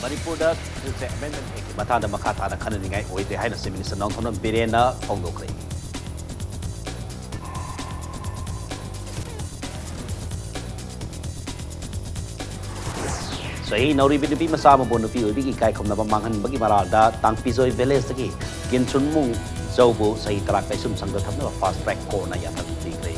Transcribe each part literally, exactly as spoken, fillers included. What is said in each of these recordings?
ꯃꯅꯤꯄꯨꯔꯗ ꯁꯤꯇꯤꯖꯦꯟꯁꯤꯞ ꯑꯦꯃꯦꯟꯗꯃꯦꯟ ꯑꯦꯛꯀꯤ ꯃꯇꯥꯡꯗ ꯃꯈꯥ ꯇꯥꯅ ꯈꯟꯅꯅꯤꯡꯉꯥꯏ ꯑꯣꯏꯗ꯭ꯔꯦ ꯍꯥꯏꯅ ꯆꯤꯐ ꯃꯤꯅꯤꯁꯇꯔ ꯅꯣꯡꯊꯣꯝꯕꯝ ꯕꯤꯔꯦꯟꯅ ꯐꯣꯡꯗꯣꯛꯈ꯭ꯔꯦ꯫ ꯆꯍꯤ ꯅꯧꯔꯤꯕꯤ ꯅꯨꯄꯤ ꯃꯆꯥ ꯑꯃꯕꯨ ꯅꯨꯄꯤ ꯑꯣꯏꯕꯤꯒꯤ ꯏꯀꯥꯏ ꯈꯨꯝꯅꯕ ꯃꯥꯡꯍꯟꯕꯒꯤ ꯃꯔꯥꯜꯗ ꯇꯥꯡꯄꯤꯖꯣꯏ ꯚꯤꯂꯦꯖꯇꯒꯤ ꯀꯤꯟꯆꯨꯟꯃꯨꯡ ꯖꯧꯕꯨ ꯆꯍꯤ ꯇꯔꯥ ꯀꯩꯁꯨꯝꯁꯪꯗ ꯊꯝꯅꯕ ꯐꯥꯁ ꯇ꯭ꯔꯦꯛ ꯀꯣꯔꯠꯅ ꯌꯥꯊꯪ ꯄꯤꯈ꯭ꯔꯦ꯫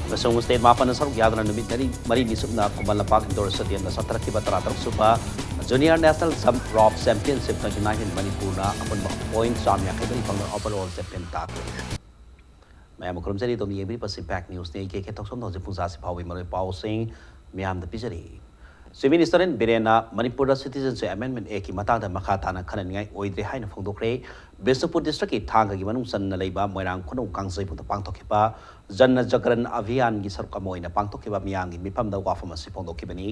ꯑꯃꯁꯨꯡ ꯁ꯭ꯇꯦꯠ ꯃꯥꯄꯟꯅ ꯁꯔꯨꯛ ꯌꯥꯗꯨꯅ ꯅꯨꯃꯤꯠ ꯃꯔꯤ, ꯃꯔꯤꯅꯤ ꯆꯨꯞꯅ ꯈꯨꯃꯟ ꯂꯝꯄꯥꯛ ꯏꯟꯗꯣꯔ ꯁ꯭ꯇꯦꯗꯤꯌꯝꯗ ꯆꯠꯊꯔꯛꯈꯤꯕ ꯇꯔꯥꯇꯔꯨꯛ ꯁꯨꯕ junior national jump rope championship twenty nineteen ꯃꯅꯤꯄꯨꯔꯅ ꯑꯄꯨꯟꯕ ꯄꯣꯏꯟꯠ ꯆꯥꯝꯃ ꯌꯥꯡꯈꯩ ꯃꯔꯤ ꯐꯪꯗꯨꯅ ꯑꯣꯚꯔ ꯑꯣꯜ ꯆꯦꯝꯄꯤꯌꯟ ꯇꯥꯈ꯭ꯔꯦ꯫ ꯃꯌꯥꯝꯕꯨ ꯈꯨꯔꯨꯝꯖꯔꯤ꯫ ꯑꯗꯣꯝ ꯌꯦꯡꯕꯤꯔꯤꯕꯁꯤ ꯄꯦꯛ ꯅ꯭ꯌꯨꯁꯅꯤ꯫ ꯑꯩ ꯀꯦ ꯀꯦ ꯊꯣꯛꯆꯣꯝꯅ ꯍꯧꯖꯤꯛ ꯄꯨꯡ ꯆꯥꯁꯤ ꯐꯥꯎꯕꯒꯤ ꯃꯔꯨꯑꯣꯏꯕ ꯄꯥꯎꯁꯤꯡ ꯃꯤꯌꯥꯝꯗ ꯄꯤꯖꯔꯤ꯫ ꯆꯤꯐ ꯃꯤꯅꯤꯁꯇꯔ ꯑꯦꯟ ꯕꯤꯔꯦꯟꯅ ꯃꯅꯤꯄꯨꯔꯗ ꯁꯤꯇꯤꯖꯦꯟꯁꯤꯞ ꯑꯦꯃꯦꯟꯗꯃꯦꯟ ꯑꯦꯛꯀꯤ ꯃꯇꯥꯡꯗ ꯃꯈꯥ ꯇꯥꯅ ꯈꯟꯅꯅꯤꯡꯉꯥꯏ ꯑꯣꯏꯗ꯭ꯔꯦ ꯍꯥꯏꯅ ꯐꯣꯡꯗꯣꯛꯈ꯭ꯔꯦ꯫ ꯕꯤꯁꯅꯨꯄꯨꯔ ꯗꯤꯁꯇ꯭ꯔꯤꯛꯀꯤ ꯊꯥꯡꯒꯒꯤ ꯃꯅꯨꯡ ꯆꯟꯅ ꯂꯩꯕ ꯃꯣꯏꯔꯥꯡ ꯈꯨꯅꯧ ꯀꯥꯡꯖꯩꯕꯨꯡꯗ ꯄꯥꯡꯊꯣꯛꯈꯤꯕ ꯖꯟꯅ ꯖꯒꯔꯟ ꯑꯚꯤꯌꯥꯟꯒꯤ ꯁꯔꯨꯛ ꯑꯃ ꯑꯣꯏꯅ ꯄꯥꯡꯊꯣꯛꯈꯤꯕ ꯃꯤꯌꯥꯝꯒꯤ ꯃꯤꯐꯝꯗ ꯋꯥꯐꯝ ꯑꯁꯤ ꯐꯣꯡꯗꯣꯛꯈꯤꯕꯅꯤ꯫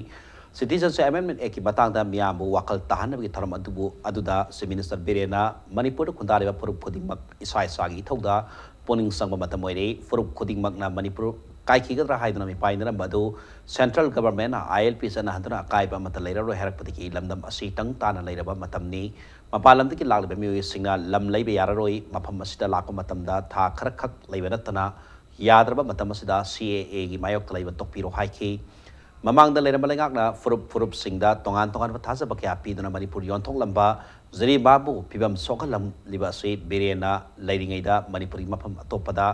ꯁꯤꯇꯤꯖꯦꯟꯁꯤꯞ ꯑꯦꯃꯦꯟꯗꯃꯦꯟ ꯑꯦꯛꯀꯤ ꯃꯇꯥꯡꯗ ꯃꯤꯌꯥꯝꯕꯨ ꯋꯥꯈꯜ ꯇꯥꯍꯟꯅꯕꯒꯤ ꯊꯧꯔꯝ ꯑꯗꯨꯕꯨ, ꯑꯗꯨꯗ ꯆꯤꯐ ꯃꯤꯅꯤꯁꯇꯔ ꯕꯤꯔꯦꯟꯅ ꯃꯅꯤꯄꯨꯔꯗ ꯈꯨꯟꯗꯥꯔꯤꯕ ꯐꯨꯔꯨꯞ ꯈꯨꯗꯤꯡꯃꯛ ꯏꯁꯥ ꯏꯁꯥꯒꯤ ꯏꯊꯧꯗ ꯄꯨꯛꯅꯤꯡ ꯆꯪꯕ ꯃꯇꯝ ꯑꯣꯏꯔꯦ꯫ ꯐꯨꯔꯨꯞ ꯈꯨꯗꯤꯡꯃꯛꯅ ꯃꯅꯤꯄꯨꯔ ꯀꯥꯏꯈꯤꯒꯗ꯭ꯔꯥ ꯍꯥꯏꯗꯨꯅ ꯃꯤꯄꯥꯏꯅꯔꯝꯕ ꯑꯗꯨ ꯁꯦꯟꯇ꯭ꯔꯦꯜ ꯒꯚꯔꯟꯃꯦꯟꯠꯅ ꯑꯥꯏ ꯑꯦꯜ ꯄꯤ ꯆꯠꯅꯍꯟꯗꯨꯅ ꯑꯀꯥꯏꯕ ꯑꯃꯠꯇ ꯂꯩꯔꯔꯣꯏ ꯍꯥꯏꯔꯛꯄꯗꯒꯤ ꯂꯝꯗꯝ ꯑꯁꯤ ꯇꯪ ꯇꯥꯅ ꯂꯩꯔꯕ ꯃꯇꯝꯅꯤ꯫ ꯃꯄꯥꯟ ꯂꯝꯗꯒꯤ ꯂꯥꯛꯂꯤꯕ ꯃꯤꯑꯣꯏꯁꯤꯡꯅ ꯂꯝ ꯂꯩꯕ ꯌꯥꯔꯔꯣꯏ꯫ ꯃꯐꯝ ꯑꯁꯤꯗ ꯂꯥꯛꯄ ꯃꯇꯝꯗ ꯊꯥ ꯈꯔꯈꯛ ꯂꯩꯕ ꯅꯠꯇꯅ ꯌꯥꯗ꯭ꯔꯕ ꯃꯇꯝ ꯑꯁꯤꯗ ꯁꯤ ꯑꯦ ꯑꯦꯒꯤ ꯃꯥꯌꯣꯛꯇ ꯂꯩꯕ ꯇꯣꯛꯄꯤꯔꯣ ꯍꯥꯏꯈꯤ꯫ ꯃꯃꯥꯡꯗ ꯂꯩꯔꯝꯕ ꯂꯩꯉꯥꯛꯅ ꯐꯨꯔꯨꯞ ꯐꯨꯔꯨꯞꯁꯤꯡꯗ ꯇꯣꯉꯥꯟ ꯇꯣꯉꯥꯟꯕ ꯊꯥꯖꯕ ꯀꯌꯥ ꯄꯤꯗꯨꯅ ꯃꯅꯤꯄꯨꯔ ꯌꯣꯟꯊꯣꯛꯂꯝꯕ ꯖꯤꯔꯤꯕꯥꯝꯕꯨ ꯐꯤꯕꯝ ꯁꯣꯛꯍꯜꯂꯝꯂꯤꯕ ꯑꯁꯤ ꯕꯤꯔꯦꯟꯅ ꯂꯩꯔꯤꯉꯩꯗ ꯃꯅꯤꯄꯨꯔꯒꯤ ꯃꯐꯝ ꯑꯇꯣꯞꯄꯗ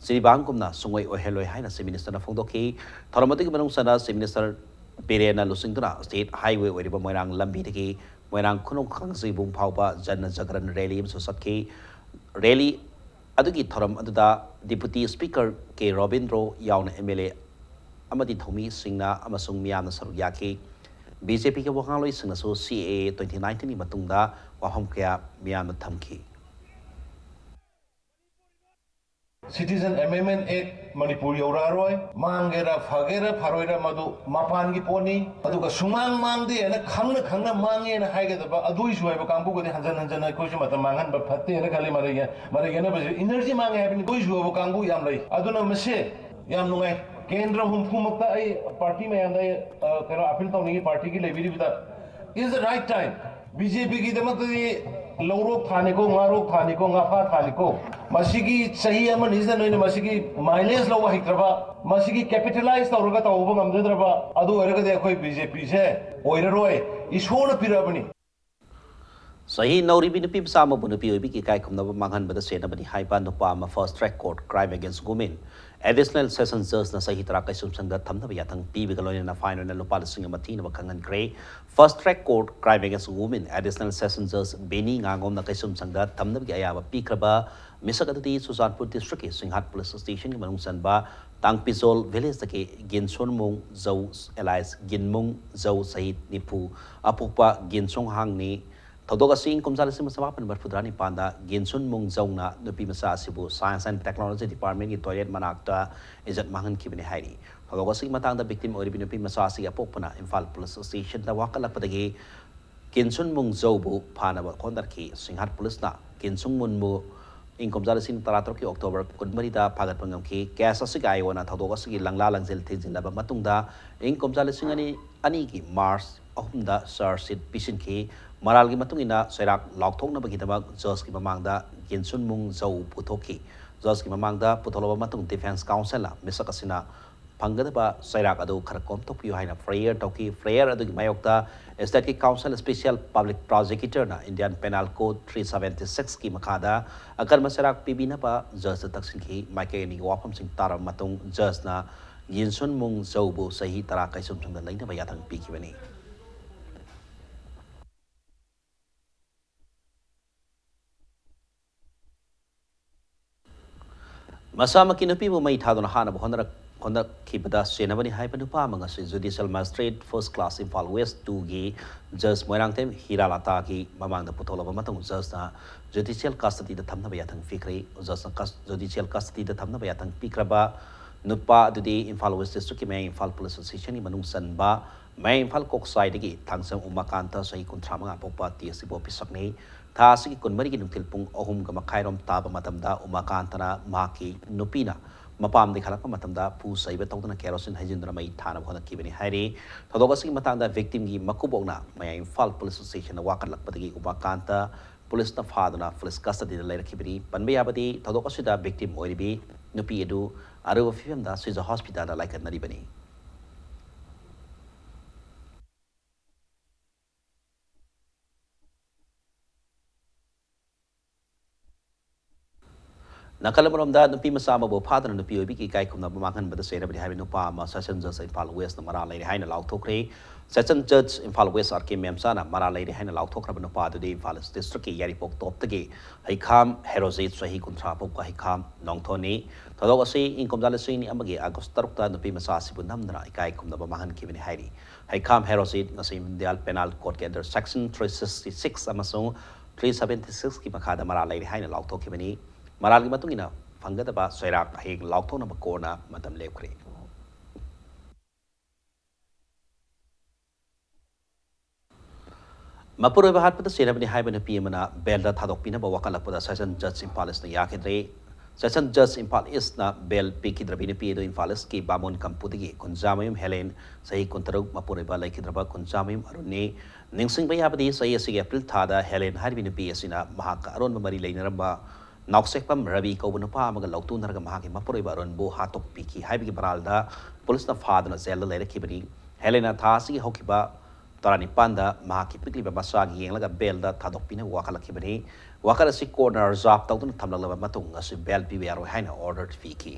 ꯖꯤꯔꯤꯕꯥꯝꯒꯨꯝꯅ ꯁꯨꯡꯑꯣꯏ ꯑꯣꯏꯍꯜꯂꯣꯏ ꯍꯥꯏꯅ ꯆꯤꯐ ꯃꯤꯅꯤꯁꯇꯔꯅ ꯐꯣꯡꯗꯣꯛꯈꯤ꯫ ꯊꯧꯔꯝ ꯑꯗꯨꯒꯤ ꯃꯅꯨꯡ ꯆꯟꯅ ꯆꯤꯐ ꯃꯤꯅꯤꯁꯇꯔ ꯕꯤꯔꯦꯟꯅ ꯂꯨꯆꯤꯡꯗꯨꯅ ꯁ꯭ꯇꯦꯠ ꯍꯥꯏꯋꯦ ꯑꯣꯏꯔꯤꯕ ꯃꯣꯏꯔꯥꯡ ꯂꯝꯕꯤꯗꯒꯤ ꯃꯣꯏꯔꯥꯡ ꯈꯨꯅꯧ ꯀꯥꯡꯖꯩꯕꯨꯡ ꯐꯥꯎꯕ ꯖꯟꯅ ꯖꯒꯔꯟ ꯔꯦꯂꯤ ꯑꯃꯁꯨ ꯆꯠꯈꯤ꯫ ꯔꯦꯂꯤ ꯑꯗꯨꯒꯤ ꯊꯧꯔꯝ ꯑꯗꯨꯗ ꯗꯤꯄꯨꯇꯤ ꯁ꯭ꯄꯤꯀꯔ ꯀꯦ ꯔꯣꯕꯤꯟꯗ꯭ꯔꯣ ꯌꯥꯎꯅ ꯑꯦꯝ ꯑꯦꯜ ꯑꯦ ꯑꯃꯗꯤ ꯊꯧꯃꯤꯁꯤꯡꯅ ꯑꯃꯁꯨꯡ ꯃꯤꯌꯥꯝꯅ ꯁꯔꯨꯛ ꯌꯥꯈꯤ꯫ ꯕꯤ ꯖꯦ ꯄꯤꯒꯤ ꯋꯥꯉꯥꯡꯂꯣꯏꯁꯤꯡꯅꯁꯨ ꯁꯤ ꯑꯦ ꯑꯦ ꯇ꯭ꯋꯦꯟꯇꯤ ꯅꯥꯏꯟꯇꯤꯟꯒꯤ ꯃꯇꯨꯡꯗ ꯋꯥꯐꯝ ꯀꯌꯥ ꯃꯤꯌꯥꯝꯗ ꯊꯝꯈꯤ꯫ ꯁꯤꯇꯤꯖꯟ ꯑꯦꯃꯦꯟꯗꯃꯦꯟ ꯑꯦꯛ ꯃꯅꯤꯄꯨꯔ ꯌꯧꯔꯛꯑꯔꯣꯏ꯫ ꯃꯥꯡꯒꯦꯔꯥ, ꯐꯒꯦꯔꯥ, ꯐꯔꯣꯏꯔꯥ, ꯃꯗꯨ ꯃꯄꯥꯟꯒꯤ ꯄꯣꯠꯅꯤ꯫ ꯑꯗꯨꯒ ꯁꯨꯃꯥꯡ ꯃꯥꯡꯗꯦ ꯍꯥꯏꯅ ꯈꯪꯅ ꯈꯪꯅ ꯃꯥꯡꯉꯦꯅ ꯍꯥꯏꯒꯗꯕ ꯑꯗꯨꯏꯁꯨ ꯍꯥꯏꯕ ꯀꯥꯡꯕꯨꯒꯗꯤ ꯍꯟꯖꯟ ꯍꯟꯖꯟꯅ ꯑꯩꯈꯣꯏꯁꯨ ꯃꯇꯝ ꯃꯥꯡꯍꯟꯕ ꯐꯠꯇꯦꯅ ꯈꯜꯂꯤ꯫ ꯃꯔꯩ ꯌꯦ-, ꯃꯔꯩ ꯌꯦꯠꯅꯕꯁꯤ ꯏꯅꯔꯖꯤ ꯃꯥꯡꯉꯦ ꯍꯥꯏꯕꯅꯤ꯫ ꯑꯗꯨꯏꯁꯨ ꯍꯥꯏꯕ ꯀꯥꯡꯕꯨ ꯌꯥꯝ ꯂꯩ꯫ ꯑꯗꯨꯅ ꯃꯁꯦ ꯌꯥꯝ ꯅꯨꯡꯉꯥꯏ꯫ ꯀꯦꯟꯗ꯭ꯔ ꯍꯨꯝꯐꯨꯃꯛꯇ ꯑꯩ ꯄꯥꯔꯇꯤ ꯃꯌꯥꯝꯗ ꯑꯩ, ꯑ, ꯀꯩꯅꯣ, ꯑꯄꯤꯜ ꯇꯧꯅꯤꯡꯉꯤ, ꯄꯥꯔꯇꯤꯒꯤ ꯂꯩꯕꯤꯔꯤꯕꯗ, is the right time. B J ꯄꯤꯒꯤꯗꯃꯛꯇꯗꯤ ꯂꯧꯔꯣꯛ ꯊꯥꯅꯤꯀꯣ, ꯉꯥꯔꯣꯛ ꯊꯥꯅꯤꯀꯣ, ꯉꯥꯐꯥ ꯊꯥꯅꯤꯀꯣ, ꯃꯁꯤꯒꯤ ꯆꯍꯤ ꯑꯃꯅꯤꯁꯤꯗ ꯅꯣꯏꯅ ꯃꯁꯤꯒꯤ ꯃꯥꯏꯂꯦꯖ ꯂꯧꯕ ꯍꯩꯇ꯭ꯔꯕ, ꯃꯁꯤꯒꯤ ꯀꯦꯄꯤꯇꯦꯂꯥꯏꯁ ꯇꯧꯔꯒ ꯇꯧꯕ ꯉꯝꯖꯗ꯭ꯔꯕ, ꯑꯗꯨ ꯑꯣꯏꯔꯒꯗꯤ ꯑꯩꯈꯣꯏ ꯕꯤ ꯖꯦ ꯄꯤꯁꯦ ꯑꯣꯏꯔꯔꯣꯏ, ꯏꯁꯣꯔꯅ ꯄꯤꯔꯛꯑꯕꯅꯤ꯫ ꯆꯍꯤ ꯅꯧꯔꯤꯕꯤ ꯅꯨꯄꯤ ꯃꯆꯥ ꯑꯃꯕꯨ ꯅꯨꯄꯤ ꯑꯣꯏꯕꯤꯒꯤ ꯏꯀꯥꯏ ꯈꯨꯝꯅꯕ ꯃꯥꯡꯍꯟꯕꯗ ꯆꯦꯟꯅꯕꯅꯤ ꯍꯥꯏꯕ ꯅꯨꯄꯥ ꯑꯃ Fast Track Court Crime Against Women Additional Session Judgeꯅ ꯆꯍꯤ ꯇꯔꯥ ꯀꯩꯁꯨꯝꯁꯪꯗ ꯊꯝꯅꯕ ꯌꯥꯊꯪ ꯄꯤꯕꯒ ꯂꯣꯏꯅꯅ fine ꯑꯣꯏꯅ ꯂꯨꯄꯥ ꯂꯤꯁꯤꯡ ꯑꯃ ꯊꯤꯅꯕ ꯈꯪꯍꯟꯈ꯭ꯔꯦ꯫ Fast Track Court Crime Against Women Additional Session Judge Benny ꯉꯥꯉꯣꯝꯅ ꯀꯩꯁꯨꯝꯁꯪꯗ ꯊꯝꯅꯕꯒꯤ ꯑꯌꯥꯕ ꯄꯤꯈ꯭ꯔꯕ ꯃꯤꯁꯛ ꯑꯗꯨꯗꯤ ꯆꯨꯔꯆꯥꯟꯄꯨꯔ districtꯀꯤ ꯁꯤꯡꯍꯥꯠ police stationꯒꯤ ꯃꯅꯨꯡ ꯆꯟꯕ ꯇꯥꯡꯄꯤꯖꯣꯜ villageꯇꯒꯤ ꯒꯤꯟꯁꯣꯟꯃꯨꯡ ꯖꯧ alias ꯒꯤꯟꯃꯨꯡ ꯖꯧ ꯆꯍꯤ ꯅꯤꯐꯨ ꯑꯄꯣꯛꯄ ꯒꯤꯟꯁꯣꯡ ꯍꯥꯡꯅꯤ꯫ ꯊꯧꯗꯣꯛ ꯑꯁꯤ ꯏꯪ ꯀꯨꯝꯖꯥ ꯂꯤꯁꯤꯡ ꯑꯃ ꯆꯃꯥꯄꯟ ꯃꯔꯤꯐꯨꯇꯔꯥ ꯅꯤꯄꯥꯟꯗ ꯒꯤꯟꯁꯨꯟ ꯃꯨꯡ ꯖꯧꯅ ꯅꯨꯄꯤ ꯃꯆꯥ ꯑꯁꯤꯕꯨ Science and Technology Departmentꯀꯤ toilet ꯃꯅꯥꯛꯇ ꯏꯖꯠ ꯃꯥꯡꯍꯟꯈꯤꯕꯅꯤ ꯍꯥꯏꯔꯤ꯫ ꯊꯧꯗꯣꯛ ꯑꯁꯤꯒꯤ ꯃꯇꯥꯡꯗ victim ꯑꯣꯏꯔꯤꯕ ꯅꯨꯄꯤ ꯃꯆꯥ ꯑꯁꯤꯒꯤ ꯑꯄꯣꯛꯄꯅ ꯏꯝꯐꯥꯜ police stationꯗ ꯋꯥꯀꯠꯂꯛꯄꯗꯒꯤ ꯒꯤꯟꯁꯨꯟ ꯃꯨꯡ ꯖꯧꯕꯨ ꯐꯥꯅꯕ ꯈꯣꯟꯊꯔꯛꯈꯤ꯫ ꯁꯤꯡꯍꯥꯠ policeꯅ ꯒꯤꯟꯁꯨꯟ ꯃꯨꯟꯕꯨ ꯏꯪ ꯀꯨꯝꯖꯥ ꯂꯤꯁꯤꯡ ꯇꯔꯥꯇꯔꯨꯛꯀꯤ October ꯀꯨꯟꯃꯔꯤꯗ ꯐꯥꯒꯠꯄ ꯉꯝꯈꯤ꯫ Case ꯑꯁꯤꯒꯤ ꯑꯥꯏꯑꯣꯅ ꯊꯧꯗꯣꯛ ꯑꯁꯤꯒꯤ ꯂꯪꯂꯥ ꯂꯪꯖꯤꯜ ꯊꯤꯖꯤꯜꯂꯕ ꯃꯇꯨꯡꯗ ꯏꯪ ꯀꯨꯝꯖꯥ ꯂꯤꯁꯤꯡ ꯑꯅꯤ, ꯑꯅꯤꯒꯤ March ꯑꯍꯨꯝꯗ charge sheet ꯄꯤꯁꯤꯟꯈꯤ꯫ ꯃꯔꯥꯜꯒꯤ ꯃꯇꯨꯡ ꯏꯟꯅ ꯆꯩꯔꯥꯛ ꯂꯥꯎꯊꯣꯛꯅꯕꯒꯤꯗꯃꯛ judgeꯀꯤ ꯃꯃꯥꯡꯗ ꯒꯤꯟꯁꯨꯟ ꯃꯨꯡ ꯖꯧ ꯄꯨꯊꯣꯛꯈꯤ꯫ Judgeꯀꯤ ꯃꯃꯥꯡꯗ ꯄꯨꯊꯣꯛꯂꯕ ꯃꯇꯨꯡ defence counselꯅ ꯃꯤꯁꯛ ꯑꯁꯤꯅ ꯐꯪꯒꯗꯕ ꯆꯩꯔꯥꯛ ꯑꯗꯨ ꯈꯔ ꯀꯣꯝꯊꯣꯛꯄꯤꯌꯨ ꯍꯥꯏꯅ prayer ꯇꯧꯈꯤ꯫ Prayer ꯑꯗꯨꯒꯤ ꯃꯥꯌꯣꯛꯇ stateꯀꯤ counsel special public prosecutorꯅ Indian Penal Code three seventy sixꯀꯤ ꯃꯈꯥꯗ ꯑꯀꯟꯕ ꯆꯩꯔꯥꯛ ꯄꯤꯕꯤꯅꯕ judgeꯇ ꯇꯛꯁꯤꯟꯈꯤ꯫ ꯃꯥꯏꯀꯩ ꯑꯅꯤꯒꯤ ꯋꯥꯐꯝꯁꯤꯡ ꯇꯥꯔꯕ ꯃꯇꯨꯡ judgeꯅ ꯒꯤꯟꯁꯨꯟ ꯃꯨꯡ ꯖꯧꯕꯨ ꯆꯍꯤ ꯇꯔꯥ ꯀꯩꯁꯨꯝꯁꯪꯗ ꯂꯩꯅꯕ ꯌꯥꯊꯪ ꯄꯤꯈꯤꯕꯅꯤ꯫ ꯃꯁꯥꯃꯛꯀꯤ ꯅꯨꯄꯤꯕꯨ ꯃꯩ ꯊꯥꯗꯨꯅ ꯍꯥꯠꯅꯕ ꯍꯣꯠꯅꯔꯛ-, ꯍꯣꯠꯅꯔꯛꯈꯤꯕꯗ ꯆꯦꯟꯅꯕꯅꯤ ꯍꯥꯏꯕ ꯅꯨꯄꯥ ꯑꯃ ꯉꯁꯤ Judicial Magistrate First Class Imphal West twoꯒꯤ judge Moirangthem ꯍꯤꯔꯥꯂꯥꯇꯥꯒꯤ ꯃꯃꯥꯡꯗ ꯄꯨꯊꯣꯛꯂꯕ ꯃꯇꯨꯡ judgeꯅ judicial custodyꯗ ꯊꯝꯅꯕ ꯌꯥꯊꯪ ꯄꯤꯈ꯭ꯔꯦ꯫ Judgeꯅ cus-, judicial custodyꯗ ꯊꯝꯅꯕ ꯌꯥꯊꯪ ꯄꯤꯈ꯭ꯔꯕ ꯅꯨꯄꯥ ꯑꯗꯨꯗꯤ ꯏꯝꯐꯥꯜ West districtꯀꯤ ꯃꯌꯥꯏ ꯏꯝꯐꯥꯜ police stationꯒꯤ ꯃꯅꯨꯡ ꯆꯟꯕ ꯃꯌꯥꯏ ꯏꯝꯐꯥꯜ ꯀꯣꯛꯆꯥꯏꯗꯒꯤ ꯊꯥꯡꯖꯝ ꯎꯃꯥꯀꯥꯟꯇ ꯆꯍꯤ ꯀꯨꯟꯊ꯭ꯔꯥ ꯃꯉꯥ ꯄꯣꯛꯄ ꯇꯤ ꯑꯦꯁ ꯁꯤꯕꯨ ꯃꯤꯁꯛꯅꯤ꯫ ꯊꯥ ꯑꯁꯤꯒꯤ ꯀꯨꯟꯃꯔꯤꯒꯤ ꯅꯨꯡꯊꯤꯜ ꯄꯨꯡ ꯑꯍꯨꯝꯒ ꯃꯈꯥꯏꯔꯣꯝ ꯇꯥꯕ ꯃꯇꯝꯗ ꯎꯃꯥꯀꯥꯟꯇꯅ ꯃꯍꯥꯛꯀꯤ ꯅꯨꯄꯤꯅ ꯃꯄꯥꯝꯗꯒꯤ ꯍꯜꯂꯛꯄ ꯃꯇꯝꯗ ꯄꯨ ꯆꯩꯕ ꯇꯧꯗꯨꯅ ꯀꯦꯔꯣꯁꯤꯟ ꯍꯩꯖꯤꯟꯗꯨꯅ ꯃꯩ ꯊꯥꯅꯕ ꯍꯣꯠꯅꯈꯤꯕꯅꯤ ꯍꯥꯏꯔꯤ꯫ ꯊꯧꯗꯣꯛ ꯑꯁꯤꯒꯤ ꯃꯇꯥꯡꯗ victimꯒꯤ ꯃꯀꯨꯕꯣꯛꯅ ꯃꯌꯥꯏ ꯏꯝꯐꯥꯜ ꯄꯨꯂꯤꯁ ꯁ꯭ꯇꯦꯁꯟꯗ ꯋꯥꯀꯠꯂꯛꯄꯗꯒꯤ ꯎꯃꯥꯀꯥꯟꯇ ꯄꯨꯂꯤꯁꯅ ꯐꯥꯗꯨꯅ ꯄꯨꯂꯤꯁ custodyꯗ ꯂꯩꯔꯛꯈꯤꯕꯅꯤ꯫ ꯄꯟꯕ ꯌꯥꯕꯗꯤ, ꯊꯧꯗꯣꯛ ꯑꯁꯤꯗ victim ꯑꯣꯏꯔꯤꯕꯤ ꯅꯨꯄꯤ ꯑꯗꯨ ꯑꯔꯨꯕ ꯐꯤꯕꯝꯗ ꯁꯤꯖ ꯍꯣꯁꯄꯤꯇꯥꯜꯗ ꯂꯥꯏꯀꯠꯅꯔꯤꯕꯅꯤ꯫ ꯅꯥꯀꯜ ꯑꯃꯔꯣꯝꯗ, ꯅꯨꯄꯤ ꯃꯆꯥ ꯑꯃꯕꯨ ꯐꯥꯗꯨꯅ ꯅꯨꯄꯤ ꯑꯣꯏꯕꯤꯒꯤ ꯏꯀꯥꯏ ꯈꯨꯝꯅꯕ ꯃꯥꯡꯍꯟꯕꯗ ꯆꯩꯔꯕꯅꯤ ꯍꯥꯏꯕ ꯅꯨꯄꯥ ꯑꯃ ꯁꯦꯁꯟ ꯖꯖ ꯏꯝꯐꯥꯜ ꯋꯦꯁꯅ ꯃꯔꯥꯜ ꯂꯩꯔꯦ ꯍꯥꯏꯅ ꯂꯥꯎꯊꯣꯛꯈ꯭ꯔꯦ꯫ ꯁꯦꯁꯟ ꯖꯖ ꯏꯝꯐꯥꯜ ꯋꯦꯁ ꯑꯥꯔ ꯀꯦ ꯃꯦꯝꯆꯥꯅ ꯃꯔꯥꯜ ꯂꯩꯔꯦ ꯍꯥꯏꯅ ꯂꯥꯎꯊꯣꯛꯈ꯭ꯔꯕ ꯅꯨꯄꯥ ꯑꯗꯨꯗꯤ ꯏꯝꯐꯥꯜ ꯏꯁ ꯗꯤꯁꯇ꯭ꯔꯤꯛꯀꯤ ꯌꯥꯏꯔꯤꯄꯣꯛ ꯇꯣꯞꯇꯒꯤ ꯍꯩꯈꯥꯝ ꯍꯦꯔꯣꯖꯤꯠ, ꯆꯍꯤ ꯀꯨꯟꯊ꯭ꯔꯥ ꯄꯣꯛꯄ ꯍꯩꯈꯥꯝ ꯅꯣꯡꯊꯣꯟꯅꯤ꯫ ꯊꯧꯗꯣꯛ ꯑꯁꯤ ꯏꯪ ꯀꯨꯝꯖꯥ ꯂꯤꯁꯤꯡ ꯑꯅꯤ ꯑꯃꯒꯤ ꯑꯥꯒꯁ ꯇꯔꯨꯛꯇ ꯅꯨꯄꯤ ꯃꯆꯥ ꯑꯁꯤꯕꯨ ꯅꯝꯗꯨꯅ ꯏꯀꯥꯏ ꯈꯨꯝꯅꯕ ꯃꯥꯡꯍꯟꯈꯤꯕꯅꯤ ꯍꯥꯏꯔꯤ꯫ ꯍꯩꯈꯥꯝ ꯍꯦꯔꯣꯖꯤꯠ ꯉꯁꯤ ꯏꯟꯗꯤꯌꯥꯟ ꯄꯦꯅꯥꯜ ꯀꯣꯗꯀꯤ under section three sixty six ꯑꯃꯁꯨꯡ three seventy sixꯀꯤ ꯃꯈꯥꯗ ꯃꯔꯥꯜ ꯂꯩꯔꯤ ꯍꯥꯏꯅ ꯂꯥꯎꯊꯣꯛꯈꯤꯕꯅꯤ꯫ ꯃꯔꯥꯜꯒꯤ ꯃꯇꯨꯡ ꯏꯟꯅ ꯐꯪꯒꯗꯕ ꯆꯩꯔꯥꯛ ꯍꯌꯦꯡ ꯂꯥꯎꯊꯣꯛꯅꯕ ꯀꯣꯔꯠꯅ ꯃꯇꯝ ꯂꯦꯞꯈ꯭ꯔꯦ꯫ ꯃꯄꯨꯔꯣꯏꯕ ꯍꯥꯠꯄꯗ ꯆꯩꯔꯕꯅꯤ ꯍꯥꯏꯕ ꯅꯨꯄꯤ ꯑꯃꯅ ꯕꯦꯜꯗ ꯊꯥꯗꯣꯛꯄꯤꯅꯕ ꯋꯥꯀꯠꯂꯛꯄꯗ ꯁꯦꯁꯟ ꯖꯖ ꯏꯝꯐꯥꯜ ꯏꯁꯅ ꯌꯥꯈꯤꯗ꯭ꯔꯦ꯫ ꯁꯦꯁꯟ ꯖꯖ ꯏꯝꯐꯥꯜ ꯏꯁꯅ ꯕꯦꯜ ꯄꯤꯈꯤꯗ꯭ꯔꯕꯤ ꯅꯨꯄꯤ ꯑꯗꯨ ꯏꯝꯐꯥꯜ ꯏꯁꯀꯤ ꯕꯥꯃꯣꯟ ꯀꯝꯄꯨꯗꯒꯤ ꯀꯨꯟꯖꯥꯃꯌꯨꯝ ꯍꯦꯂꯦꯟ, ꯆꯍꯤ ꯀꯨꯟꯇꯔꯨꯛ, ꯃꯄꯨꯔꯣꯏꯕ ꯂꯩꯈꯤꯗ꯭ꯔꯕ ꯀꯨꯟꯖꯥꯃꯌꯨꯝ ꯑꯔꯨꯟꯅꯤ꯫ ꯅꯤꯡꯁꯤꯡꯕ ꯌꯥꯕꯗꯤ, ꯆꯍꯤ ꯑꯁꯤꯒꯤ ꯑꯦꯄ꯭ꯔꯤꯜ ꯊꯥꯗ ꯍꯦꯂꯦꯟ ꯍꯥꯏꯔꯤꯕꯤ ꯅꯨꯄꯤ ꯑꯁꯤꯅ ꯃꯍꯥꯛꯀ ꯑꯔꯣꯟꯕ ꯃꯔꯤ ꯂꯩꯅꯔꯝꯕ ꯅꯥꯎꯁꯦꯛꯄꯝ ꯔꯕꯤ ꯀꯧꯕ ꯅꯨꯄꯥ ꯑꯃꯒ ꯂꯧꯇꯨꯅꯔꯒ ꯃꯍꯥꯛꯀꯤ ꯃꯄꯨꯔꯣꯏꯕ ꯑꯔꯨꯟꯕꯨ ꯍꯥꯠꯇꯣꯛꯄꯤꯈꯤ ꯍꯥꯏꯕꯒꯤ ꯃꯔꯥꯜꯗ ꯄꯨꯂꯤꯁꯅ ꯐꯥꯗꯨꯅ ꯖꯦꯜꯗ ꯂꯩꯔꯛꯈꯤꯕꯅꯤ꯫ ꯍꯦꯂꯦꯅ ꯊꯥ ꯑꯁꯤꯒꯤ ꯍꯧꯈꯤꯕ ꯇꯔꯥꯅꯤꯄꯥꯟꯗ ꯃꯍꯥꯛꯀꯤ ꯄꯤꯛꯂꯤꯕ ꯃꯆꯥꯒꯤ ꯌꯦꯡꯂꯒ ꯕꯦꯜꯗ ꯊꯥꯗꯣꯛꯄꯤꯅꯕ ꯋꯥꯀꯠꯂꯛꯈꯤꯕꯅꯤ꯫ ꯋꯥꯀꯠ ꯑꯁꯤ ꯀꯣꯔꯠꯅ ꯔꯤꯖꯥꯔꯚ ꯇꯧꯗꯨꯅ ꯊꯝꯂꯛꯂꯕ ꯃꯇꯨꯡ ꯑꯁꯤ ꯕꯦꯜ ꯄꯤꯕ ꯌꯥꯔꯣꯏ ꯍꯥꯏꯅ ꯑꯣꯔꯗꯔ ꯄꯤꯈꯤ꯫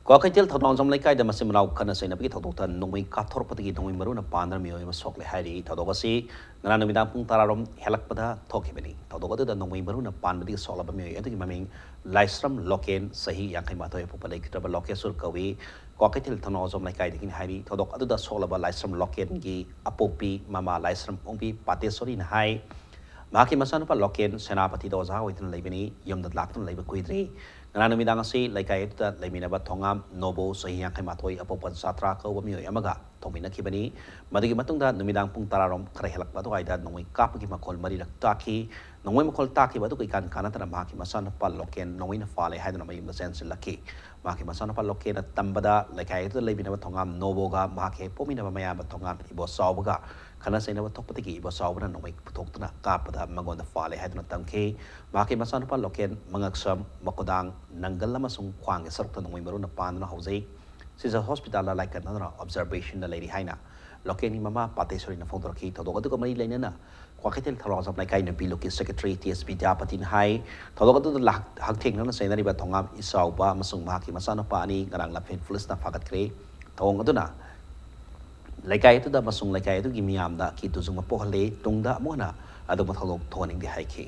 ꯀ꯭ꯋꯥꯀꯩꯊꯦꯜ ꯊꯧꯅꯥꯎꯖꯝ ꯂꯩꯀꯥꯏꯗ ꯃꯆꯤꯟ ꯃꯅꯥꯎ ꯈꯠꯅ ꯆꯩꯅꯕꯒꯤ ꯊꯧꯗꯣꯛꯇ ꯅꯣꯡꯃꯩ ꯀꯥꯞꯊꯣꯔꯛꯄꯗꯒꯤ ꯅꯣꯡꯃꯩ ꯃꯔꯨꯅ ꯄꯥꯟꯗꯨꯅ ꯃꯤꯑꯣꯏ ꯑꯃ ꯁꯣꯛꯂꯦ ꯍꯥꯏꯔꯤ꯫ ꯊꯧꯗꯣꯛ ꯑꯁꯤ ꯉꯔꯥꯡ ꯅꯨꯃꯤꯗꯥꯡ ꯄꯨꯡ ꯇꯔꯥꯔꯣꯝ ꯍꯦꯜꯂꯛꯄꯗ ꯊꯣꯛꯈꯤꯕꯅꯤ꯫ ꯊꯧꯗꯣꯛ ꯑꯗꯨꯗ ꯅꯣꯡꯃꯩ ꯃꯔꯨꯅ ꯄꯥꯟꯕꯗꯒꯤ ꯁꯣꯛꯂꯕ ꯃꯤꯑꯣꯏ ꯑꯗꯨꯒꯤ ꯃꯃꯤꯡ ꯂꯥꯏꯁ꯭ꯔꯝ ꯂꯣꯀꯦꯟ, ꯆꯍꯤ ꯌꯥꯡꯈꯩ ꯃꯥꯊꯣꯏ ꯑꯄꯣꯛꯄ ꯂꯩꯈꯤꯗ꯭ꯔꯕ ꯂꯣꯀꯦꯁꯣꯔ ꯀꯧꯏ꯫ ꯀ꯭ꯋꯥꯀꯩꯊꯦꯜ ꯊꯧꯅꯥꯎꯖꯝ ꯂꯩꯀꯥꯏꯗꯒꯤꯅꯤ ꯍꯥꯏꯔꯤ꯫ ꯊꯧꯗꯣꯛ ꯑꯗꯨꯗ ꯁꯣꯛꯂꯕ ꯂꯥꯏꯁ꯭ꯔꯝ ꯂꯣꯀꯦꯟꯒꯤ ꯑꯄꯣꯛꯄꯤ ꯃꯃꯥ ꯂꯥꯏꯁ꯭ꯔꯝ ꯑꯣꯡꯕꯤ ꯄꯥꯇꯦꯁꯣꯔꯤꯅ ꯍꯥꯏ, ꯃꯍꯥꯛꯀꯤ ꯃꯆꯥꯅꯨꯄꯥ ꯂꯣꯀꯦꯟ ꯁꯦꯅꯥꯄꯇꯤꯗ ꯑꯣꯖꯥ ꯑꯣꯏꯗꯨꯅ ꯂꯩꯕꯅꯤ꯫ ꯌꯨꯝꯗ ꯂꯥꯛꯇꯨꯅ ꯂꯩꯕ ꯀꯨꯏꯗ꯭ꯔꯤ꯫ ꯉꯔꯥꯡ ꯅꯨꯃꯤꯗꯥꯡ ꯑꯁꯤ ꯂꯩꯀꯥꯏ ꯑꯗꯨꯗ ꯂꯩꯃꯤꯟꯅꯕ ꯊꯣꯉꯥꯝ ꯅꯣꯕꯣ, ꯆꯍꯤ ꯌꯥꯡꯈꯩ ꯃꯥꯊꯣꯏ ꯑꯄꯣꯛꯄ ꯖꯥꯇ꯭ꯔꯥ ꯀꯧꯕ ꯃꯤꯑꯣꯏ ꯑꯃꯒ ꯊꯣꯡꯃꯤꯟꯅꯈꯤꯕꯅꯤ꯫ ꯃꯗꯨꯒꯤ ꯃꯇꯨꯡꯗ ꯅꯨꯃꯤꯗꯥꯡ ꯄꯨꯡ ꯇꯔꯥꯔꯣꯝ ꯈꯔ ꯍꯦꯜꯂꯛꯄ ꯑꯗꯨꯋꯥꯏꯗ ꯅꯣꯡꯃꯩ ꯀꯥꯞꯄꯒꯤ ꯃꯈꯣꯜ ꯃꯔꯤꯔꯛ ꯇꯥꯈꯤ꯫ ꯅꯣꯡꯃꯩ ꯃꯈꯣꯜ ꯇꯥꯈꯤꯕ ꯑꯗꯨꯒ ꯏꯀꯥꯟ ꯀꯥꯟꯅꯗꯅ ꯃꯍꯥꯛꯀꯤ ꯃꯆꯥꯅꯨꯄꯥ ꯂꯣꯀꯦꯟ ꯅꯣꯡꯃꯩꯅ ꯄꯥꯜꯂꯦ ꯍꯥꯏꯗꯨꯅ ꯃꯌꯨꯝꯗ ꯆꯦꯟꯁꯤꯜꯂꯛꯈꯤ꯫ ꯃꯍꯥꯛꯀꯤ ꯃꯆꯥꯅꯨꯄꯥ ꯂꯣꯀꯦꯟꯅ ꯇꯝꯕꯗ ꯂꯩꯀꯥꯏ ꯑꯗꯨꯗ ꯂꯩꯃꯤꯟꯅꯕ ꯊꯣꯉꯥꯝ ꯅꯣꯕꯣꯒ ꯃꯍꯥꯛꯀꯤ ꯍꯦꯛ ꯄꯣꯛꯃꯤꯟꯅꯕ ꯃꯌꯥꯝꯕ ꯊꯣꯉꯥꯝ ꯏꯕꯣꯆꯥꯎꯕꯒ ꯈꯠꯅ ꯆꯩꯅꯕ ꯊꯣꯛꯄꯗꯒꯤ ꯏꯕꯣꯆꯥꯎꯕꯅ ꯅꯣꯡꯃꯩ ꯄꯨꯊꯣꯛꯇꯨꯅ ꯀꯥꯞꯄꯗ ꯃꯉꯣꯟꯗ ꯄꯥꯜꯂꯦ ꯍꯥꯏꯗꯨꯅ ꯇꯝꯈꯤ꯫ ꯃꯍꯥꯛꯀꯤ ꯃꯆꯥꯅꯨꯄꯥ ꯂꯣꯀꯦꯟ ꯃꯉꯛꯁꯝ, ꯃꯈꯨꯗꯥꯡ, ꯅꯪꯒꯜ ꯑꯃꯁꯨꯡ ꯈ꯭ꯋꯥꯡꯒꯤ ꯁꯔꯨꯛꯇ ꯅꯣꯡꯃꯩ ꯃꯔꯨꯅ ꯄꯥꯟꯗꯨꯅ ꯍꯧꯖꯤꯛ ꯁꯤꯖ ꯍꯣꯁꯄꯤꯇꯥꯜꯗ ꯂꯥꯏꯀꯠꯅꯗꯨꯅ ꯑꯣꯕꯖꯔꯕꯦꯁꯟꯗ ꯂꯩꯔꯤ ꯍꯥꯏꯅ ꯂꯣꯀꯦꯟꯒꯤ ꯃꯃꯥ ꯄꯥꯇꯦꯁꯣꯔꯤꯅ ꯐꯣꯡꯗꯣꯔꯛꯈꯤ꯫ ꯊꯧꯗꯣꯛ ꯑꯗꯨꯒ ꯃꯔꯤ ꯂꯩꯅꯅ ꯀ꯭ꯋꯥꯀꯩꯊꯦꯜ ꯊꯧꯔꯥꯡꯖꯝ ꯂꯩꯀꯥꯏ ꯅꯨꯄꯤ ꯂꯨꯞꯀꯤ ꯁꯦꯀ꯭ꯔꯦꯇꯔꯤ ꯇꯤ ꯑꯦꯁ ꯕꯤꯗ꯭ꯌꯥꯄꯇꯤꯅ ꯍꯥꯏ, ꯊꯧꯗꯣꯛ ꯑꯗꯨꯗ ꯂꯥꯛ-, ꯍꯛꯊꯦꯡꯅꯅ ꯆꯩꯅꯔꯤꯕ ꯊꯣꯉꯥꯝ ꯏꯆꯥꯎꯕ ꯑꯃꯁꯨꯡ ꯃꯍꯥꯛꯀꯤ ꯃꯆꯥꯅꯨꯄꯥ ꯑꯅꯤ ꯉꯔꯥꯡ ꯂꯝꯐꯦꯜ ꯄꯨꯂꯤꯁꯅ ꯐꯥꯒꯠꯈ꯭ꯔꯦ꯫ ꯊꯧꯑꯣꯡ ꯑꯗꯨꯅ ꯂꯩꯀꯥꯏ ꯑꯗꯨꯗ ꯑꯃꯁꯨꯡ ꯂꯩꯀꯥꯏ ꯑꯗꯨꯒꯤ ꯃꯤꯌꯥꯝꯗ ꯑꯀꯤ ꯇꯨꯖꯨꯡꯕ ꯄꯣꯛꯍꯜꯂꯦ꯫ ꯇꯨꯡꯗ ꯑꯃꯨꯛ ꯍꯟꯅ ꯑꯗꯨꯒꯨꯝꯕ ꯊꯧꯗꯣꯛ ꯊꯣꯛꯍꯟꯅꯤꯡꯗꯦ ꯍꯥꯏꯈꯤ꯫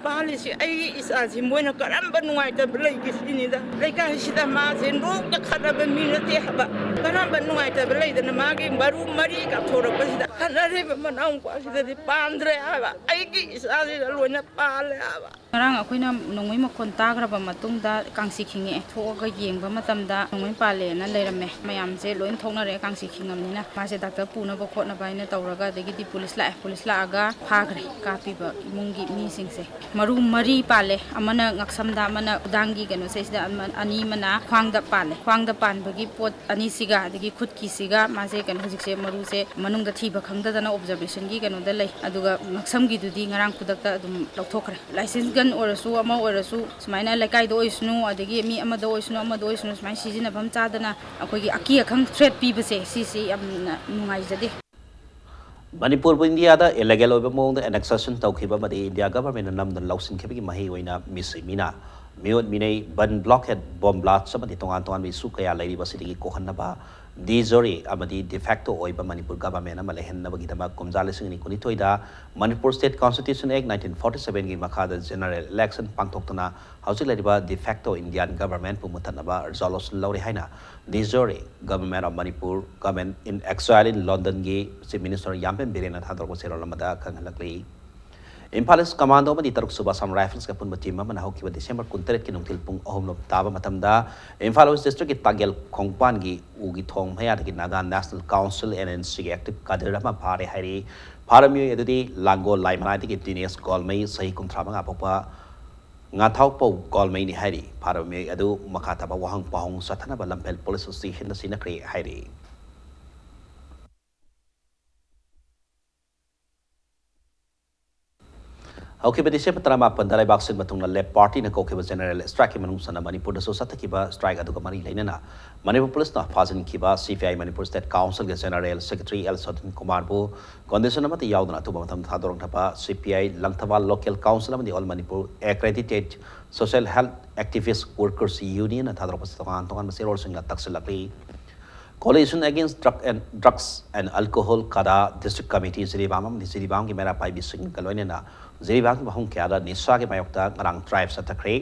ꯄꯥꯜꯂꯤꯁꯤ ꯑꯩꯒꯤ ꯏꯆꯥꯁꯤ ꯃꯣꯏꯅ ꯀꯔꯝꯕ ꯅꯨꯡꯉꯥꯏꯇꯕ ꯂꯩꯒꯦ ꯁꯤꯅꯤꯗ꯫ ꯂꯩꯀꯥꯏꯁꯤꯗ ꯃꯥꯁꯦ ꯅꯣꯡꯇ ꯈꯠꯅꯕ ꯃꯤ ꯅꯠꯇꯦ ꯍꯥꯏꯕ꯫ ꯀꯔꯝꯕ ꯅꯨꯡꯉꯥꯏꯇꯕ ꯂꯩꯗꯅ ꯃꯥꯒꯤ ꯃꯔꯨ ꯃꯔꯤ ꯀꯥꯞꯊꯣꯔꯛꯄꯁꯤꯗ ꯈꯠꯅꯔꯤꯕ ꯃꯅꯥꯎ ꯅꯨꯄꯥꯁꯤꯗꯗꯤ ꯄꯥꯟꯗ꯭ꯔꯦ ꯍꯥꯏꯕ꯫ ꯑꯩꯒꯤ ꯏꯆꯥꯁꯤꯗ ꯂꯣꯏꯅ ꯄꯥꯜꯂꯦ ꯍꯥꯏꯕ꯫ ꯉꯔꯥꯡ ꯑꯩꯈꯣꯏꯅ ꯅꯣꯡꯃꯩ ꯃꯈꯣꯟ ꯇꯥꯈ꯭ꯔꯕ ꯃꯇꯨꯡꯗ ꯀꯥꯡꯁꯤ ꯈꯤꯡꯉꯛꯑꯦ꯫ ꯊꯣꯛꯑꯒ ꯌꯦꯡꯕ ꯃꯇꯝꯗ ꯅꯣꯡꯃꯩ ꯄꯥꯜꯂꯦꯅ ꯂꯩꯔꯝꯃꯦ꯫ ꯃꯌꯥꯝꯁꯦ ꯂꯣꯏ ꯊꯣꯛꯅꯔꯛꯑꯦ ꯀꯥꯡꯁꯤ ꯈꯤꯡꯉꯝꯅꯤꯅ꯫ ꯃꯥꯁꯦ ꯗꯥꯛꯇꯔ ꯄꯨꯅꯕ ꯈꯣꯠꯅꯕ ꯍꯥꯏꯅ ꯇꯧꯔꯒ ꯑꯗꯒꯤꯗꯤ ꯄꯨꯂꯤꯁ ꯂꯥꯛꯑꯦ꯫ ꯄꯨꯂꯤꯁ ꯂꯥꯛꯑꯒ ꯐꯥꯈ꯭ꯔꯦ ꯀꯥꯞꯄꯤꯕ ꯏꯃꯨꯡꯒꯤ ꯃꯤꯁꯤꯡꯁꯦ꯫ ꯃꯔꯨ ꯃꯔꯤ ꯄꯥꯜꯂꯦ꯫ ꯑꯃꯅ ꯉꯛꯁꯝꯗ, ꯑꯃꯅ ꯈꯨꯗꯥꯡꯒꯤ ꯀꯩꯅꯣꯁꯦ ꯁꯤꯗ, ꯑꯃ-, ꯑꯅꯤ ꯑꯃꯅ ꯈ꯭ꯋꯥꯡꯗ ꯄꯥꯜꯂꯦ꯫ ꯈ꯭ꯋꯥꯡꯗ ꯄꯥꯟꯕꯒꯤ ꯄꯣꯠ ꯑꯅꯤꯁꯤꯒ ꯑꯗꯒꯤ ꯈꯨꯠꯀꯤꯁꯤꯒ ꯃꯥꯁꯦ ꯀꯩꯅꯣ ꯍꯧꯖꯤꯛꯁꯦ ꯃꯔꯨꯁꯦ ꯃꯅꯨꯡꯗ ꯊꯤꯕ ꯈꯪꯗꯗꯅ ꯑꯣꯕꯖꯔꯕꯦꯁꯟꯒꯤ ꯀꯩꯅꯣꯗ ꯂꯩ꯫ ꯑꯗꯨꯒ ꯉꯛꯁꯝꯒꯤꯗꯨꯗꯤ ꯉꯔꯥꯡ ꯈꯨꯗꯛꯇ ꯑꯗꯨꯝ ꯂꯧꯊꯣꯛꯈ꯭ꯔꯦ꯫ ꯂꯥꯏꯁꯦꯟꯁ ꯒꯟ ꯑꯣꯏꯔꯁꯨ ꯑꯃ ꯑꯣꯏꯔꯁꯨ ꯁꯨꯃꯥꯏꯅ ꯂꯩꯀꯥꯏꯗ ꯑꯣꯏꯁꯅꯨ, ꯑꯗꯒꯤ ꯃꯤ ꯑꯃꯗ ꯑꯣꯏꯁꯅꯨ, ꯑꯃꯗ ꯑꯣꯏꯁꯅꯨ, ꯁꯨꯃꯥꯏꯅ ꯁꯤꯖꯤꯟꯅꯐꯝ ꯆꯥꯗꯅ ꯑꯩꯈꯣꯏꯒꯤ ꯑꯀꯤ ꯑꯈꯪ ꯊ꯭ꯔꯦꯠ ꯄꯤꯕꯁꯦ ꯁꯤꯁꯤ ꯌꯥꯝꯅ ꯅꯨꯡꯉꯥꯏꯖꯗꯦ꯫ ꯃꯅꯤꯄꯨꯔꯕꯨ ꯏꯟꯗꯤꯌꯥꯗ ꯏꯂꯤꯒꯦꯜ ꯑꯣꯏꯕ ꯃꯑꯣꯡꯗ ꯑꯦꯅꯦꯛꯁꯦꯁꯟ ꯇꯧꯈꯤꯕ ꯑꯃꯗꯤ ꯏꯟꯗꯤꯌꯥ ꯒꯚꯔꯟꯃꯦꯟꯠꯅ ꯅꯝꯗꯨꯅ ꯂꯧꯁꯤꯟꯈꯤꯕꯒꯤ ꯃꯍꯩ ꯑꯣꯏꯅ ꯃꯤꯁꯤ ꯃꯤꯅꯥ, ꯃꯤꯑꯣꯠ ꯃꯤꯅꯩ, ꯕꯟ ꯕ꯭ꯂꯣꯀꯦꯠ, ꯕꯣꯝ ꯕ꯭ꯂꯥꯁ ꯑꯃꯗꯤ ꯇꯣꯉꯥꯟ ꯇꯣꯉꯥꯟꯕ ꯏꯁꯨ ꯀꯌꯥ ꯂꯩꯔꯤꯕꯁꯤꯗꯒꯤ ꯀꯣꯛꯍꯟꯅꯕ ꯗꯤ ꯖꯣꯔꯤ ꯑꯃꯗꯤ ꯗꯤꯐꯦꯛꯇꯣ ꯑꯣꯏꯕ ꯃꯅꯤꯄꯨꯔ ꯒꯚꯔꯟꯃꯦꯟꯠ ꯑꯃ ꯂꯩꯍꯟꯅꯕꯒꯤꯗꯃꯛ ꯀꯨꯝꯖꯥ ꯂꯤꯁꯤꯡ ꯑꯅꯤ ꯀꯨꯟꯅꯤꯊꯣꯏꯗ ꯃꯅꯤꯄꯨꯔ ꯁ꯭ꯇꯦꯠ ꯀꯣꯟꯁꯇꯤꯇ꯭ꯌꯨꯁꯟ ꯑꯦꯛ ꯅꯥꯏꯟꯇꯤꯟ ꯐꯣꯔꯇꯤ ꯁꯕꯦꯟꯒꯤ ꯃꯈꯥꯗ ꯖꯦꯅꯔꯦꯜ ꯏꯂꯦꯛꯁꯟ ꯄꯥꯡꯊꯣꯛꯇꯨꯅ ꯍꯧꯖꯤꯛ ꯂꯩꯔꯤꯕ ꯗꯤꯐꯦꯛꯇꯣ ꯏꯟꯗꯤꯌꯥꯟ ꯒꯚꯔꯟꯃꯦꯟꯠꯄꯨ ꯃꯨꯠꯊꯠꯅꯕ ꯔꯤꯖꯣꯂꯨꯁꯟ ꯂꯧꯔꯦ ꯍꯥꯏꯅ ꯗꯤ ꯖꯣꯔꯤ, Government of Manipur, Government in Exile in Londonꯒꯤ ꯆꯤꯐ ꯃꯤꯅꯤꯁꯇꯔ ꯌꯥꯝꯕꯦꯝ ꯕꯤꯔꯦꯟꯅ ꯊꯥꯗꯣꯔꯛꯄ ꯆꯦꯔꯣꯜ ꯑꯃꯗ ꯈꯪꯍꯜꯂꯛꯂꯤ꯫ ꯏꯝꯐꯥꯜ ꯏꯁ ꯀꯃꯥꯟꯗꯣ ꯑꯃꯗꯤ ꯇꯔꯨꯛ ꯁꯨꯕ ꯑꯁꯥꯝ ꯔꯥꯏꯐꯜꯁꯀ ꯑꯄꯨꯟꯕ ꯇꯤꯝ ꯑꯃꯅ ꯍꯧꯈꯤꯕ ꯗꯤꯁꯦꯝꯕꯔ ꯀꯨꯟꯇꯔꯦꯠꯀꯤ ꯅꯨꯡꯊꯤꯜ ꯄꯨꯡ ꯑꯍꯨꯝ ꯂꯣꯝ ꯇꯥꯕ ꯃꯇꯝꯗ ꯏꯝꯐꯥꯜ ꯋꯦꯁ ꯗꯤꯁꯇ꯭ꯔꯤꯛꯀꯤ ꯇꯥꯒꯦꯜ ꯈꯣꯡꯄꯥꯟꯒꯤ ꯎꯒꯤ ꯊꯣꯡ ꯃꯌꯥꯗꯒꯤ Naga national council, N N ꯁꯤꯒꯤ ꯑꯦꯛꯇꯤꯚ ꯀꯥꯗꯔ ꯑꯃ ꯐꯥꯔꯦ ꯍꯥꯏꯔꯤ꯫ ꯐꯥꯔꯕ ꯃꯤꯑꯣꯏ ꯑꯗꯨꯗꯤ ꯂꯥꯡꯒꯣꯜ ꯂꯥꯏꯃꯅꯥꯏꯗꯒꯤ ꯗꯤꯅꯦꯁ ꯒꯣꯜꯃꯩ, ꯆꯍꯤ ꯀꯨꯟꯊ꯭ꯔꯥ ꯃꯉꯥ ꯄꯣꯛꯄ, ꯉꯥꯊꯥꯎꯄꯧ ꯒꯣꯜꯃꯩꯅꯤ ꯍꯥꯏꯔꯤ꯫ ꯐꯥꯔꯕ ꯃꯤꯑꯣꯏ ꯑꯗꯨ ꯃꯈꯥ ꯇꯥꯕ ꯋꯥꯍꯪ ꯄꯥꯎꯍꯪ ꯆꯠꯊꯅꯕ ꯂꯝꯐꯦꯜ ꯄꯨꯂꯤꯁ ꯁ꯭ꯇꯦꯁꯟꯗ ꯁꯤꯟꯅꯈ꯭ꯔꯦ ꯍꯥꯏꯔꯤ꯫ ꯍꯧꯈꯤꯕ ꯗꯤꯁꯦꯝꯕꯔ ꯇꯔꯥꯃꯥꯄꯟꯗ ꯂꯩꯕꯥꯛ ꯁꯤꯟꯕ ꯊꯨꯡꯅ ꯂꯦꯞ ꯄꯥꯔꯇꯤꯅ ꯀꯧꯈꯤꯕ ꯖꯦꯅꯔꯦꯜ ꯁ꯭ꯇ꯭ꯔꯥꯏꯛꯀꯤ ꯃꯅꯨꯡ ꯆꯟꯅ ꯃꯅꯤꯄꯨꯔꯗꯁꯨ ꯆꯠꯊꯈꯤꯕ ꯁ꯭ꯇ꯭ꯔꯥꯏꯛ ꯑꯗꯨꯒ ꯃꯔꯤ ꯂꯩꯅꯅ ꯃꯅꯤꯄꯨꯔ ꯄꯨꯂꯤꯁꯅ ꯐꯥꯖꯤꯟꯈꯤꯕ C P I Manipur state ꯀꯥꯎꯟꯁꯤꯜꯒꯤ ꯖꯦꯅꯔꯦꯜ ꯁꯦꯀ꯭ꯔꯦꯇꯔꯤ ꯑꯦꯜ ꯁꯣꯗꯤꯟ ꯀꯨꯃꯥꯔꯕꯨ ꯀꯣꯟꯗꯤꯁꯟ ꯑꯃꯠꯇ ꯌꯥꯎꯗꯅ ꯑꯊꯨꯕ ꯃꯇꯝꯗ ꯊꯥꯗꯣꯔꯛꯅꯕ C P I Langthabal local council ꯑꯃꯗꯤ all Manipur accredited social health activist workers ꯌꯨꯅꯤꯌꯟꯅ ꯊꯥꯗꯣꯔꯛꯄꯁꯤ ꯇꯣꯉꯥꯟ ꯇꯣꯉꯥꯟꯕ ꯆꯦꯔꯣꯜꯁꯤꯡꯅ ꯇꯛꯁꯤꯜꯂꯛꯂꯤ꯫ Coalition Against Drug and, Drugs and Alcohol CADA district committee ꯖꯤꯔꯤꯕꯥꯝ ꯑꯃꯗꯤ ꯖꯤꯔꯤꯕꯥꯝꯒꯤ ꯃꯩꯔꯥ ꯄꯥꯏꯕꯤꯁꯤꯡꯒ ꯂꯣꯏꯅꯅ ꯖꯤꯔꯤꯕꯥꯝꯒꯤ ꯃꯐꯝ ꯀꯌꯥꯗ ꯅꯤꯁꯥꯒꯤ ꯃꯥꯌꯣꯛꯇ ꯉꯔꯥꯡ ꯗ꯭ꯔꯥꯏꯚ ꯆꯠꯊꯈ꯭ꯔꯦ꯫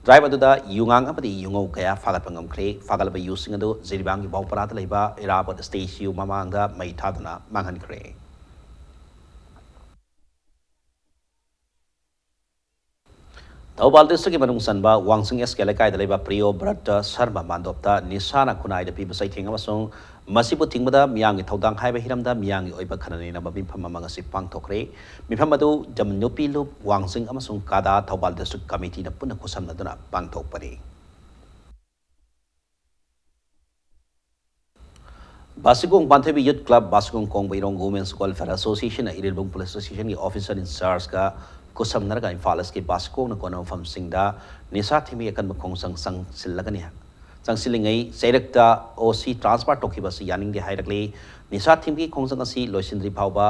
ꯗ꯭ꯔꯥꯏꯚ ꯑꯗꯨꯗ ꯌꯨꯉꯥꯡ ꯑꯃꯗꯤ ꯌꯨꯉꯧ ꯀꯌꯥ ꯐꯥꯒꯠꯄ ꯉꯝꯈ꯭ꯔꯦ꯫ ꯐꯥꯒꯠꯂꯕ ꯌꯨꯁꯤꯡ ꯑꯗꯨ ꯖꯤꯔꯤꯕꯥꯝꯒꯤ ꯕꯥꯎꯄꯔꯥꯗ ꯂꯩꯕ ꯏꯔꯥꯕꯣꯠ ꯁ꯭ꯇꯦꯖ ꯌꯨ ꯃꯃꯥꯡꯗ ꯃꯩ ꯊꯥꯗꯨꯅ ꯃꯥꯡꯍꯟꯈ꯭ꯔꯦ꯫ ꯊꯧꯕꯥꯜ ꯗꯤꯁꯇ꯭ꯔꯤꯛꯀꯤ ꯃꯅꯨꯡ ꯆꯟꯕ ꯋꯥꯡꯖꯤꯡ ꯑꯦꯁ ꯀꯦ ꯂꯩꯀꯥꯏꯗ ꯂꯩꯕ ꯄ꯭ꯔꯤꯌꯣ ꯕ꯭ꯔꯠꯇ ꯁꯔꯃ ꯃꯥꯟꯗꯣꯞꯇ ꯅꯤꯁꯥꯅ ꯈꯨꯟꯅꯥꯏꯗ ꯄꯤꯕ ꯆꯩꯊꯦꯡ ꯑꯃꯁꯨꯡ ꯃꯁꯤꯕꯨ ꯊꯤꯡꯕꯗ ꯃꯤꯌꯥꯝꯒꯤ ꯊꯧꯗꯥꯡ ꯍꯥꯏꯕ ꯍꯤꯔꯝꯗ ꯃꯤꯌꯥꯝꯒꯤ ꯑꯣꯏꯕ ꯈꯟꯅ ꯅꯩꯅꯕ ꯃꯤꯐꯝ ꯑꯃ ꯉꯁꯤ ꯄꯥꯡꯊꯣꯛꯈ꯭ꯔꯦ꯫ ꯃꯤꯐꯝ ꯑꯗꯨ ꯖꯝ ꯅꯨꯄꯤ ꯂꯨꯞ ꯋꯥꯡꯖꯤꯡ ꯑꯃꯁꯨꯡ ꯀꯥꯗꯥ ꯊꯧꯕꯥꯜ ꯗꯤꯁꯇ꯭ꯔꯤꯛ ꯀꯃꯤꯇꯤꯅ ꯄꯨꯟꯅ ꯈꯨꯠꯁꯝꯅꯗꯨꯅ ꯄꯥꯡꯊꯣꯛꯄꯅꯤ꯫ Bashikhong Panthoibi youth club, Bashikhong Kongba Irong women's welfare ꯑꯦꯁꯣꯁꯤꯌꯦꯁꯟꯅ ꯏꯔꯤꯜꯕꯨꯡ ꯄꯨꯂꯤꯁ ꯁ꯭ꯇꯦꯁꯟꯒꯤ ꯑꯣꯐꯤꯁꯔ ꯏꯟ ꯆꯥꯔꯖꯀ ꯈꯨꯠꯁꯝꯅꯔꯒ ꯏꯝꯐꯥꯜ ꯏꯁꯀꯤ ꯕꯥꯁꯤꯈꯣꯡꯅ ꯀꯣꯟꯕ ꯃꯐꯝꯁꯤꯡꯗ ꯅꯤꯁꯥ ꯊꯤꯡꯕꯒꯤ ꯑꯀꯟꯕ ꯈꯣꯡꯖꯪ ꯆꯪꯁꯤꯜꯂꯒꯅꯤ꯫ ꯆꯪꯁꯤꯜꯂꯤꯉꯩ ꯆꯩꯔꯛꯇ ꯑꯣ ꯁꯤ ꯇ꯭ꯔꯥꯟꯁꯐꯔ ꯇꯧꯈꯤꯕ ꯑꯁꯤ ꯌꯥꯅꯤꯡꯗꯦ ꯍꯥꯏꯔꯛꯂꯤ꯫ ꯅꯤꯁꯥ ꯊꯤꯡꯕꯒꯤ ꯈꯣꯡꯖꯪ ꯑꯁꯤ ꯂꯣꯏꯁꯤꯟꯗ꯭ꯔꯤ ꯐꯥꯎꯕ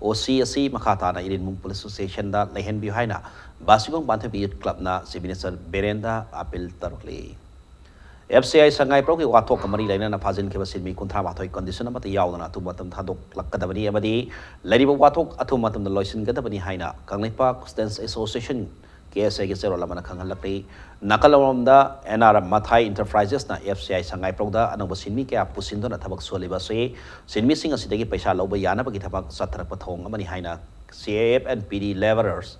ꯑꯣ ꯁꯤ ꯑꯁꯤ ꯃꯈꯥ ꯇꯥꯅ ꯏꯔꯤꯜꯕꯨꯡ ꯄꯨꯂꯤꯁ ꯁ꯭ꯇꯦꯁꯟꯗ ꯂꯩꯍꯟꯕꯤꯌꯨ ꯍꯥꯏꯅ ꯕꯥꯁꯤꯈꯣꯡ ꯄꯥꯟꯊꯣꯏꯕꯤ ꯌꯨꯠ ꯀ꯭ꯂꯕꯅ ꯆꯤꯐ ꯃꯤꯅꯤꯁꯇꯔ ꯕꯤꯔꯦꯟꯗ ꯑꯄꯤꯜ ꯇꯧꯔꯛꯂꯤ꯫ ꯑꯦꯐ ꯁꯤ ꯑꯥꯏ ꯁꯉꯥꯏꯄ꯭ꯔꯧꯒꯤ ꯋꯥꯊꯣꯛꯀ ꯃꯔꯤ ꯂꯩꯅꯅ ꯐꯥꯖꯤꯟꯈꯤꯕ ꯁꯤꯟꯃꯤ ꯀꯨꯟꯊ꯭ꯔꯥ ꯃꯥꯊꯣꯏ ꯀꯣꯟꯗꯤꯁꯟ ꯑꯃꯠꯇ ꯌꯥꯎꯗꯅ ꯑꯊꯨꯕ ꯃꯇꯝꯗ ꯊꯥꯗꯣꯛꯂꯛꯀꯗꯕꯅꯤ ꯑꯃꯗꯤ ꯂꯩꯔꯤꯕ ꯋꯥꯊꯣꯛ ꯑꯊꯨꯕ ꯃꯇꯝꯗ ꯂꯣꯏꯁꯤꯟꯒꯗꯕꯅꯤ ꯍꯥꯏꯅ ꯀꯪꯂꯩꯄꯥꯛ ꯁ꯭ꯇꯨꯗꯦꯟꯠꯁ ꯑꯦꯁꯣꯁꯤꯌꯦꯁꯟ, ꯀꯦ ꯑꯦꯁ ꯑꯦꯒꯤ ꯆꯦꯔꯣꯜ ꯑꯃꯅ ꯈꯪꯍꯜꯂꯛꯂꯤ꯫ ꯅꯥꯀꯜ ꯑꯃꯔꯣꯝꯗ ꯑꯦꯟ ꯑꯥꯔ ꯃꯊꯥꯏ ꯏꯟꯇꯔꯄ꯭ꯔꯥꯏꯖꯦꯁꯅ ꯑꯦꯐ ꯁꯤ ꯑꯥꯏ ꯁꯉꯥꯏꯄ꯭ꯔꯧꯗ ꯑꯅꯧꯕ ꯁꯤꯟꯃꯤ ꯀꯌꯥ ꯄꯨꯁꯤꯟꯗꯨꯅ ꯊꯕꯛ ꯁꯨꯍꯜꯂꯤꯕ ꯑꯁꯤ ꯁꯤꯟꯃꯤꯁꯤꯡ ꯑꯁꯤꯗꯒꯤ ꯄꯩꯁꯥ ꯂꯧꯕ ꯌꯥꯅꯕꯒꯤ ꯊꯕꯛ ꯆꯠꯊꯔꯛꯄ ꯊꯧꯑꯣꯡ ꯑꯃꯅꯤ ꯍꯥꯏꯅ C A F and P D Labourers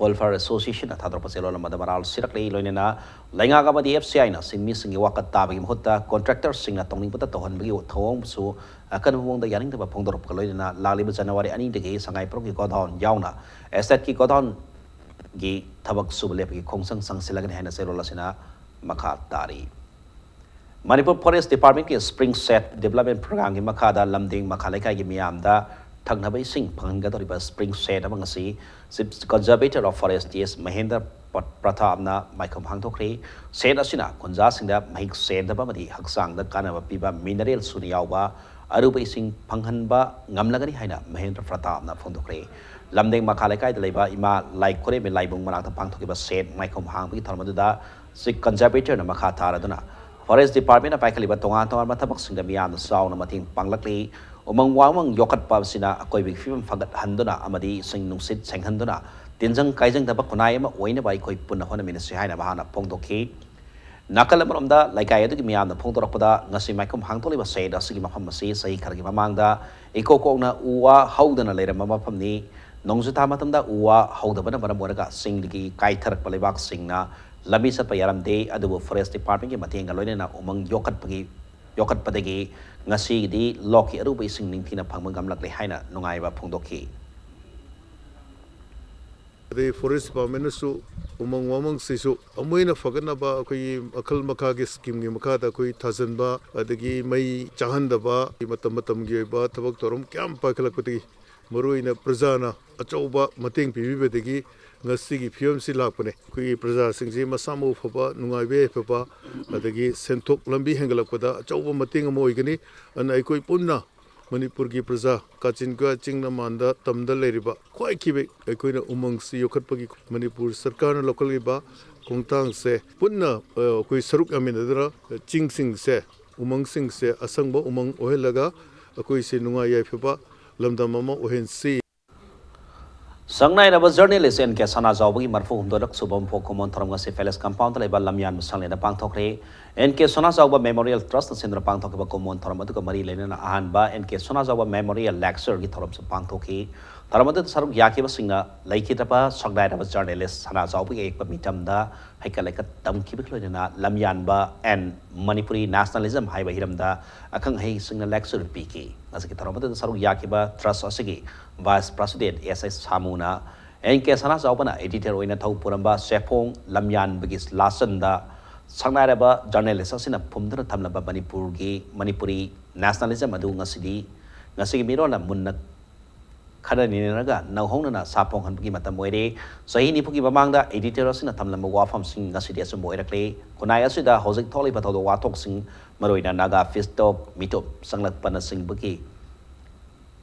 Welfare Association ꯅ ꯊꯥꯗꯣꯔꯛꯄ ꯆꯦꯔꯣꯜ ꯑꯃꯗ ꯃꯔꯥꯜ ꯁꯤꯔꯛꯂꯤ꯫ ꯂꯣꯏꯅꯅ ꯂꯩꯉꯥꯛ ꯑꯃꯗꯤ F C I ꯅ ꯁꯤꯟꯃꯤꯁꯤꯡꯒꯤ ꯋꯥꯀꯠ ꯇꯥꯕꯒꯤ ꯃꯍꯨꯠꯇ contractor ꯁꯤꯡꯅ ꯇꯧꯅꯤꯡꯕꯇ ꯇꯧꯍꯟꯕꯒꯤ ꯊꯧꯑꯣꯡꯁꯨ ꯑꯀꯟꯕ ꯃꯑꯣꯡꯗ ꯌꯥꯅꯤꯡꯗꯕ ꯐꯣꯡꯗꯣꯔꯛꯄꯒ ꯂꯣꯏꯅꯅ ꯂꯥꯛꯂꯤꯕ January ꯑꯅꯤꯗꯒꯤ ꯁꯉꯥꯏꯄ꯭ꯔꯧꯒꯤ godown ꯌꯥꯎꯅ estate ꯀꯤ godown ꯒꯤ ꯊꯕꯛ ꯁꯨꯕ ꯂꯦꯞꯄꯒꯤ ꯈꯣꯡꯖꯪ ꯆꯪꯁꯤꯜꯂꯒꯅꯤ ꯍꯥꯏꯅ ꯆꯦꯔꯣꯜ ꯑꯁꯤꯅ ꯃꯈꯥ ꯇꯥꯔꯤ꯫ ꯃꯅꯤꯄꯨꯔ Forest Department ꯀꯤ Spring Shade Development Program ꯒꯤ ꯃꯈꯥꯗ ꯂꯝꯗꯤꯡ ꯃꯈꯥ ꯂꯩꯀꯥꯏꯒꯤ ꯃꯤꯌꯥꯝꯗ ꯊꯛꯅꯕ ꯏꯁꯤꯡ ꯐꯪꯍꯟꯒꯗꯧꯔꯤꯕ Spring Shade ꯑꯃ ꯉꯁꯤ Chief Conservator of Forest T S Mahendra ꯄ꯭ꯔ-, ꯄ꯭ꯔꯇꯥꯞꯅ ꯃꯥꯏꯈꯨꯝ ꯍꯥꯡꯗꯣꯛꯈ꯭ꯔꯦ꯫ Shade ꯑꯁꯤꯅ ꯈꯨꯟꯖꯥꯁꯤꯡꯗ ꯃꯍꯤꯛ ꯆꯦꯟꯗꯕ ꯑꯃꯗꯤ ꯍꯛꯆꯥꯡꯗ ꯀꯥꯟꯅꯕ ꯄꯤꯕ mineral ꯁꯨꯅ ꯌꯥꯎꯕ ꯑꯔꯨꯕ ꯏꯁꯤꯡ ꯐꯪꯍꯟꯕ ꯉꯝꯂꯒꯅꯤ ꯍꯥꯏꯅ ꯃꯍꯦꯟꯗ꯭ꯔ ꯄ꯭ꯔꯇꯥꯞꯅ ꯐꯣꯡꯗꯣꯛꯈ꯭ꯔꯦ꯫ ꯂꯝꯗꯦꯡ ꯃꯈꯥ ꯂꯩꯀꯥꯏꯗ ꯂꯩꯕ ꯏꯃꯥ ꯂꯥꯏ ꯈꯨꯔꯦꯝꯕꯤ ꯂꯥꯏꯕꯨꯡ ꯃꯅꯥꯛꯇ ꯄꯥꯡꯊꯣꯛꯈꯤꯕ Shade ꯃꯥꯏꯈꯨꯝ ꯍꯥꯡꯕꯒꯤ ꯊꯧꯔꯝ ꯑꯗꯨꯗ Chief Conservator ꯅ ꯃꯈꯥ ꯇꯥꯔꯗꯨꯅ Forest Department ꯅ ꯄꯥꯏꯈꯠꯂꯤꯕ ꯇꯣꯉꯥꯟ ꯇꯣꯉꯥꯟꯕ ꯊꯕꯛꯁꯤꯡꯗ ꯃꯤꯌꯥꯝꯅ ꯆꯥꯎꯅ ꯃꯇꯦꯡ ꯄꯥꯡꯂꯛꯂꯤ꯫ ꯎꯃꯪ ꯋꯥꯃꯪ ꯌꯣꯛꯈꯠꯄ ꯑꯁꯤꯅ ꯑꯀꯣꯏꯕꯒꯤ ꯐꯤꯕꯝ ꯐꯒꯠꯍꯟꯗꯨꯅ ꯑꯃꯗꯤ ꯏꯁꯤꯡ ꯅꯨꯡꯁꯤꯠ ꯁꯦꯡꯍꯟꯗꯨꯅ ꯇꯤꯟꯖꯪ ꯀꯥꯏꯖꯪꯗꯕ ꯈꯨꯟꯅꯥꯏ ꯑꯃ ꯑꯣꯏꯅꯕ ꯑꯩꯈꯣꯏ ꯄꯨꯟꯅ ꯍꯣꯠꯅꯃꯤꯟꯅꯁꯤ ꯍꯥꯏꯅ ꯃꯍꯥꯛꯅ ꯐꯣꯡꯗꯣꯛꯈꯤ꯫ ꯅꯥꯀꯜ ꯑꯃꯔꯣꯝꯗ ꯂꯩꯀꯥꯏ ꯑꯗꯨꯒꯤ ꯃꯤꯌꯥꯝꯅ ꯐꯣꯡꯗꯣꯔꯛꯄꯗ ꯉꯁꯤ ꯃꯥꯏꯈꯨꯝ ꯍꯥꯡꯗꯣꯛꯂꯤꯕ Shade ꯑꯁꯤꯒꯤ ꯃꯐꯝ ꯑꯁꯤ ꯆꯍꯤ ꯈꯔꯒꯤ ꯃꯃꯥꯡꯗ ꯏꯀꯣꯛ ꯀꯣꯛꯅ ꯎ ꯋꯥ ꯍꯧꯗꯅ ꯂꯩꯔꯝꯕ ꯃꯐꯝꯅꯤ꯫ ꯅꯣꯡꯖꯨꯊꯥ ꯃꯇꯝꯗ ꯎ ꯋꯥ ꯍꯧꯗꯕꯅ ꯃꯔꯝ ꯑꯣꯏꯔꯒ ꯆꯤꯡꯗꯒꯤ ꯀꯥꯏꯊꯔꯛꯄ ꯂꯩꯕꯥꯛꯁꯤꯡꯅ ꯂꯝꯕꯤ ꯆꯠꯄ ꯌꯥꯔꯝꯗꯦ, ꯑꯗꯨꯕꯨ Forest Department ꯀꯤ ꯃꯇꯦꯡꯒ ꯂꯣꯏꯅꯅ ꯎꯃꯪ ꯌꯣꯛꯈꯠꯄꯒꯤ, ꯌꯣꯛꯈꯠꯄꯗꯒꯤ ꯉꯁꯤꯒꯤꯗꯤ ꯂꯣꯛꯀꯤ ꯑꯔꯨꯕ ꯏꯁꯤꯡ ꯅꯤꯡꯊꯤꯅ ꯐꯪꯕ ꯉꯝꯂꯛꯂꯦ ꯍꯥꯏꯅ ꯅꯨꯡꯉꯥꯏꯕ ꯐꯣꯡꯗꯣꯛꯈꯤ꯫ ꯑꯗꯩ Forest Department ꯅꯁꯨ ꯎꯃꯪ ꯋꯥꯃꯪꯁꯤꯁꯨ ꯑꯃꯨꯛ ꯍꯦꯟꯅ ꯐꯒꯠꯅꯕ ꯑꯩꯈꯣꯏꯒꯤ ꯃꯈꯜ ꯃꯈꯥꯒꯤ scheme ꯒꯤ ꯃꯈꯥꯗ ꯑꯩꯈꯣꯏ ꯊꯥꯖꯤꯟꯕ, ꯑꯗꯒꯤ ꯃꯩ ꯆꯥꯍꯟꯗꯕ, ꯃꯇꯝ ꯃꯇꯝꯒꯤ ꯑꯣꯏꯕ ꯊꯕꯛ ꯊꯧꯔꯝ ꯀꯌꯥꯝ ꯄꯥꯏꯈꯠꯂꯛꯄꯗꯒꯤ ꯃꯔꯨꯑꯣꯏꯅ ꯄ꯭ꯔꯖꯥꯅ ꯑꯆꯧꯕ ꯃꯇꯦꯡ ꯄꯤꯕꯤꯕꯗꯒꯤ ꯉꯁꯤꯒꯤ ꯐꯤꯕꯝꯁꯤ ꯂꯥꯛꯄꯅꯦ꯫ ꯑꯩꯈꯣꯏꯒꯤ ꯄ꯭ꯔꯖꯥꯁꯤꯡꯁꯤ ꯃꯁꯥ ꯃꯎ ꯐꯕ, ꯅꯨꯡꯉꯥꯏꯕ ꯌꯥꯏꯐꯕ, ꯑꯗꯒꯤ ꯁꯦꯟꯊꯣꯛ ꯂꯝꯕꯤ ꯍꯦꯟꯒꯠꯂꯛꯄꯗ ꯑꯆꯧꯕ ꯃꯇꯦꯡ ꯑꯃ ꯑꯣꯏꯒꯅꯤ꯫ ꯑꯗꯨꯅ ꯑꯩꯈꯣꯏ ꯄꯨꯟꯅ ꯃꯅꯤꯄꯨꯔꯒꯤ ꯄ꯭ꯔꯖꯥ, ꯀꯥꯆꯤꯟ ꯀꯣꯌꯥ ꯆꯤꯡ ꯃꯥꯟꯗ ꯇꯝꯗ ꯂꯩꯔꯤꯕ ꯈ꯭ꯋꯥꯏꯈꯤꯕ ꯑꯩꯈꯣꯏꯅ ꯎꯃꯪꯁꯤ ꯌꯣꯛꯈꯠꯄꯒꯤ ꯃꯅꯤꯄꯨꯔ ꯁꯔꯀꯥꯔꯅ ꯂꯧꯈꯠꯂꯤꯕ ꯈꯣꯡꯊꯥꯡꯁꯦ ꯄꯨꯟꯅ, ꯑ, ꯑꯩꯈꯣꯏ ꯁꯔꯨꯛ ꯌꯥꯃꯤꯟꯅꯗꯨꯅ ꯆꯤꯡꯁꯤꯡꯁꯦ, ꯎꯃꯪꯁꯤꯡꯁꯦ ꯑꯁꯪꯕ ꯎꯃꯪ ꯑꯣꯏꯍꯜꯂꯒ ꯑꯩꯈꯣꯏꯁꯦ ꯅꯨꯡꯉꯥꯏ ꯌꯥꯏꯐꯕ ꯂꯝꯗꯝ ꯑꯃ ꯑꯣꯏꯍꯟꯁꯤ꯫ ꯁꯪꯅꯥꯏꯔꯕ journalist N K ꯁꯅꯥꯖꯥꯎꯕꯒꯤ ꯃꯔꯐꯨ ꯍꯨꯝꯗꯣꯏꯔꯛ ꯁꯨꯕ ꯃꯄꯣꯛ ꯀꯨꯝꯑꯣꯟ ꯊꯧꯔꯝ ꯉꯁꯤ Palace compound ꯗ ꯂꯩꯕ ꯂꯝꯌꯥꯟꯕ ꯁꯪꯂꯦꯟꯗ ꯄꯥꯡꯊꯣꯛꯈ꯭ꯔꯦ꯫ ꯑꯦꯟ ꯀꯦ ꯁꯅꯥꯖꯥꯎꯕ ꯃꯦꯃꯣꯔꯤꯌꯦꯜ ꯇ꯭ꯔꯁꯅ ꯁꯤꯟꯗꯨꯅ ꯄꯥꯡꯊꯣꯛꯈꯤꯕ ꯀꯨꯝꯑꯣꯟ ꯊꯧꯔꯝ ꯑꯗꯨꯒ ꯃꯔꯤ ꯂꯩꯅꯅ ꯑꯍꯥꯟꯕ ꯑꯦꯟ ꯀꯦ ꯁꯅꯥꯖꯥꯎꯕ ꯃꯦꯃꯣꯔꯤꯌꯦꯜ ꯂꯦꯛꯆꯔꯒꯤ ꯊꯧꯔꯝꯁꯨ ꯄꯥꯡꯊꯣꯛꯈꯤ꯫ ꯊꯧꯔꯝ ꯑꯗꯨꯗ ꯁꯔꯨꯛ ꯌꯥꯈꯤꯕꯁꯤꯡꯅ ꯂꯩꯈꯤꯗ꯭ꯔꯕ ꯁꯛꯅꯥꯏꯔꯕ ꯖꯔꯅꯦꯂꯤꯁ ꯁꯅꯥꯖꯥꯎꯕꯒꯤ ꯑꯌꯦꯛꯄ ꯃꯤꯇꯝꯗ ꯍꯩꯀꯠ ꯂꯩꯀꯠ ꯇꯝꯈꯤꯕꯒ ꯂꯣꯏꯅꯅ ꯂꯝꯌꯥꯟꯕ and Manipuri nationalism ꯍꯥꯏꯕ ꯍꯤꯔꯝꯗ ꯑꯈꯪ ꯑꯍꯩꯁꯤꯡꯅ ꯂꯦꯛꯆꯔ ꯄꯤꯈꯤ꯫ ꯃꯁꯤꯒꯤ ꯊꯧꯔꯝ ꯑꯗꯨꯗ ꯁꯔꯨꯛ ꯌꯥꯈꯤꯕ ꯇ꯭ꯔꯁ ꯑꯁꯤꯒꯤ ꯚꯥꯏꯁ ꯄ꯭ꯔꯁꯤꯗꯦꯟ ꯑꯦꯁ ꯑꯩꯆ ꯁꯥꯃꯨꯅ ꯑꯦꯟ ꯀꯦ ꯁꯅꯥꯖꯥꯎꯕꯅ ꯑꯦꯗꯤꯇꯔ ꯑꯣꯏꯅ ꯊꯧ ꯄꯨꯔꯝꯕ ꯆꯦꯐꯣꯡ ꯂꯝꯌꯥꯟꯕꯒꯤ ꯂꯥꯆꯟꯗ ꯁꯛꯅꯥꯏꯔꯕ ꯖꯔꯅꯦꯂꯤꯁ ꯑꯁꯤꯅ ꯐꯨꯝꯗꯨꯅ ꯊꯝꯂꯝꯕ ꯃꯅꯤꯄꯨꯔꯒꯤ, ꯃꯅꯤꯄꯨꯔꯤ ꯅꯦꯁꯅꯦꯂꯤꯖꯝ ꯑꯗꯨ ꯉꯁꯤꯗꯤ, ꯉꯁꯤꯒꯤ ꯃꯤꯔꯣꯜꯅ ꯃꯨꯟꯅ ꯈꯟꯅ ꯅꯩꯅꯔꯒ ꯅꯧꯍꯧꯅꯅ ꯁꯥꯐꯣꯡꯍꯟꯕꯒꯤ ꯃꯇꯝ ꯑꯣꯏꯔꯦ꯫ ꯆꯍꯤ ꯅꯤꯐꯨꯒꯤ ꯃꯃꯥꯡꯗ ꯑꯦꯗꯤꯇꯔ ꯑꯁꯤꯅ ꯊꯝꯂꯝꯕ ꯋꯥꯐꯝꯁꯤꯡ ꯉꯁꯤꯗꯤ ꯑꯆꯨꯝꯕ ꯑꯣꯏꯔꯛꯂꯦ꯫ ꯈꯨꯟꯅꯥꯏ ꯑꯁꯤꯗ ꯍꯧꯖꯤꯛ ꯊꯣꯛꯂꯤꯕ ꯊꯧꯗꯣꯛ ꯋꯥꯊꯣꯛꯁꯤꯡ, ꯃꯔꯨꯑꯣꯏꯅ ꯅꯥꯒꯥ ꯄꯤꯁ ꯇꯣꯛ, ꯃꯤꯇꯣꯞ ꯆꯪꯂꯛꯄꯅꯆꯤꯡꯕꯒꯤ,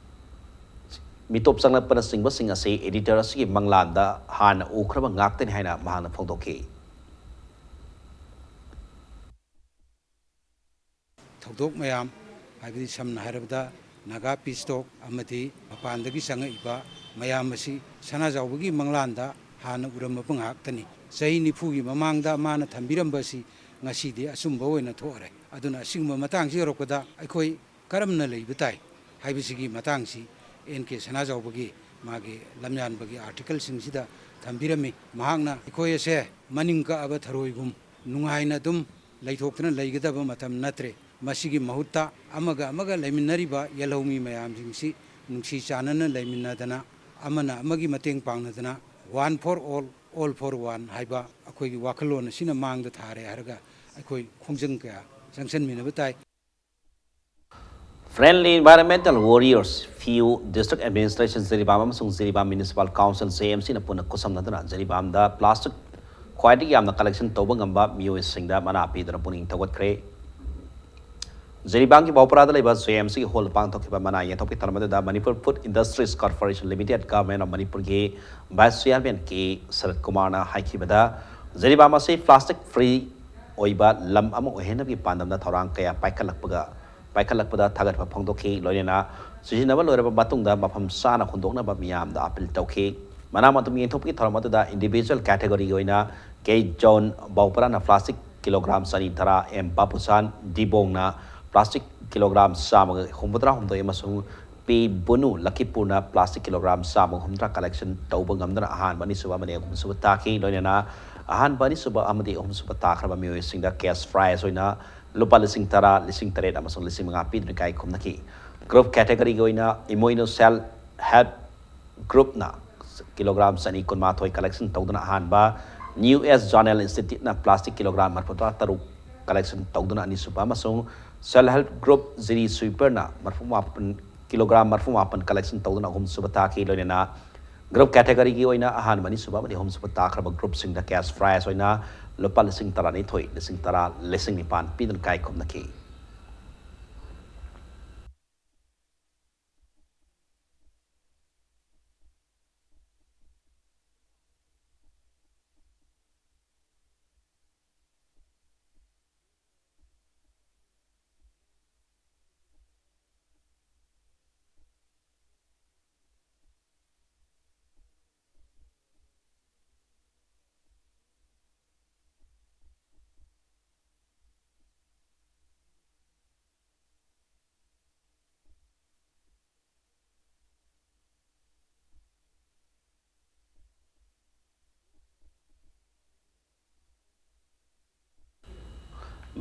ꯃꯤꯇꯣꯞ ꯆꯪꯂꯛꯄꯅꯆꯤꯡꯕꯁꯤꯡ ꯑꯁꯤ ꯑꯦꯗꯤꯇꯔ ꯑꯁꯤꯒꯤ ꯃꯪꯂꯥꯟꯗ ꯍꯥꯟꯅ ꯎꯈ꯭ꯔꯕ ꯉꯥꯛꯇꯅꯤ ꯍꯥꯏꯅ ꯃꯍꯥꯛꯅ ꯐꯣꯡꯗꯣꯛꯈꯤ꯫ ꯊꯧꯗꯣꯛ ꯃꯌꯥꯝ, ꯍꯥꯏꯕꯗꯤ ꯁꯝꯅ ꯍꯥꯏꯔꯕꯗ ꯅꯥꯒꯥ ꯄꯤꯁ ꯇꯣꯛ ꯑꯃꯗꯤ ꯃꯄꯥꯟꯗꯒꯤ ꯆꯪꯉꯛꯏꯕ ꯃꯌꯥꯝ ꯑꯁꯤ ꯁꯅꯥꯖꯥꯎꯕꯒꯤ ꯃꯪꯂꯥꯟꯗ ꯍꯥꯟꯅ ꯎꯔꯝꯃꯕ ꯉꯥꯛꯇꯅꯤ꯫ ꯆꯍꯤ ꯅꯤꯐꯨꯒꯤ ꯃꯃꯥꯡꯗ ꯃꯥꯅ ꯊꯝꯕꯤꯔꯝꯕ ꯑꯁꯤ ꯉꯁꯤꯗꯤ ꯑꯆꯨꯝꯕ ꯑꯣꯏꯅ ꯊꯣꯛꯑꯔꯦ꯫ ꯑꯗꯨꯅ ꯑꯁꯤꯒꯨꯝꯕ ꯃꯇꯥꯡꯁꯤ ꯌꯧꯔꯛꯄꯗ ꯑꯩꯈꯣꯏ ꯀꯔꯝꯅ ꯂꯩꯕ ꯇꯥꯏ ꯍꯥꯏꯕꯁꯤꯒꯤ ꯃꯇꯥꯡꯁꯤ ꯑꯦꯟ ꯀꯦ ꯁꯅꯥꯖꯥꯎꯕꯒꯤ ꯃꯥꯒꯤ ꯂꯝꯌꯥꯟꯕꯒꯤ ꯑꯥꯔꯇꯤꯀꯜꯁꯤꯡꯁꯤꯗ ꯊꯝꯕꯤꯔꯝꯃꯤ꯫ ꯃꯍꯥꯛꯅ ꯑꯩꯈꯣꯏ ꯑꯁꯦ ꯃꯅꯤꯡ ꯀꯛꯑꯕ ꯊꯔꯣꯏꯒꯨꯝ ꯅꯨꯡꯉꯥꯏꯅ ꯑꯗꯨꯝ ꯂꯩꯊꯣꯛꯇꯨꯅ ꯂꯩꯒꯗꯕ ꯃꯇꯝ ꯅꯠꯇ꯭ꯔꯦ꯫ ꯃꯁꯤꯒꯤ ꯃꯍꯨꯠꯇ ꯑꯃꯒ ꯑꯃꯒ ꯂꯩꯃꯤꯟꯅꯔꯤꯕ ꯌꯦꯜꯍꯧꯃꯤ ꯃꯌꯥꯝꯁꯤꯡꯁꯤ ꯅꯨꯡꯁꯤ ꯆꯥꯟꯅꯅ ꯂꯩꯃꯤꯟꯅꯗꯅ, ꯑꯃꯅ ꯑꯃꯒꯤ ꯃꯇꯦꯡ ꯄꯥꯡꯅꯗꯅ, one for all, all for one ꯍꯥꯏꯕ ꯑꯩꯈꯣꯏꯒꯤ ꯋꯥꯈꯜꯂꯣꯟ ꯑꯁꯤꯅ ꯃꯥꯡꯗ ꯊꯥꯔꯦ ꯍꯥꯏꯔꯒ ꯑꯩꯈꯣꯏ ꯈꯣꯡꯖꯪ ꯀꯌꯥ ꯆꯪꯁꯤꯟꯃꯤꯟꯅꯕ ꯇꯥꯏ꯫ Friendly Environmental Warriors, ꯐꯤꯌꯨ, District Administration Jiribam ꯑꯃꯁꯨꯡ Jiribam Municipal Council, J M ꯁꯤꯅ ꯄꯨꯟꯅ ꯈꯨꯠꯁꯝꯅꯗꯨꯅ ꯖꯤꯔꯤꯕꯥꯝꯗ ꯄ꯭ꯂꯥꯁꯇꯤꯛ ꯈ꯭ꯋꯥꯏꯗꯒꯤ ꯌꯥꯝꯅ ꯀꯂꯦꯛꯁꯟ ꯇꯧꯕ ꯉꯝꯕ ꯃꯤꯑꯣꯏꯁꯤꯡꯗ ꯃꯅꯥ ꯄꯤꯗꯨꯅ ꯄꯨꯛꯅꯤꯡ ꯊꯧꯒꯠꯈ꯭ꯔꯦ꯫ ꯖꯤꯔꯤꯕꯥꯝꯒꯤ ꯕꯥꯎꯄꯔꯥꯗ ꯂꯩꯕ ꯖꯦ ꯑꯦꯝ ꯁꯤꯒꯤ ꯍꯣꯜꯗ ꯄꯥꯡꯊꯣꯛꯈꯤꯕ ꯃꯅꯥ ꯌꯦꯟꯊꯣꯛꯄꯒꯤ ꯊꯧꯔꯝ ꯑꯗꯨꯗ Manipur Food Industries Corporation Limited, Government of Manipurꯒꯤ Vice Chairman ꯀꯦ ꯁꯔꯠ ꯀꯨꯃꯥꯔꯅ ꯍꯥꯏꯈꯤꯕꯗ, ꯖꯤꯔꯤꯕꯥꯝ ꯑꯁꯤ ꯄ꯭ꯂꯥꯁꯇꯤꯛ ꯐ꯭ꯔꯤ ꯑꯣꯏꯕ ꯂꯝ ꯑꯃ ꯑꯣꯏꯍꯟꯅꯕꯒꯤ ꯄꯥꯟꯗꯝꯗ ꯊꯧꯔꯥꯡ ꯀꯌꯥ ꯄꯥꯏꯈꯠꯂꯛꯄꯒ, ꯄꯥꯏꯈꯠꯂꯛꯄꯗ ꯊꯥꯒꯠꯄ ꯐꯣꯡꯗꯣꯛꯈꯤ꯫ ꯂꯣꯏꯅꯅ ꯁꯤꯖꯤꯟꯅꯕ ꯂꯣꯏꯔꯕ ꯃꯇꯨꯡꯗ ꯃꯐꯝ ꯆꯥꯅ ꯍꯨꯟꯗꯣꯛꯅꯕ ꯃꯤꯌꯥꯝꯗ ꯑꯥꯄꯤꯜ ꯇꯧꯈꯤ꯫ ꯃꯅꯥ ꯃꯊꯨꯝ ꯌꯦꯟꯊꯣꯛꯄꯒꯤ ꯊꯧꯔꯝ ꯑꯗꯨꯗ individual categoryꯒꯤ ꯑꯣꯏꯅ ꯀꯦ ꯖꯣꯟ ꯕꯥꯎꯄꯔꯥꯅ ꯄ꯭ꯂꯥꯁꯇꯤꯛ ꯀꯤꯂꯣꯒ꯭ꯔꯥꯝ ꯆꯅꯤ ꯇꯔꯥ, ꯑꯦꯝ ꯕꯥꯄꯨꯆꯥꯟ ꯗꯤꯕꯣꯡꯅ plastic ꯀꯤꯂꯣꯒ꯭ꯔꯥꯝ ꯆꯥꯝꯃꯒ ꯍꯨꯝꯐꯨꯇꯔꯥ ꯍꯨꯝꯗꯣꯏ ꯑꯃꯁꯨꯡ ꯄꯤ ꯕꯨꯅꯨ ꯂꯈꯤꯄꯨꯔꯅ plastic ꯀꯤꯂꯣꯒ꯭ꯔꯥꯝ ꯆꯥꯝꯃꯒ ꯍꯨꯝꯐꯨꯇꯔꯥ collection ꯇꯧꯕ ꯉꯝꯗꯨꯅ ꯑꯍꯥꯟꯕ, ꯑꯅꯤꯁꯨꯕ ꯑꯃꯗꯤ ꯑꯍꯨꯝꯁꯨꯕ ꯇꯥꯈꯤ꯫ ꯂꯣꯏꯅꯅ ꯑꯍꯥꯟꯕ, ꯑꯅꯤꯁꯨꯕ ꯑꯃꯗꯤ ꯑꯍꯨꯝꯁꯨꯕ ꯇꯥꯈ꯭ꯔꯕ ꯃꯤꯑꯣꯏꯁꯤꯡꯗ cash prize ꯑꯣꯏꯅ ꯂꯨꯄꯥ ꯂꯤꯁꯤꯡ ꯇꯔꯥ, ꯂꯤꯁꯤꯡ ꯇꯔꯦꯠ ꯑꯃꯁꯨꯡ ꯂꯤꯁꯤꯡ ꯃꯉꯥ ꯄꯤꯗꯨꯅ ꯏꯀꯥꯏ ꯈꯨꯝꯅꯈꯤ꯫ Group category ꯒꯤ ꯑꯣꯏꯅ ꯏꯃꯣꯏꯅꯨ Self Help Group ꯅ ꯀꯤꯂꯣꯒ꯭ꯔꯥꯝ ꯆꯅꯤ ꯀꯨꯟꯃꯥꯊꯣꯏ collection ꯇꯧꯗꯨꯅ ꯑꯍꯥꯟꯕ, New Age Journal Institute ꯅ plastic ꯀꯤꯂꯣꯒ꯭ꯔꯥꯝ ꯃꯔꯤꯐꯨꯇꯔꯥ ꯇꯔꯨꯛ collection ꯇꯧꯗꯨꯅ ꯑꯅꯤꯁꯨꯕ ꯑꯃꯁꯨꯡ Self Help Group ꯖꯤꯔꯤ Sweeper ꯅ ꯃꯔꯤꯐꯨ ꯃꯥꯄꯟ, ꯀꯤꯂꯣꯒ꯭ꯔꯥꯝ ꯃꯔꯤꯐꯨ ꯃꯥꯄꯟ collection ꯇꯧꯗꯨꯅ ꯑꯍꯨꯝꯁꯨꯕ ꯇꯥꯈꯤ꯫ ꯂꯣꯏꯅꯅ group category ꯒꯤ ꯑꯣꯏꯅ ꯑꯍꯥꯟꯕ, ꯑꯅꯤꯁꯨꯕ ꯑꯃꯗꯤ ꯑꯍꯨꯝꯁꯨꯕ ꯇꯥꯈ꯭ꯔꯕ group ꯁꯤꯡꯗ cash prize ꯑꯣꯏꯅ ꯂꯨꯄꯥ ꯂꯤꯁꯤꯡ ꯇꯔꯥꯅꯤꯊꯣꯏ, ꯂꯤꯁꯤꯡ ꯇꯔꯥ, ꯂꯤꯁꯤꯡ ꯅꯤꯄꯥꯟ ꯄꯤꯗꯨꯅ ꯏꯀꯥꯏ ꯈꯨꯝꯅꯈꯤ꯫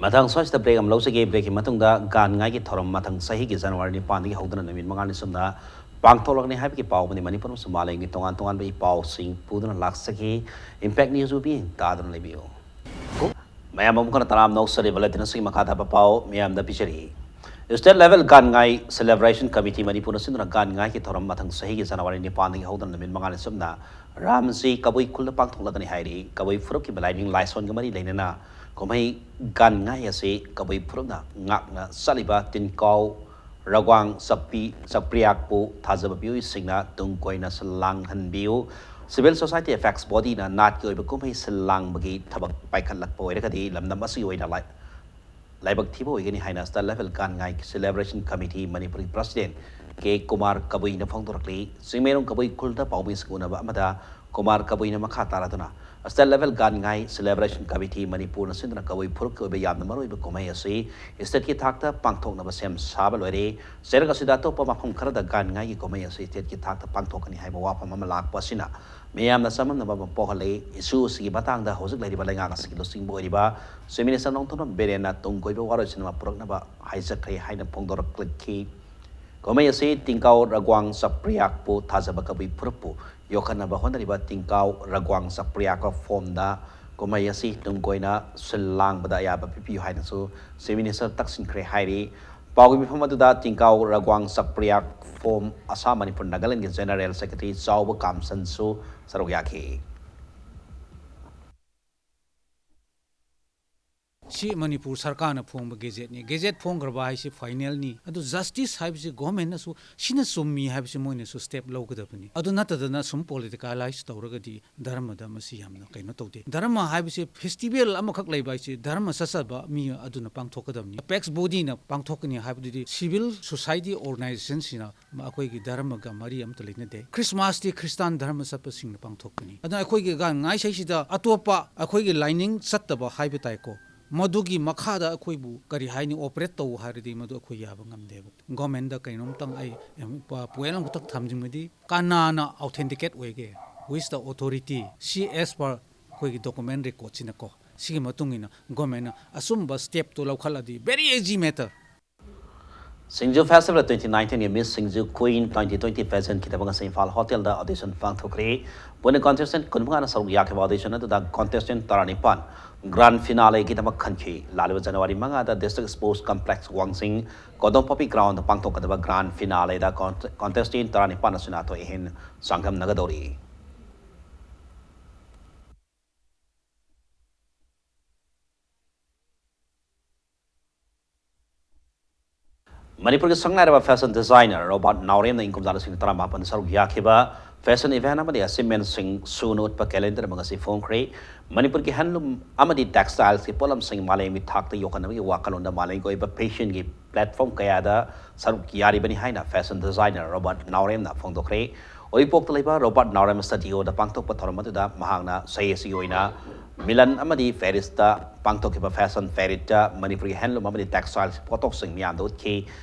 ꯃꯊꯪ ꯁ꯭ꯋꯥꯏꯁꯤꯗ break ꯑꯃ ꯂꯧꯖꯒꯦ꯫ Break ꯀꯤ ꯃꯇꯨꯡꯗ ꯒꯥꯟ ꯉꯥꯏꯒꯤ ꯊꯧꯔꯝ ꯃꯊꯪ ꯆꯍꯤꯒꯤ January ꯅꯤꯄꯥꯟꯗꯒꯤ ꯍꯧꯗꯨꯅ ꯅꯨꯃꯤꯠ ꯃꯉꯥꯅꯤ ꯆꯨꯞꯅ ꯄꯥꯡꯊꯣꯛꯂꯒꯅꯤ ꯍꯥꯏꯕꯒꯤ ꯄꯥꯎ ꯑꯃꯗꯤ ꯃꯅꯤꯄꯨꯔ ꯑꯃꯁꯨꯡ ꯃꯥꯂꯦꯝꯒꯤ ꯇꯣꯉꯥꯟ ꯇꯣꯉꯥꯟꯕ ꯏ ꯄꯥꯎꯁꯤꯡ ꯄꯨꯗꯨꯅ ꯂꯥꯛꯆꯒꯦ꯫ Impact News ꯎꯕꯤ ꯇꯥꯗꯨꯅ ꯂꯩꯕꯤꯌꯨ꯫ ꯃꯌꯥꯝ ꯑꯃꯨꯛ ꯍꯟꯅ ꯇꯔꯥꯝꯅ ꯑꯣꯛꯆꯔꯤ꯫ Bulletin ꯑꯁꯤꯒꯤ ꯃꯈꯥ ꯇꯥꯕ ꯄꯥꯎ ꯃꯤꯌꯥꯝꯗ ꯄꯤꯖꯔꯤ꯫ State level ꯒꯥꯟ ꯉꯥꯏ celebration committee ꯃꯅꯤꯄꯨꯔꯅ ꯁꯤꯟꯗꯨꯅ ꯒꯥꯟ ꯉꯥꯏꯒꯤ ꯊꯧꯔꯝ ꯃꯊꯪ ꯆꯍꯤꯒꯤ January ꯅꯤꯄꯥꯟꯗꯒꯤ ꯍꯧꯗꯨꯅ ꯅꯨꯃꯤꯠ ꯃꯉꯥꯅꯤ ꯆꯨꯞꯅ ꯔꯥꯝꯖꯤ ꯀꯕꯨꯏ ꯈꯨꯜꯗ ꯄꯥꯡꯊꯣꯛꯂꯒꯅꯤ ꯍꯥꯏꯔꯤ꯫ ꯀꯕꯨꯏ ꯐꯨꯔꯨꯞꯀꯤ ꯂꯥꯏꯅꯤꯡ ꯂꯥꯏꯁꯣꯟꯒ ꯃꯔꯤ ꯂꯩꯅꯅ ꯀꯨꯝꯍꯩ ꯒꯥꯟ ꯉꯥꯏ ꯑꯁꯤ ꯀꯕꯨꯏ ꯐꯨꯔꯨꯞꯅ ꯉꯥꯛꯅ ꯆꯠꯂꯤꯕ ꯇꯤꯟꯀꯥꯎ ꯔꯒ꯭ꯋꯥꯡ ꯆꯛꯄꯤ, ꯆꯛꯄ꯭ꯔꯤꯌꯥꯛꯄꯨ ꯊꯥꯖꯕ ꯃꯤꯑꯣꯏꯁꯤꯡꯅ ꯇꯨꯡ ꯀꯣꯏꯅ ꯁꯤꯜ ꯂꯥꯡꯍꯟꯕꯤꯌꯨ꯫ Civil society apex body ꯅ ꯅꯥꯠꯀꯤ ꯑꯣꯏꯕ ꯀꯨꯝꯍꯩ ꯁꯤꯜ ꯂꯥꯡꯕꯒꯤ ꯊꯕꯛ ꯄꯥꯏꯈꯠꯂꯛꯄ ꯑꯣꯏꯔꯒꯗꯤ ꯂꯝꯗꯝ ꯑꯁꯤꯒꯤ ꯑꯣꯏꯅ ꯂꯥꯏ-, ꯂꯥꯏꯕꯛ ꯊꯤꯕ ꯑꯣꯏꯒꯅꯤ ꯍꯥꯏꯅ State level ꯒꯥꯟ ꯉꯥꯏ celebration committee ꯃꯅꯤꯄꯨꯔꯒꯤ president ꯀꯦ ꯀꯨꯃꯥꯔ ꯀꯕꯨꯏꯅ ꯐꯣꯡꯗꯣꯔꯛꯂꯤ꯫ ꯆꯤꯡꯃꯩꯔꯣꯡ ꯀꯕꯨꯏ ꯈꯨꯜꯗ ꯄꯥꯎꯃꯤꯁꯤꯡ ꯎꯅꯕ ꯑꯃꯗ ꯀꯨꯃꯥꯔ ꯀꯕꯨꯏꯅ ꯃꯈꯥ ꯇꯥꯔꯗꯨꯅ State Level ꯒꯥꯟ ꯉꯥꯏ Celebration Committee ꯃꯅꯤꯄꯨꯔꯅ ꯁꯤꯟꯗꯨꯅ ꯀꯕꯨꯏ ꯐꯨꯔꯨꯞꯀꯤ ꯑꯣꯏꯕ ꯌꯥꯝꯅ ꯃꯔꯨꯑꯣꯏꯕ ꯀꯨꯝꯍꯩ ꯑꯁꯤ stateꯀꯤ ꯊꯥꯛꯇ ꯄꯥꯡꯊꯣꯛꯅꯕ ꯁꯦꯝ ꯁꯥꯕ ꯂꯣꯏꯔꯦ꯫ ꯆꯩꯔꯛ ꯑꯁꯤꯗ ꯑꯇꯣꯞꯄ ꯃꯐꯝ ꯈꯔꯗ ꯒꯥꯟ ꯉꯥꯏꯒꯤ ꯀꯨꯝꯍꯩ ꯑꯁꯤ stateꯀꯤ ꯊꯥꯛꯇ ꯄꯥꯡꯊꯣꯛꯀꯅꯤ ꯍꯥꯏꯕ ꯋꯥꯐꯝ ꯑꯃ ꯂꯥꯛꯄ ꯑꯁꯤꯅ ꯃꯤꯌꯥꯝꯅ ꯆꯃꯝꯅꯕ ꯑꯃ ꯄꯣꯛꯍꯜꯂꯤ꯫ Issue ꯑꯁꯤꯒꯤ ꯃꯇꯥꯡꯗ ꯍꯧꯖꯤꯛ ꯂꯩꯔꯤꯕ ꯂꯩꯉꯥꯛ ꯑꯁꯤꯒꯤ ꯂꯨꯆꯤꯡꯕ ꯑꯣꯏꯔꯤꯕ Chief Minister ꯅꯣꯡꯊꯣꯝꯕꯝ ꯕꯤꯔꯦꯟꯅ ꯇꯨꯡ ꯀꯣꯏꯕ ꯋꯥꯔꯣꯏꯁꯤꯟ ꯑꯃ ꯄꯨꯔꯛꯅꯕ ꯍꯥꯏꯖꯈ꯭ꯔꯦ ꯍꯥꯏꯅ ꯐꯣꯡꯗꯣꯔꯛꯂꯛꯈꯤ꯫ ꯀꯨꯝꯍꯩ ꯑꯁꯤ ꯇꯤꯡꯀꯥꯎ ꯔꯒ꯭ꯋꯥꯡ ꯆꯥꯄ꯭ꯔꯤꯌꯥꯛꯄꯨ ꯊꯥꯖꯕ ꯀꯕꯨꯏ ꯐꯨꯔꯨꯞꯄꯨ ꯌꯣꯛꯈꯠꯅꯕ ꯍꯣꯠꯅꯔꯤꯕ ꯇꯤꯡꯀꯥꯎ ꯔꯒ꯭ꯋꯥꯡ ꯆꯥꯄ꯭ꯔꯤꯌꯥꯛꯄ ꯐꯣꯝꯗ ꯀꯨꯝꯍꯩ ꯑꯁꯤ ꯇꯨꯡ ꯀꯣꯏꯅ ꯁꯤꯜ ꯂꯥꯡꯕꯗ ꯑꯌꯥꯕ ꯄꯤꯕꯤꯌꯨ ꯍꯥꯏꯅꯁꯨ Chief Minister ꯇꯛꯁꯤꯟꯈ꯭ꯔꯦ ꯍꯥꯏꯔꯤ꯫ ꯄꯥꯎꯒꯤ ꯃꯤꯐꯝ ꯑꯗꯨꯗ ꯇꯤꯡꯀꯥꯎ ꯔꯒ꯭ꯋꯥꯡ ꯆꯥꯄ꯭ꯔꯤꯌꯥꯛ ꯐꯣꯝ ꯑꯁꯥꯝ ꯃꯅꯤꯄꯨꯔ ꯅꯥꯒꯥꯂꯦꯟꯒꯤ General Secretary ꯆꯥꯎꯕ ꯀꯥꯝꯁꯟꯁꯨ ꯁꯔꯨꯛ ꯌꯥꯈꯤ꯫ ꯁꯤ ꯃꯅꯤꯄꯨꯔ ꯁꯔꯀꯥꯔꯅ ꯐꯣꯡꯕ ꯒꯦꯖꯦꯠꯅꯤ꯫ ꯒꯦꯖꯦꯠ ꯐꯣꯡꯈ꯭ꯔꯕ ꯍꯥꯏꯁꯤ ꯐꯥꯏꯅꯦꯜꯅꯤ꯫ ꯑꯗꯨ ꯖꯁꯇꯤꯁ ꯍꯥꯏꯕꯁꯤ ꯒꯣꯔꯃꯦꯟꯅꯁꯨ ꯁꯤꯅ ꯆꯨꯝꯃꯤ ꯍꯥꯏꯕꯁꯤ ꯃꯣꯏꯅꯁꯨ ꯁ꯭ꯇꯦꯞ ꯂꯧꯒꯗꯕꯅꯤ꯫ ꯑꯗꯨ ꯅꯠꯇꯗꯅ ꯁꯨꯝ ꯄꯣꯂꯤꯇꯤꯀꯦꯂꯥꯏꯁ ꯇꯧꯔꯒꯗꯤ ꯙꯔꯃꯗ ꯃꯁꯤ ꯌꯥꯝꯅ ꯀꯩꯅꯣ ꯇꯧꯗꯦ꯫ ꯙꯔꯃ ꯍꯥꯏꯕꯁꯤ ꯐꯦꯁꯇꯤꯚꯦꯜ ꯑꯃꯈꯛ ꯂꯩꯕ ꯍꯥꯏꯁꯤ ꯙꯔꯃ ꯆꯠꯆꯕ ꯃꯤ ꯑꯗꯨꯅ ꯄꯥꯡꯊꯣꯛꯀꯗꯕꯅꯤ꯫ ꯑꯦꯄꯦꯛꯁ ꯕꯣꯗꯤꯅ ꯄꯥꯡꯊꯣꯛꯀꯅꯤ ꯍꯥꯏꯕꯗꯨꯗꯤ ꯁꯤꯚꯤꯜ ꯁꯣꯁꯥꯏꯇꯤ ꯑꯣꯔꯒꯅꯥꯏꯖꯦꯁꯟꯁꯤꯅ ꯑꯩꯈꯣꯏꯒꯤ ꯙꯔꯃꯒ ꯃꯔꯤ ꯑꯝꯇ ꯂꯩꯅꯗꯦ꯫ ꯈ꯭ꯔꯤꯁꯃꯥꯁꯇꯤ ꯈ꯭ꯔꯤꯁꯇꯥꯟ ꯙꯔꯃ ꯆꯠꯄꯁꯤꯡꯅ ꯄꯥꯡꯊꯣꯛꯄꯅꯤ꯫ ꯑꯗꯨꯅ ꯑꯩꯈꯣꯏꯒꯤ ꯒꯥꯟ ꯉꯥꯏꯁꯩꯁꯤꯗ ꯑꯇꯣꯞꯄ ꯑꯩꯈꯣꯏꯒꯤ ꯂꯥꯏꯅꯤꯡ ꯆꯠꯇꯕ ꯍꯥꯏꯕ ꯇꯥꯏꯀꯣ, ꯃꯗꯨꯒꯤ ꯃꯈꯥꯗ ꯑꯩꯈꯣꯏꯕꯨ ꯀꯔꯤ ꯍꯥꯏꯅꯤ, ꯑꯣꯄꯔꯦꯠ ꯇꯧ ꯍꯥꯏꯔꯗꯤ ꯃꯗꯨ ꯑꯩꯈꯣꯏ ꯌꯥꯕ ꯉꯝꯗꯦꯕ꯫ ꯒꯣꯔꯃꯦꯟꯗ ꯀꯩꯅꯣꯝꯇꯪ ꯑꯩ ꯄꯣꯏꯟ ꯑꯃꯈꯛꯇꯪ ꯊꯝꯖꯅꯤꯡꯕꯗꯤ, ꯀꯅꯥꯅ ꯑꯣꯊꯦꯟꯇꯤꯀꯦꯠ ꯑꯣꯏꯒꯦ? Who is the authority? ꯁꯤ as per ꯑꯩꯈꯣꯏꯒꯤ ꯗꯣꯀꯨꯃꯦꯟ ꯔꯦꯀꯣꯔꯠꯁꯤꯅꯀꯣ, ꯁꯤꯒꯤ ꯃꯇꯨꯡ ꯏꯟꯅ ꯒꯣꯔꯃꯦꯟꯅ ꯑꯆꯨꯝꯕ ꯁ꯭ꯇꯦꯞꯇꯨ ꯂꯧꯈꯠꯂꯗꯤ very easy matter꯫ ꯁꯤꯡꯖꯨ Festival twenty nineteenꯒꯤ Miss Singju Queen twenty twenty pageantꯀꯤꯗꯃꯛ ꯉꯁꯤ ꯏꯝꯐꯥꯜ ꯍꯣꯇꯦꯜꯗ ꯑꯣꯗꯤꯁꯟ ꯄꯥꯡꯊꯣꯛꯈ꯭ꯔꯦ꯫ ꯄꯨꯟꯅ contestant ꯀꯨꯟꯃꯉꯥꯅ ꯁꯔꯨꯛ ꯌꯥꯈꯤꯕ ꯑꯣꯗꯤꯁꯟ ꯑꯗꯨꯗ contestant ꯇꯔꯥꯅꯤꯄꯥꯟ grand finaleꯒꯤꯗꯃꯛ ꯈꯟꯈꯤ꯫ ꯂꯥꯛꯂꯤꯕ ꯖꯅꯋꯥꯔꯤ ꯃꯉꯥꯗ District Sports Complex ꯋꯥꯡꯖꯤꯡ ꯀꯣꯗꯣꯝꯄꯣꯄꯤ groundꯗ ꯄꯥꯡꯊꯣꯛꯀꯗꯕ grand finaleꯗ con-, contestant ꯇꯔꯥꯅꯤꯄꯥꯟ ꯑꯁꯤꯅ ꯑꯊꯣꯏ ꯑꯍꯦꯟ ꯆꯥꯡꯗꯝꯅꯒꯗꯧꯔꯤ꯫ ꯃꯅꯤꯄꯨꯔꯒꯤ ꯁꯛꯅꯥꯏꯔꯕ fashion designer ꯔꯣꯕꯥꯔꯠ ꯅꯥꯎꯔꯦꯝꯅ ꯏꯪ ꯀꯨꯝꯖꯥ ꯂꯤꯁꯤꯡ ꯇꯔꯥꯃꯥꯄꯟꯗ ꯁꯔꯨꯛ ꯌꯥꯈꯤꯕ fashion event ꯑꯃꯗꯤ achievementꯁꯤꯡ ꯁꯨꯅ ꯎꯠꯄ calendar ꯑꯃ ꯉꯁꯤ ꯐꯣꯡꯈ꯭ꯔꯦ꯫ ꯃꯅꯤꯄꯨꯔꯒꯤ handloom ꯑꯃꯗꯤ textilesꯀꯤ ꯄꯣꯠꯂꯝꯁꯤꯡ ꯃꯥꯂꯦꯝꯒꯤ ꯊꯥꯛꯇ ꯌꯣꯛꯈꯠꯅꯕꯒꯤ ꯋꯥꯈꯜꯂꯣꯟꯗ ꯃꯥꯂꯦꯝꯒꯤ ꯑꯣꯏꯕ fashionꯒꯤ platform ꯀꯌꯥꯗ ꯁꯔꯨꯛ ꯌꯥꯔꯤꯕꯅꯤ ꯍꯥꯏꯅ fashion designer ꯔꯣꯕꯥꯔꯠ ꯅꯥꯎꯔꯦꯝꯅ ꯐꯣꯡꯗꯣꯛꯈ꯭ꯔꯦ꯫ ꯎꯔꯤꯄꯣꯛꯇ ꯂꯩꯕ ꯔꯣꯕꯥꯔꯠ ꯅꯥꯎꯔꯦꯝ ꯁ꯭ꯇꯨꯗꯤꯑꯣꯗ ꯄꯥꯡꯊꯣꯛꯄ ꯊꯧꯔꯝ ꯑꯗꯨꯗ ꯃꯍꯥꯛꯅ ꯆꯍꯤ ꯑꯁꯤꯒꯤ ꯑꯣꯏꯅ ꯃꯤꯂꯟ ꯑꯃꯗꯤ ꯄꯦꯔꯤꯁꯇ ꯄꯥꯡꯊꯣꯛꯈꯤꯕ ꯐꯦꯁꯟ ꯐꯦꯔꯤꯠꯇ ꯃꯅꯤꯄꯨꯔꯒꯤ ꯍꯦꯟꯂꯨꯝ ꯑꯃꯗꯤ ꯇꯦꯛꯁꯇꯥꯏꯜꯁ ꯄꯣꯠꯊꯣꯛꯁꯤꯡ ꯃꯤꯌꯥꯝꯗ ꯎꯠꯈꯤ꯫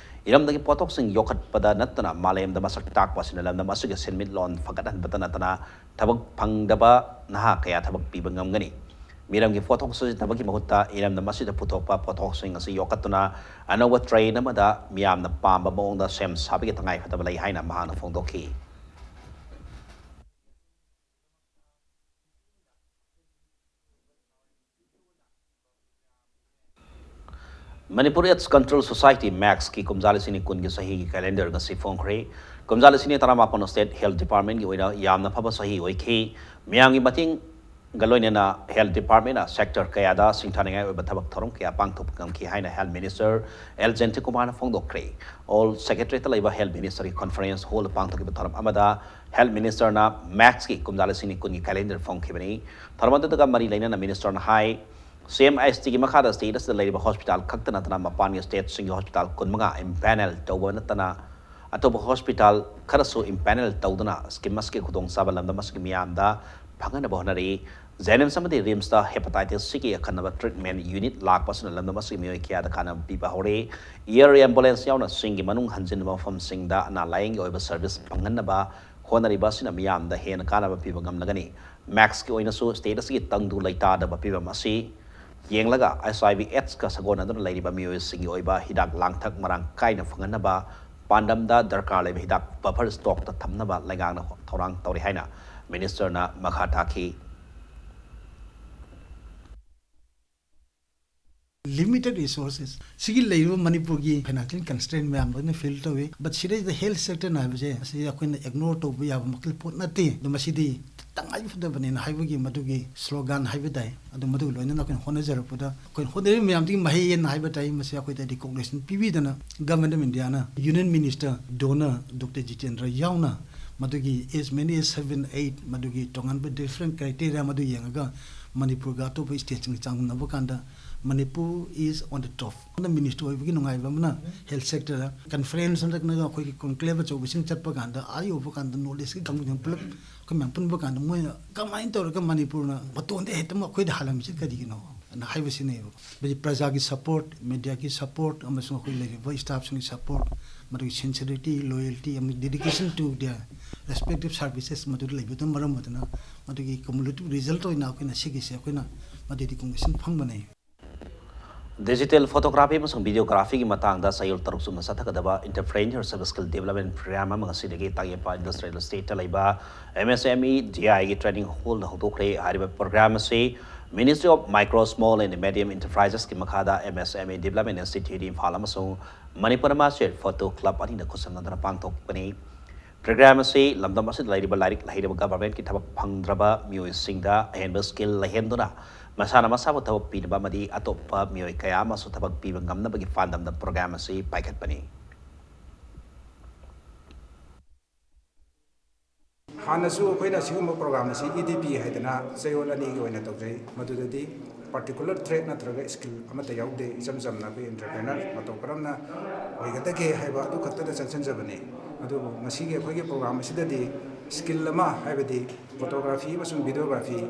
ꯏꯔꯝꯗꯒꯤ ꯄꯣꯠꯊꯣꯛꯁꯤꯡ ꯌꯣꯛꯈꯠꯄꯗ ꯅꯠꯇꯅ ꯃꯥꯂꯦꯝꯗ ꯃꯁꯛ ꯇꯥꯛꯄ ꯑꯁꯤꯅ ꯂꯝꯗꯝ ꯑꯁꯤꯒꯤ ꯁꯦꯟꯃꯤꯠꯂꯣꯟ ꯐꯒꯠꯍꯟꯕꯇ ꯅꯠꯇꯅ ꯊꯕꯛ ꯐꯪꯗꯕ ꯅꯍꯥ ꯀꯌꯥ ꯊꯕꯛ ꯄꯤꯕ ꯉꯝꯒꯅꯤ꯫ ꯃꯤꯔꯝꯒꯤ ꯄꯣꯠꯊꯣꯛ ꯁꯤꯖꯤꯟꯅꯕꯒꯤ ꯃꯍꯨꯠꯇ ꯏꯔꯝꯗꯝ ꯑꯁꯤꯗ ꯄꯨꯊꯣꯛꯄ ꯄꯣꯠꯊꯣꯛꯁꯤꯡ ꯑꯁꯤ ꯌꯣꯛꯈꯠꯇꯨꯅ ꯑꯅꯧꯕ ꯇ꯭ꯔꯦꯟ ꯑꯃꯗ ꯃꯤꯌꯥꯝꯅ ꯄꯥꯝꯕ ꯃꯑꯣꯡꯗ ꯁꯦꯝ ꯁꯥꯕꯒꯤ ꯇꯉꯥꯏꯐꯗꯕ ꯂꯩ ꯍꯥꯏꯅ ꯃꯍꯥꯛꯅ ꯐꯣꯡꯗꯣꯛꯈꯤ꯫ Manipur AIDS Control Society, ꯃꯦꯛꯁꯀꯤ ꯀꯨꯝꯖꯥ ꯂꯤꯁꯤꯡ ꯑꯅꯤ ꯀꯨꯟꯒꯤ ꯆꯍꯤꯒꯤ ꯀꯦꯂꯦꯟꯗꯔ ꯉꯁꯤ ꯐꯣꯡꯈ꯭ꯔꯦ꯫ ꯀꯨꯝꯖꯥ ꯂꯤꯁꯤꯡ ꯑꯅꯤ ꯇꯔꯥꯃꯥꯄꯟ State Health Departmentꯀꯤ ꯑꯣꯏꯅ ꯌꯥꯝꯅ ꯐꯕ ꯆꯍꯤ ꯑꯣꯏꯈꯤ꯫ ꯃꯤꯌꯥꯝꯒꯤ ꯃꯇꯦꯡꯒ ꯂꯣꯏꯅꯅ Health Departmentꯅ sector ꯀꯌꯥꯗ ꯁꯤꯡꯊꯥꯅꯤꯡꯉꯥꯏ ꯑꯣꯏꯕ ꯊꯕꯛ ꯊꯧꯔꯝ ꯀꯌꯥ ꯄꯥꯡꯊꯣꯛꯄ ꯉꯝꯈꯤ ꯍꯥꯏꯅ Health Minister ꯑꯦꯜ ꯖꯌꯟꯇ ꯀꯨꯃꯥꯔꯅ ꯐꯣꯡꯗꯣꯛꯈ꯭ꯔꯦ꯫ Old Secretariatꯇ ꯂꯩꯕ Health Ministerꯒꯤ conference hallꯗ ꯄꯥꯡꯊꯣꯛꯈꯤꯕ ꯊꯧꯔꯝ ꯑꯃꯗ Health Ministerꯅ ꯃꯦꯛꯁꯀꯤ ꯀꯨꯝꯖꯥ ꯂꯤꯁꯤꯡ ꯑꯅꯤ ꯀꯨꯟꯒꯤ ꯀꯦꯂꯦꯟꯗꯔ ꯐꯣꯡꯈꯤꯕꯅꯤ꯫ ꯊꯧꯔꯝ ꯑꯗꯨꯗꯒ ꯃꯔꯤ ꯂꯩꯅꯅ Ministerꯅ ꯍꯥꯏ, ꯁꯤ ꯑꯦꯝ ꯑꯦꯁ ꯇꯤꯒꯤ ꯃꯈꯥꯗ state ꯑꯁꯤꯗ ꯂꯩꯔꯤꯕ hospital ꯈꯛꯇ ꯅꯠꯇꯅ ꯃꯄꯥꯟꯒꯤ stateꯁꯤꯡꯒꯤ hospital ꯀꯨꯟꯃꯉꯥ empanel ꯇꯧꯕ ꯅꯠꯇꯅ ꯑꯇꯣꯞꯄ hospital ꯈꯔꯁꯨ empanel ꯇꯧꯗꯨꯅ scheme ꯑꯁꯤꯒꯤ ꯈꯨꯗꯣꯡꯆꯥꯕ ꯂꯝꯗꯝ ꯑꯁꯤꯒꯤ ꯃꯤꯌꯥꯝꯗ ꯐꯪꯍꯟꯅꯕ ꯍꯣꯠꯅꯔꯤ꯫ JNIMS ꯑꯃꯗꯤ RIMSꯇ hepatitis Cꯒꯤ ꯑꯈꯟꯅꯕ treatment unit ꯂꯥꯛꯄ ꯑꯁꯤꯅ ꯂꯝꯗꯝ ꯑꯁꯤꯒꯤ ꯃꯤꯑꯣꯏ ꯀꯌꯥꯗ ꯀꯥꯟꯅꯕ ꯄꯤꯕ ꯍꯧꯔꯦ꯫ Air ambulance ꯌꯥꯎꯅ ꯆꯤꯡꯒꯤ ꯃꯅꯨꯡ ꯍꯟꯖꯤꯟꯕ ꯃꯐꯝꯁꯤꯡꯗ ꯑꯅꯥ ꯂꯥꯌꯦꯡꯒꯤ ꯑꯣꯏꯕ service ꯐꯪꯍꯟꯅꯕ ꯍꯣꯠꯅꯔꯤꯕ ꯑꯁꯤꯅ ꯃꯤꯌꯥꯝꯗ ꯍꯦꯟꯅ ꯀꯥꯟꯅꯕ ꯄꯤꯕ ꯉꯝꯂꯒꯅꯤ꯫ ꯃꯦꯛꯁꯀꯤ ꯑꯣꯏꯅꯁꯨ state ꯑꯁꯤꯒꯤ ꯇꯪꯗꯨ ꯂꯩꯇꯥꯗꯕ ꯐꯤꯕꯝ ꯑꯁꯤ ꯌꯦꯡꯂꯒ H I V AIDSꯀ ꯁꯥꯒꯣꯟꯅꯗꯨꯅ ꯂꯩꯔꯤꯕ ꯃꯤꯑꯣꯏꯁꯤꯡꯒꯤ ꯑꯣꯏꯕ ꯍꯤꯗꯥꯛ ꯂꯥꯡꯊꯛ ꯃꯔꯥꯡ ꯀꯥꯏꯅ ꯐꯪꯍꯟꯅꯕ ꯄꯥꯟꯗꯝꯗ ꯗꯔꯀꯥꯔ ꯂꯩꯕ ꯍꯤꯗꯥꯛ buffer stockꯇ ꯊꯝꯅꯕ ꯂꯩꯉꯥꯛꯅ ꯊꯧꯔꯥꯡ ꯇꯧꯔꯤ ꯍꯥꯏꯅ Ministerꯅ ꯃꯈꯥ ꯇꯥꯈꯤ꯫ Limited resources꯫ ꯁꯤꯒꯤ ꯂꯩꯔꯤꯕ ꯃꯅꯤꯄꯨꯔꯒꯤ financial constraint ꯃꯌꯥꯝ ꯂꯣꯏꯅ feel ꯇꯧꯏ꯫ But ꯁꯤꯗꯩꯗ health sectorꯅ ꯍꯥꯏꯕꯁꯦ ꯑꯁꯤ ꯑꯩꯈꯣꯏꯅ ignore ꯇꯧꯕ ꯌꯥꯕ ꯃꯈꯜ ꯄꯣꯠ ꯅꯠꯇꯦ꯫ ꯑꯗꯣ ꯃꯁꯤꯗꯤ ꯇꯉꯥꯏ ꯐꯗꯕꯅꯦꯅ ꯍꯥꯏꯕꯒꯤ ꯃꯗꯨꯒꯤ slogan ꯍꯥꯏꯕ ꯇꯥꯏ꯫ ꯑꯗꯣ ꯃꯗꯨꯒꯤ ꯂꯣꯏꯅꯅ ꯑꯩꯈꯣꯏꯅ ꯍꯣꯠꯅꯖꯔꯛꯄꯗ ꯑꯩꯈꯣꯏꯅ ꯍꯣꯠꯅꯔꯤꯕ ꯃꯌꯥꯝꯗꯨꯒꯤ ꯃꯍꯩ ꯑꯅ ꯍꯥꯏꯕ ꯇꯥꯏ꯫ ꯃꯁꯤ ꯑꯩꯈꯣꯏꯗ recognition ꯄꯤꯕꯤꯗꯅ Government of Indiaꯅ Union Minister, donor Doctor Jitendra ꯌꯥꯎꯅ ꯃꯗꯨꯒꯤ as many as seven, eight ꯃꯗꯨꯒꯤ ꯇꯣꯉꯥꯟꯕ different criteria ꯃꯗꯨ ꯌꯦꯡꯉꯒ ꯃꯅꯤꯄꯨꯔꯒ ꯑꯇꯣꯞꯄ stateꯁꯤꯡꯒ ꯆꯥꯡꯗꯝꯅꯕ ꯀꯥꯟꯗ Manipur is on the top. ꯑꯗꯨꯅ ꯃꯤꯅꯤꯁꯇꯔ ꯑꯣꯏꯕꯒꯤ ꯅꯨꯡꯉꯥꯏꯕ ꯑꯃꯅ health sector conference ꯍꯟꯗꯛꯅ ꯑꯩꯈꯣꯏꯒꯤ conclave ꯑꯆꯧꯕꯁꯤꯡ ꯆꯠꯄ ꯀꯥꯟꯗ, ꯑꯥ ꯌꯧꯕ ꯀꯥꯟꯗ North Eastꯀꯤ ꯀꯥꯡꯕꯨꯁꯤꯡ ꯄꯨꯂꯞ ꯑꯩꯈꯣꯏ ꯃꯌꯥꯝ ꯄꯨꯟꯕ ꯀꯥꯟꯗ ꯃꯣꯏꯅ ꯀꯃꯥꯏꯅ ꯇꯧꯔꯒ ꯃꯅꯤꯄꯨꯔꯅ ꯃꯇꯣꯟꯗ ꯍꯦꯛꯇ ꯑꯩꯈꯣꯏꯗ ꯍꯥꯜꯂꯝꯃꯤꯁꯤ ꯀꯔꯤꯒꯤꯅꯣ ꯑꯅ ꯍꯥꯏꯕꯁꯤꯅꯦꯕ꯫ ꯑꯗꯒꯤ ꯄ꯭ꯔꯖꯥꯒꯤ support, mediaꯒꯤ support ꯑꯃꯁꯨꯡ ꯑꯩꯈꯣꯏ ꯂꯩꯔꯤꯕ staffꯁꯤꯡꯒꯤ support, ꯃꯗꯨꯒꯤ sincerity, loyalty ꯑꯃꯗꯤ dedication to their respective services ꯃꯗꯨꯗ ꯂꯩꯕꯗꯨꯅ ꯃꯔꯝ ꯑꯣꯏꯗꯨꯅ ꯃꯗꯨꯒꯤ cumulative result ꯑꯣꯏꯅ ꯑꯩꯈꯣꯏꯅ ꯁꯤꯒꯤꯁꯦ ꯑꯩꯈꯣꯏꯅ ꯃꯗꯨ recognition ꯐꯪꯕꯅꯦ꯫ Digital photography ꯑꯃꯁꯨꯡ videographyꯒꯤ ꯃꯇꯥꯡꯗ ꯆꯌꯣꯜ ꯇꯔꯨꯛ ꯆꯨꯞꯅ ꯆꯠꯊꯒꯗꯕ Entrepreneurship Skill Development Program ꯑꯃ ꯉꯁꯤꯗꯒꯤ ꯇꯥꯡꯌꯦꯄꯥ Industrial Estateꯇ ꯂꯩꯕ MSMEDIꯒꯤ training hallꯗ ꯍꯧꯗꯣꯛꯈ꯭ꯔꯦ꯫ ꯍꯥꯏꯔꯤꯕ program ꯑꯁꯤ Ministry of Micro, Small and Medium Enterpriseꯀꯤ ꯃꯈꯥꯗ MSME Development Institute ꯏꯝꯐꯥꯜ ꯑꯃꯁꯨꯡ ꯃꯅꯤꯄꯨꯔ Master Photo Club ꯑꯅꯤꯅ ꯈꯨꯠꯁꯝꯅꯗꯨꯅ ꯄꯥꯡꯊꯣꯛꯄꯅꯤ꯫ Program ꯑꯁꯤ ꯂꯝꯗꯝ ꯑꯁꯤꯗ ꯂꯩꯔꯤꯕ ꯂꯥꯏꯔꯤꯛ ꯍꯩꯔꯕ governmentꯀꯤ ꯊꯕꯛ ꯐꯪꯗ꯭ꯔꯕ ꯃꯤꯑꯣꯏꯁꯤꯡꯗ ꯑꯍꯦꯟꯕ skill ꯂꯩꯍꯟꯗꯨꯅ ꯃꯁꯥꯅ ꯃꯁꯥꯕꯨ ꯊꯕꯛ ꯄꯤꯅꯕ ꯑꯃꯗꯤ ꯑꯇꯣꯞꯄ ꯃꯤꯑꯣꯏ ꯀꯌꯥ ꯑꯃꯁꯨ ꯊꯕꯛ ꯄꯤꯕ ꯉꯝꯅꯕꯒꯤ ꯄꯥꯟꯗꯝꯗ program ꯑꯁꯤ ꯄꯥꯏꯈꯠꯄꯅꯤ꯫ ꯍꯥꯟꯅꯁꯨ ꯑꯩꯈꯣꯏꯅ ꯁꯤꯒꯨꯝꯕ program ꯑꯁꯤ EDP ꯍꯥꯏꯗꯅ ꯆꯌꯣꯜ ꯑꯅꯤꯒꯤ ꯑꯣꯏꯅ ꯇꯧꯖꯩ꯫ ꯃꯗꯨꯗꯗꯤ particular trade ꯅꯠꯇ꯭ꯔꯒ skill ꯑꯃꯠꯇ ꯌꯥꯎꯗꯦ꯫ ꯏꯆꯝ ꯆꯝꯅ ꯑꯩꯈꯣꯏ entrepreneur ꯃꯇꯧ ꯀꯔꯝꯅ ꯑꯣꯏꯒꯗꯒꯦ ꯍꯥꯏꯕ ꯑꯗꯨ ꯈꯛꯇꯗ ꯆꯪꯁꯤꯟꯖꯕꯅꯤ꯫ ꯑꯗꯨꯕꯨ ꯉꯁꯤꯒꯤ ꯑꯩꯈꯣꯏꯒꯤ program ꯑꯁꯤꯗꯗꯤ skill ꯑꯃ, ꯍꯥꯏꯕꯗꯤ photography ꯑꯃꯁꯨꯡ videography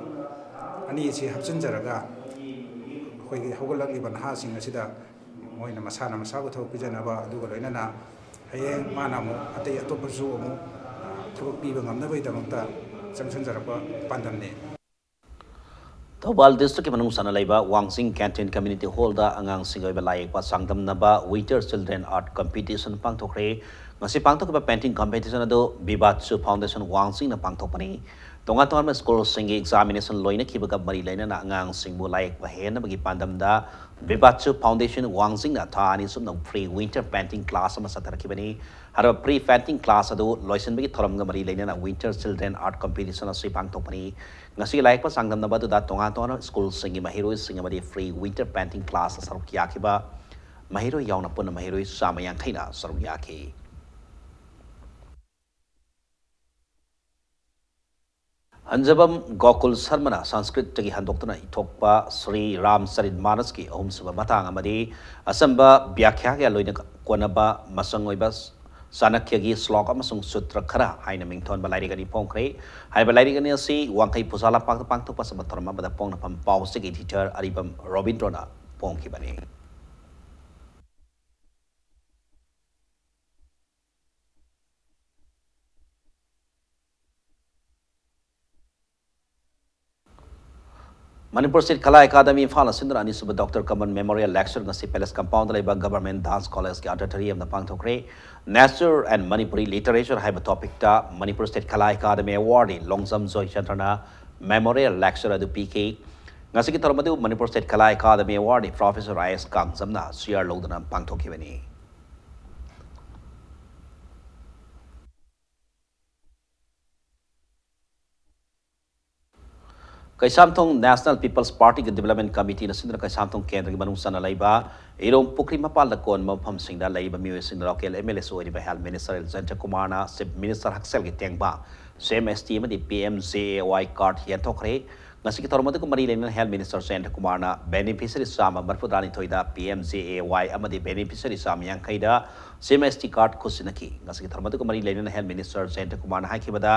ꯑꯅꯤ ꯑꯁꯤ ꯍꯥꯞꯆꯤꯟꯖꯔꯒ ꯑꯩꯈꯣꯏꯒꯤ ꯍꯧꯒꯠꯂꯛꯂꯤꯕ ꯅꯍꯥꯁꯤꯡ ꯑꯁꯤꯗ ꯃꯣꯏꯅ ꯃꯁꯥꯅ ꯃꯁꯥꯕꯨ ꯊꯕꯛ ꯄꯤꯖꯅꯕ, ꯑꯗꯨꯒ ꯂꯣꯏꯅꯅ ꯍꯌꯦꯡ ꯃꯥꯅ ꯑꯃꯨꯛ ꯑꯇꯩ ꯑꯇꯣꯞꯄꯁꯨ ꯑꯃꯨꯛ, ꯑ, ꯊꯕꯛ ꯄꯤꯕ ꯉꯝꯅꯕꯒꯤꯗꯃꯛꯇ ꯆꯪꯁꯤꯟꯖꯔꯛꯄ ꯄꯥꯟꯗꯝꯅꯤ꯫ ꯊꯧꯕꯥꯜ districtꯀꯤ ꯃꯅꯨꯡ ꯆꯟꯅ ꯂꯩꯕ ꯋꯥꯡꯖꯤꯡ Canteen Community Hallꯗ ꯑꯉꯥꯡꯁꯤꯡꯒꯤ ꯑꯣꯏꯕ ꯂꯥꯏ ꯌꯦꯛꯄ ꯆꯥꯡꯗꯝꯅꯕ Winter Children Art Competition ꯄꯥꯡꯊꯣꯛꯈ꯭ꯔꯦ꯫ ꯉꯁꯤ ꯄꯥꯡꯊꯣꯛꯈꯤꯕ painting competition ꯑꯗꯨ Vivacho Foundation ꯋꯥꯡꯖꯤꯡꯅ ꯄꯥꯡꯊꯣꯛꯄꯅꯤ꯫ ꯇꯣꯉꯥꯟ ꯇꯣꯉꯥꯟꯕ schoolꯁꯤꯡꯒꯤ examination ꯂꯣꯏꯅꯈꯤꯕꯒ ꯃꯔꯤ ꯂꯩꯅꯅ ꯑꯉꯥꯡꯁꯤꯡꯕꯨ ꯂꯥꯏ ꯌꯦꯛꯄ ꯍꯩꯍꯟꯅꯕꯒꯤ ꯄꯥꯟꯗꯝꯗ Vivacho Foundation ꯋꯥꯡꯖꯤꯡꯅ ꯊꯥ ꯑꯅꯤ ꯆꯨꯞꯅ free winter painting class ꯑꯃ ꯆꯠꯊꯔꯛꯈꯤꯕꯅꯤ꯫ ꯍꯥꯏꯔꯤꯕ free painting class ꯑꯗꯨ ꯂꯣꯏꯁꯤꯟꯕꯒꯤ ꯊꯧꯔꯝꯒ ꯃꯔꯤ ꯂꯩꯅꯅ Winter Children Art Competition ꯑꯁꯤ ꯄꯥꯡꯊꯣꯛꯄꯅꯤ꯫ ꯉꯁꯤꯒꯤ ꯂꯥꯏ ꯌꯦꯛꯄ ꯆꯥꯡꯗꯝꯅꯕ ꯑꯗꯨꯗ ꯇꯣꯉꯥꯟ ꯇꯣꯉꯥꯟꯕ schoolꯁꯤꯡꯒꯤ ꯃꯍꯩꯔꯣꯏꯁꯤꯡ ꯑꯃꯗꯤ free winter painting classꯇ ꯁꯔꯨꯛ ꯌꯥꯈꯤꯕ ꯃꯍꯩꯔꯣꯏ ꯌꯥꯎꯅ ꯄꯨꯟꯅ ꯃꯍꯩꯔꯣꯏ ꯆꯥꯝꯃ ꯌꯥꯡꯈꯩꯅ ꯁꯔꯨꯛ ꯌꯥꯈꯤ꯫ ꯑꯟꯖꯕꯝ ꯒꯣꯀꯨꯜ ꯁꯔꯃꯅ ꯁꯪꯁꯀ꯭ꯔꯤꯠꯇꯒꯤ ꯍꯟꯗꯣꯛꯇꯨꯅ ꯏꯊꯣꯛꯄ ꯁ꯭ꯔꯤ ꯔꯥꯝꯆꯔꯤꯠ ꯃꯥꯅꯁꯀꯤ ꯑꯍꯨꯝꯁꯨꯕ ꯃꯇꯥꯡ ꯑꯃꯗꯤ ꯑꯆꯝꯕ ꯕ꯭ꯌꯥꯈ꯭ꯌꯥꯒ ꯂꯣꯏꯅ ꯀꯣꯟꯅꯕ ꯃꯆꯪ ꯑꯣꯏꯕ ꯆꯥꯅꯈ꯭ꯌꯒꯤ ꯁ꯭ꯂꯣꯛ ꯑꯃꯁꯨꯡ ꯁꯨꯇ꯭ꯔ ꯈꯔ ꯍꯥꯏꯅ ꯃꯤꯡꯊꯣꯟꯕ ꯂꯥꯏꯔꯤꯛ ꯑꯅꯤ ꯐꯣꯡꯈ꯭ꯔꯦ꯫ ꯍꯥꯏꯔꯤꯕ ꯂꯥꯏꯔꯤꯛ ꯑꯅꯤ ꯑꯁꯤ ꯋꯥꯡꯈꯩ ꯄꯨꯖꯥ ꯂꯝꯄꯥꯛꯇ ꯄꯥꯡꯊꯣꯛꯄ ꯑꯆꯝꯕ ꯊꯧꯔꯝ ꯑꯃꯗ ꯄꯣꯛꯅꯐꯝ ꯄꯥꯎꯆꯦꯒꯤ ꯏꯗꯤꯇꯔ ꯑꯔꯤꯕꯝ ꯔꯣꯕꯤꯟꯗ꯭ꯔꯣꯅ ꯐꯣꯡꯈꯤꯕꯅꯤ꯫ ꯃꯅꯤꯄꯨꯔ ꯁ꯭ꯇꯦꯠ ꯀꯂꯥ ꯑꯦꯀꯥꯗꯃꯤ ꯏꯝꯐꯥꯜꯅ ꯁꯤꯟꯗꯨꯅ ꯑꯅꯤꯁꯨꯕ ꯗꯣꯛꯇꯔ ꯀꯃꯜ ꯃꯦꯃꯣꯔꯤꯌꯦꯜ ꯂꯦꯛꯆꯔ ꯉꯁꯤ ꯄꯦꯂꯦꯁ ꯀꯝꯄꯥꯎꯟꯗ ꯂꯩꯕ ꯒꯚꯔꯟꯃꯦꯟꯠ ꯗꯥꯟꯁ ꯀꯣꯂꯦꯖꯀꯤ ꯑꯣꯗꯤꯇꯣꯔꯤꯌꯝꯗ ꯄꯥꯡꯊꯣꯛꯈ꯭ꯔꯦ꯫ Nature and Manipuri Literature ꯍꯥꯏꯕ ꯇꯣꯄꯤꯛꯇ ꯃꯅꯤꯄꯨꯔ ꯁ꯭ꯇꯦꯠ ꯀꯂꯥ ꯑꯦꯀꯥꯗꯃꯤ ꯑꯦꯋꯥꯔꯗꯤ ꯂꯣꯡꯖꯝ ꯖꯣꯏꯆꯟꯗ꯭ꯔꯅ ꯃꯦꯃꯣꯔꯤꯌꯦꯜ ꯂꯦꯛꯆꯔ ꯑꯗꯨ ꯄꯤꯈꯤ꯫ ꯉꯁꯤꯒꯤ ꯊꯧꯔꯝ ꯑꯗꯨ ꯃꯅꯤꯄꯨꯔ ꯁ꯭ꯇꯦꯠ ꯀꯂꯥ ꯑꯦꯀꯥꯗꯃꯤ ꯑꯦꯋꯥꯔꯗꯤ ꯄ꯭ꯔꯣꯐꯦꯁꯔ ꯑꯥꯏ ꯑꯦꯁ ꯀꯥꯡꯖꯝꯅ ꯆꯤꯌꯥꯔ ꯂꯧꯗꯨꯅ ꯄꯥꯡꯊꯣꯛꯈꯤꯕꯅꯤ꯫ ꯀꯩꯁꯥꯝꯊꯣꯡ ꯅꯦꯁꯅꯦꯜ ꯄꯤꯄꯜꯁ ꯄꯥꯔꯇꯤꯒꯤ ꯗꯤꯕꯦꯂꯞꯃꯦꯟꯠ ꯀꯃꯤꯇꯤꯅ ꯁꯤꯟꯗꯨꯅ ꯀꯩꯁꯥꯝꯊꯣꯡ ꯀꯦꯟꯗ꯭ꯔꯒꯤ ꯃꯅꯨꯡ ꯆꯟꯅ ꯂꯩꯕ ꯏꯔꯣꯝ ꯄꯨꯈ꯭ꯔꯤ ꯃꯄꯥꯟꯗ ꯀꯣꯟꯕ ꯃꯐꯝꯁꯤꯡꯗ ꯂꯩꯔꯤꯕ ꯃꯤꯑꯣꯏꯁꯤꯡꯗ ꯂꯣꯀꯦꯜ ꯑꯦꯝ ꯑꯦꯜ ꯑꯦꯁꯨ ꯑꯣꯏꯔꯤꯕ ꯍꯦꯜꯊ ꯃꯤꯅꯤꯁꯇꯔ ꯑꯦꯜ ꯖꯌꯟꯇ ꯀꯨꯃꯥꯔꯅ ꯆꯤꯐ ꯃꯤꯅꯤꯁꯇꯔ ꯍꯛꯁꯦꯜꯒꯤ ꯇꯦꯡꯕꯥꯡ, ꯁꯤ ꯑꯦꯝ ꯑꯦꯁ ꯇꯤ ꯑꯃꯗꯤ ꯄꯤ M J A Y card ꯌꯦꯟꯊꯣꯛꯈ꯭ꯔꯦ꯫ ꯉꯁꯤꯒꯤ ꯊꯧꯔꯝ ꯑꯗꯨꯒ ꯃꯔꯤ ꯂꯩꯅꯅ ꯍꯦꯜꯊ ꯃꯤꯅꯤꯁꯇꯔ ꯖꯌꯟꯇ ꯀꯨꯃꯥꯔꯅ ꯕꯦꯅꯤꯐꯤꯁꯔꯤ ꯆꯥꯝꯃ ꯃꯔꯤꯐꯨꯇꯔꯥꯅꯤꯊꯣꯏꯗ ꯄꯤ ꯑꯦꯝ ꯖꯦ ꯑꯦ ꯋꯥꯏ ꯑꯃꯗꯤ ꯕꯦꯅꯤꯐꯤꯁꯔꯤ ꯆꯥꯝꯃ ꯌꯥꯡꯈꯩꯗ C M S T card ꯈꯨꯠꯁꯤꯟꯅꯈꯤ꯫ ꯉꯁꯤꯒꯤ ꯊꯧꯔꯝ ꯑꯗꯨꯒ ꯃꯔꯤ ꯂꯩꯅꯅ ꯍꯦꯜꯊ ꯃꯤꯅꯤꯁꯇꯔ ꯖꯌꯟꯇ ꯀꯨꯃꯥꯔꯅ ꯍꯥꯏꯈꯤꯕꯗ,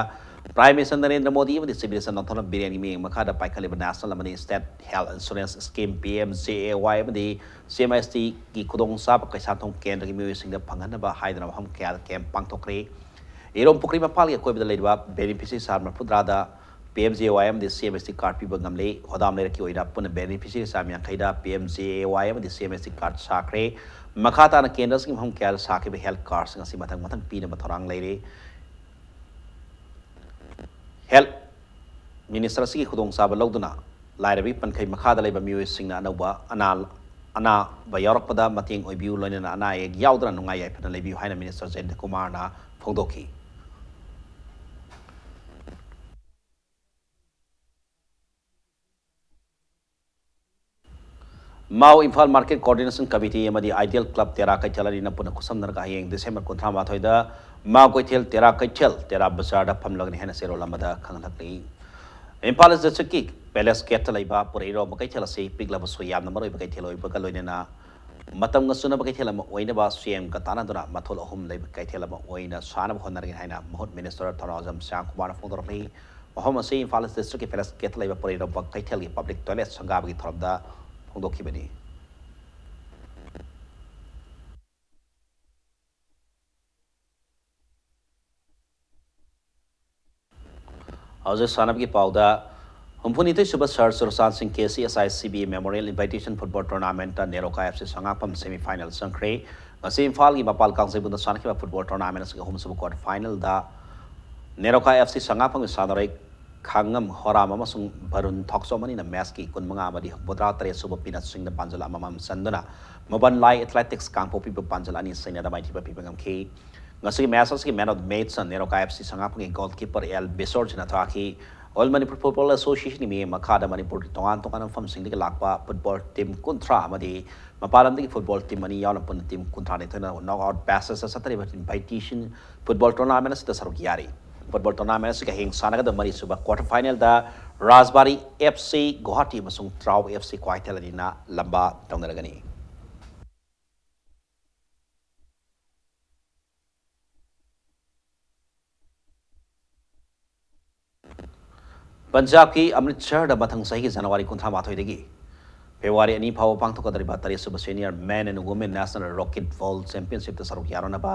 ꯄ꯭ꯔꯥꯏꯝ ꯃꯤꯅꯤꯁꯇꯔ ꯅꯔꯦꯟꯗ꯭ꯔ ꯃꯣꯗꯤ ꯑꯃꯗꯤ ꯆꯤꯐ ꯃꯤꯅꯤꯁꯇꯔ ꯅꯥꯊꯣꯂꯝ ꯕꯤꯔꯦꯟꯒꯤ ꯃꯤꯠꯌꯦꯡ ꯃꯈꯥꯗ ꯄꯥꯏꯈꯠꯂꯤꯕ ꯅꯦꯁꯅꯦꯜ ꯑꯃꯗꯤ state health insurance scheme, P M J A Y, ꯑꯃꯗꯤ ꯁꯤ ꯑꯦꯝ ꯑꯦꯁ ꯇꯤꯒꯤ ꯈꯨꯗꯣꯡꯆꯥꯕ ꯀꯩꯁꯥꯝꯊꯣꯡ ꯀꯦꯟꯗ꯭ꯔꯒꯤ ꯃꯤꯑꯣꯏꯁꯤꯡꯗ ꯐꯪꯍꯟꯅꯕ ꯍꯥꯏꯗꯨꯅ ꯃꯐꯝ ꯀꯌꯥꯗ ꯀꯦꯝꯞ ꯄꯥꯡꯊꯣꯛꯈ꯭ꯔꯦ꯫ ꯏꯔꯣꯝ ꯄꯨꯈ꯭ꯔꯤ ꯃꯄꯥꯜꯒꯤ ꯑꯀꯣꯏꯕꯗ ꯂꯩꯔꯤꯕ ꯕꯦꯅꯤꯐꯤꯁꯔꯤ ꯆꯥꯝ ꯃꯔꯤꯐꯨꯇꯔꯥꯗ ꯄꯤ ꯑꯦꯝ ꯖꯦ ꯑꯦ ꯋꯥꯏ ꯑꯃꯗꯤ C M S T card ꯄꯤꯕ ꯉꯝꯂꯦ꯫ ꯍꯣꯗꯥꯝ ꯂꯩꯔꯛꯀꯤ ꯑꯣꯏꯅ ꯄꯨꯟꯅ ꯕꯦꯅꯤꯐꯤꯁꯔꯤ ꯆꯥꯝ ꯌꯥꯡꯈꯩꯗ ꯄꯤ ꯑꯦꯝ ꯖꯦ ꯑꯦ ꯋꯥꯏ ꯑꯃꯗꯤ C M S T card ꯁꯥꯈ꯭ꯔꯦ꯫ ꯃꯈꯥ ꯇꯥꯅ ꯀꯦꯟꯗ꯭ꯔꯁꯤꯡꯒꯤ ꯃꯐꯝ ꯀꯌꯥꯗ ꯁꯥꯈꯤꯕ ꯍꯦꯜꯊ ꯀꯥꯔꯗꯁꯤꯡ ꯑꯁꯤ ꯃꯊꯪ ꯃꯊꯪ ꯄꯤꯅꯕ ꯊꯧꯔꯥꯡ ꯂꯩꯔꯦ꯫ ꯍꯦꯜꯊ ꯃꯤꯅꯤꯁꯇꯔ ꯑꯁꯤꯒꯤ ꯈꯨꯗꯣꯡꯆꯥꯕ ꯂꯧꯗꯨꯅ ꯂꯥꯏꯔꯕꯒꯤ ꯄꯟꯈꯩ ꯃꯈꯥꯗ ꯂꯩꯕ ꯃꯤꯑꯣꯏꯁꯤꯡꯅ ꯑꯅꯧꯕ ꯑꯅꯥ-, ꯑꯅꯥꯕ ꯌꯥꯎꯔꯛꯄꯗ ꯃꯇꯦꯡ ꯑꯣꯏꯕꯤꯌꯨ, ꯂꯣꯏꯅꯅ ꯑꯅꯥ ꯑꯌꯦꯛ ꯌꯥꯎꯗꯅ ꯅꯨꯡꯉꯥꯏ ꯌꯥꯏꯐꯅ ꯂꯩꯕꯤꯌꯨ ꯍꯥꯏꯅ ꯃꯤꯅꯤꯁꯇꯔ ꯖꯌꯟꯇ ꯀꯨꯃꯥꯔꯅ ꯐꯣꯡꯗꯣꯛꯈꯤ꯫ ꯃꯥꯎ ꯏꯝꯐꯥꯜ ꯃꯥꯔꯀꯦꯠ ꯀꯣꯑꯣꯔꯗꯤꯅꯦꯁꯟ ꯀꯃꯤꯇꯤ ꯑꯃꯗꯤ ꯑꯥꯏꯗꯤꯌꯦꯜ ꯀ꯭ꯂꯕ ꯇꯦꯔꯥ ꯀꯩꯊꯦꯜ ꯑꯅꯤꯅ ꯄꯨꯟꯅ ꯈꯨꯠꯁꯝꯅꯗꯨꯅ ꯍꯌꯦꯡ ꯗꯤꯁꯦꯝꯕꯔ ꯀꯨꯟꯊ꯭ꯔꯥ ꯃꯥꯊꯣꯏꯗ ꯃꯥꯎ ꯀꯩꯊꯦꯜ ꯇꯦꯔꯥ ꯀꯩꯊꯦꯜ ꯇꯦꯔꯥ ꯕꯖꯥꯔꯗ ꯐꯝꯂꯒꯅꯤ ꯍꯥꯏꯅ ꯆꯦꯔꯣꯜ ꯑꯃꯗ ꯈꯪꯍꯜꯂꯛꯂꯤ꯫ ꯏꯝꯐꯥꯜ ꯏꯁ ꯗꯤꯁꯇ꯭ꯔꯤꯛꯀꯤ ꯄꯦꯂꯦꯁ ꯒꯦꯠꯇ ꯂꯩꯕ ꯄꯨꯔꯛꯏꯔꯣꯝꯕ ꯀꯩꯊꯦꯜ ꯑꯁꯤ ꯄꯤꯛꯂꯕꯁꯨ ꯌꯥꯝꯅ ꯃꯔꯨꯑꯣꯏꯕ ꯀꯩꯊꯦꯜ ꯑꯣꯏꯕꯒ ꯂꯣꯏꯅꯅ ꯃꯇꯝꯒ ꯆꯨꯅꯕ ꯀꯩꯊꯦꯜ ꯑꯃ ꯑꯣꯏꯅꯕ ꯁꯤꯑꯦꯝꯒ ꯇꯥꯟꯅꯗꯨꯅ ꯃꯊꯣꯜ ꯑꯍꯨꯝ ꯂꯩꯕ ꯀꯩꯊꯦꯜ ꯑꯃ ꯑꯣꯏꯅ ꯁꯥꯅꯕ ꯍꯣꯠꯅꯔꯒꯦ ꯍꯥꯏꯅ ꯃꯍꯨꯠ ꯃꯤꯅꯤꯁꯇꯔ ꯊꯧꯅꯥꯎꯖꯝ ꯁ꯭ꯌꯥꯝ ꯀꯨꯃꯥꯔꯅ ꯐꯣꯡꯗꯣꯔꯛꯂꯤ꯫ ꯃꯐꯝ ꯑꯁꯤ ꯏꯝꯐꯥꯜ ꯏꯁ ꯗꯤꯁꯇ꯭ꯔꯤꯛꯀꯤ ꯄꯦꯂꯦꯁ ꯒꯦꯠꯇ ꯂꯩꯕ ꯄꯨꯔꯛꯏꯔꯣꯝꯕ ꯀꯩꯊꯦꯜꯒꯤ ꯄꯕ꯭ꯂꯤꯛ ꯇꯣꯏꯂꯦꯠ ꯁꯪꯒꯥꯕꯒꯤ ꯊꯧꯔꯝꯗ ꯐꯣꯡꯗꯣꯛꯈꯤꯕꯅꯤ꯫ ꯍꯧꯖꯤꯛ ꯁꯥꯟꯅꯕꯒꯤ ꯄꯥꯎꯗ, ꯍꯨꯝꯐꯨꯅꯤꯊꯣꯏ ꯁꯨꯕ ꯁꯔ ꯆꯨꯔꯆꯥꯟ ꯁꯤꯡ K C S I C B memorial invitation football ꯇꯣꯔꯅꯥꯃꯦꯟꯠꯇ ꯅꯦꯔꯣꯀꯥ ꯑꯦꯐ ꯁꯤ ꯁꯉꯥꯛꯐꯝ ꯁꯦꯃꯤ ꯐꯥꯏꯅꯦꯜ ꯆꯪꯈ꯭ꯔꯦ꯫ ꯉꯁꯤ ꯏꯝꯐꯥꯜꯒꯤ ꯃꯄꯥꯜ ꯀꯥꯡꯖꯩꯕꯨꯡꯗ ꯁꯥꯟꯅꯈꯤꯕ ꯐꯨꯠꯕꯣꯜ ꯇꯣꯔꯅꯥꯃꯦꯟꯠ ꯑꯁꯤꯒꯤ ꯑꯍꯨꯝꯁꯨꯕ ꯀ꯭ꯋꯥꯇꯔ ꯐꯥꯏꯅꯦꯜꯗ ꯅꯦꯔꯣꯀꯥ ꯑꯦꯐ ꯁꯤ ꯁꯉꯥꯛꯐꯝꯒꯤ ꯁꯥꯟꯅꯔꯣꯏ ꯈꯥꯡꯉꯝ ꯍꯣꯔꯥꯝ ꯑꯃꯁꯨꯡ ꯕꯔꯨꯟ ꯊꯣꯛꯆꯣꯝ ꯑꯅꯤꯅ ꯃꯦꯠꯁꯀꯤ ꯀꯨꯟꯃꯉꯥ ꯑꯃꯗꯤ ꯍꯨꯝꯐꯨꯇꯔꯥ ꯇꯔꯦꯠ ꯁꯨꯕ ꯄꯤꯅꯠꯁꯤꯡꯗ ꯄꯥꯟꯖꯜ ꯑꯃꯃꯝ ꯆꯟꯗꯨꯅ ꯃꯨꯕꯟ ꯂꯥꯏ ꯑꯦꯊꯂꯦꯇꯤꯛꯁ ꯀꯥꯡꯄꯣꯛꯄꯤꯕꯨ ꯄꯥꯟꯖꯜ ꯑꯅꯤ ꯁꯩꯅꯗ ꯃꯥꯏꯊꯤꯕ ꯄꯤꯕ ꯉꯝꯈꯤ꯫ ꯉꯁꯤꯒꯤ ꯃꯦꯠꯁ ꯑꯁꯤꯒꯤ ꯃꯦꯟ ꯑꯣꯐ ꯗ ꯃꯦꯠꯁꯅ ꯅꯦꯔꯣꯀꯥ ꯑꯦꯐ ꯁꯤ ꯁꯉꯥꯛꯄꯝꯒꯤ ꯒꯣꯜꯀꯤꯄꯔ ꯑꯦꯜ ꯕꯤꯁꯣꯔꯖꯤꯅ ꯊꯣꯛꯈꯤ꯫ ꯑꯣꯜ ꯃꯅꯤꯄꯨꯔ ꯐꯨꯠꯕꯣꯜ ꯑꯦꯁꯣꯁꯤꯌꯦꯁꯟꯒꯤ ꯃꯤꯠꯌꯦꯡ ꯃꯈꯥꯗ ꯃꯅꯤꯄꯨꯔꯒꯤ ꯇꯣꯉꯥꯟ ꯇꯣꯉꯥꯟꯕ ꯃꯐꯝꯁꯤꯡꯗꯒꯤ ꯂꯥꯛꯄ ꯐꯨꯠꯕꯣꯜ ꯇꯤꯝ ꯀꯨꯟꯊ꯭ꯔꯥ ꯑꯃꯗꯤ ꯃꯄꯥꯟ ꯂꯝꯗꯒꯤ ꯐꯨꯠꯕꯣꯜ ꯇꯤꯝ ꯑꯅꯤ ꯌꯥꯎꯅ ꯄꯨꯟꯅ ꯇꯤꯝ ꯀꯨꯟꯊ꯭ꯔꯥ ꯅꯤꯊꯣꯏꯅ ꯅꯣꯛ ꯑꯥꯎꯠ ꯕꯦꯁꯤꯁꯇ ꯆꯠꯊꯔꯤꯕ ꯏꯟꯚꯥꯏꯇꯦꯁꯟ ꯐꯨꯠꯕꯣꯜ ꯇꯣꯔꯅꯥꯃꯦꯟ ꯑꯁꯤꯗ ꯁꯔꯨꯛ ꯌꯥꯔꯤ꯫ ꯐꯨꯠꯕꯣꯜ ꯇꯣꯔꯅꯥꯃꯦꯟ ꯑꯁꯤꯒꯤ ꯍꯌꯦꯡ ꯁꯥꯟꯅꯒꯗꯕ ꯃꯔꯤꯁꯨꯕ ꯀ꯭ꯋꯥꯇꯔ ꯐꯥꯏꯅꯦꯜꯗ ꯔꯥꯖꯕꯥꯔꯤ ꯑꯦꯐ ꯁꯤ ꯒꯨꯋꯥꯍꯥꯇꯤ ꯑꯃꯁꯨꯡ ꯇ꯭ꯔꯥꯎ ꯑꯦꯐ ꯁꯤ ꯀ꯭ꯋꯥꯀꯩꯊꯦꯜ ꯑꯅꯤꯅ ꯂꯝꯕꯥ ꯇꯧꯅꯔꯒꯅꯤ꯫ ꯄꯟꯖꯥꯕꯀꯤ ꯑꯃ꯭ꯔꯤꯠꯁꯔꯗ ꯃꯊꯪ ꯆꯍꯤꯒꯤ ꯖꯅꯋꯥꯔꯤ ꯀꯨꯟꯊ꯭ꯔꯥ ꯃꯥꯊꯣꯏꯗꯒꯤ ꯐꯦꯕ꯭ꯔꯨꯋꯥꯔꯤ ꯑꯅꯤ ꯐꯥꯎꯕ ꯄꯥꯡꯊꯣꯛꯀꯗꯧꯔꯤꯕ ꯇꯔꯦꯠ ꯁꯨꯕ Senior Men and Women National Rocket Ball Championshipꯇ ꯁꯔꯨꯛ ꯌꯥꯔꯨꯅꯕ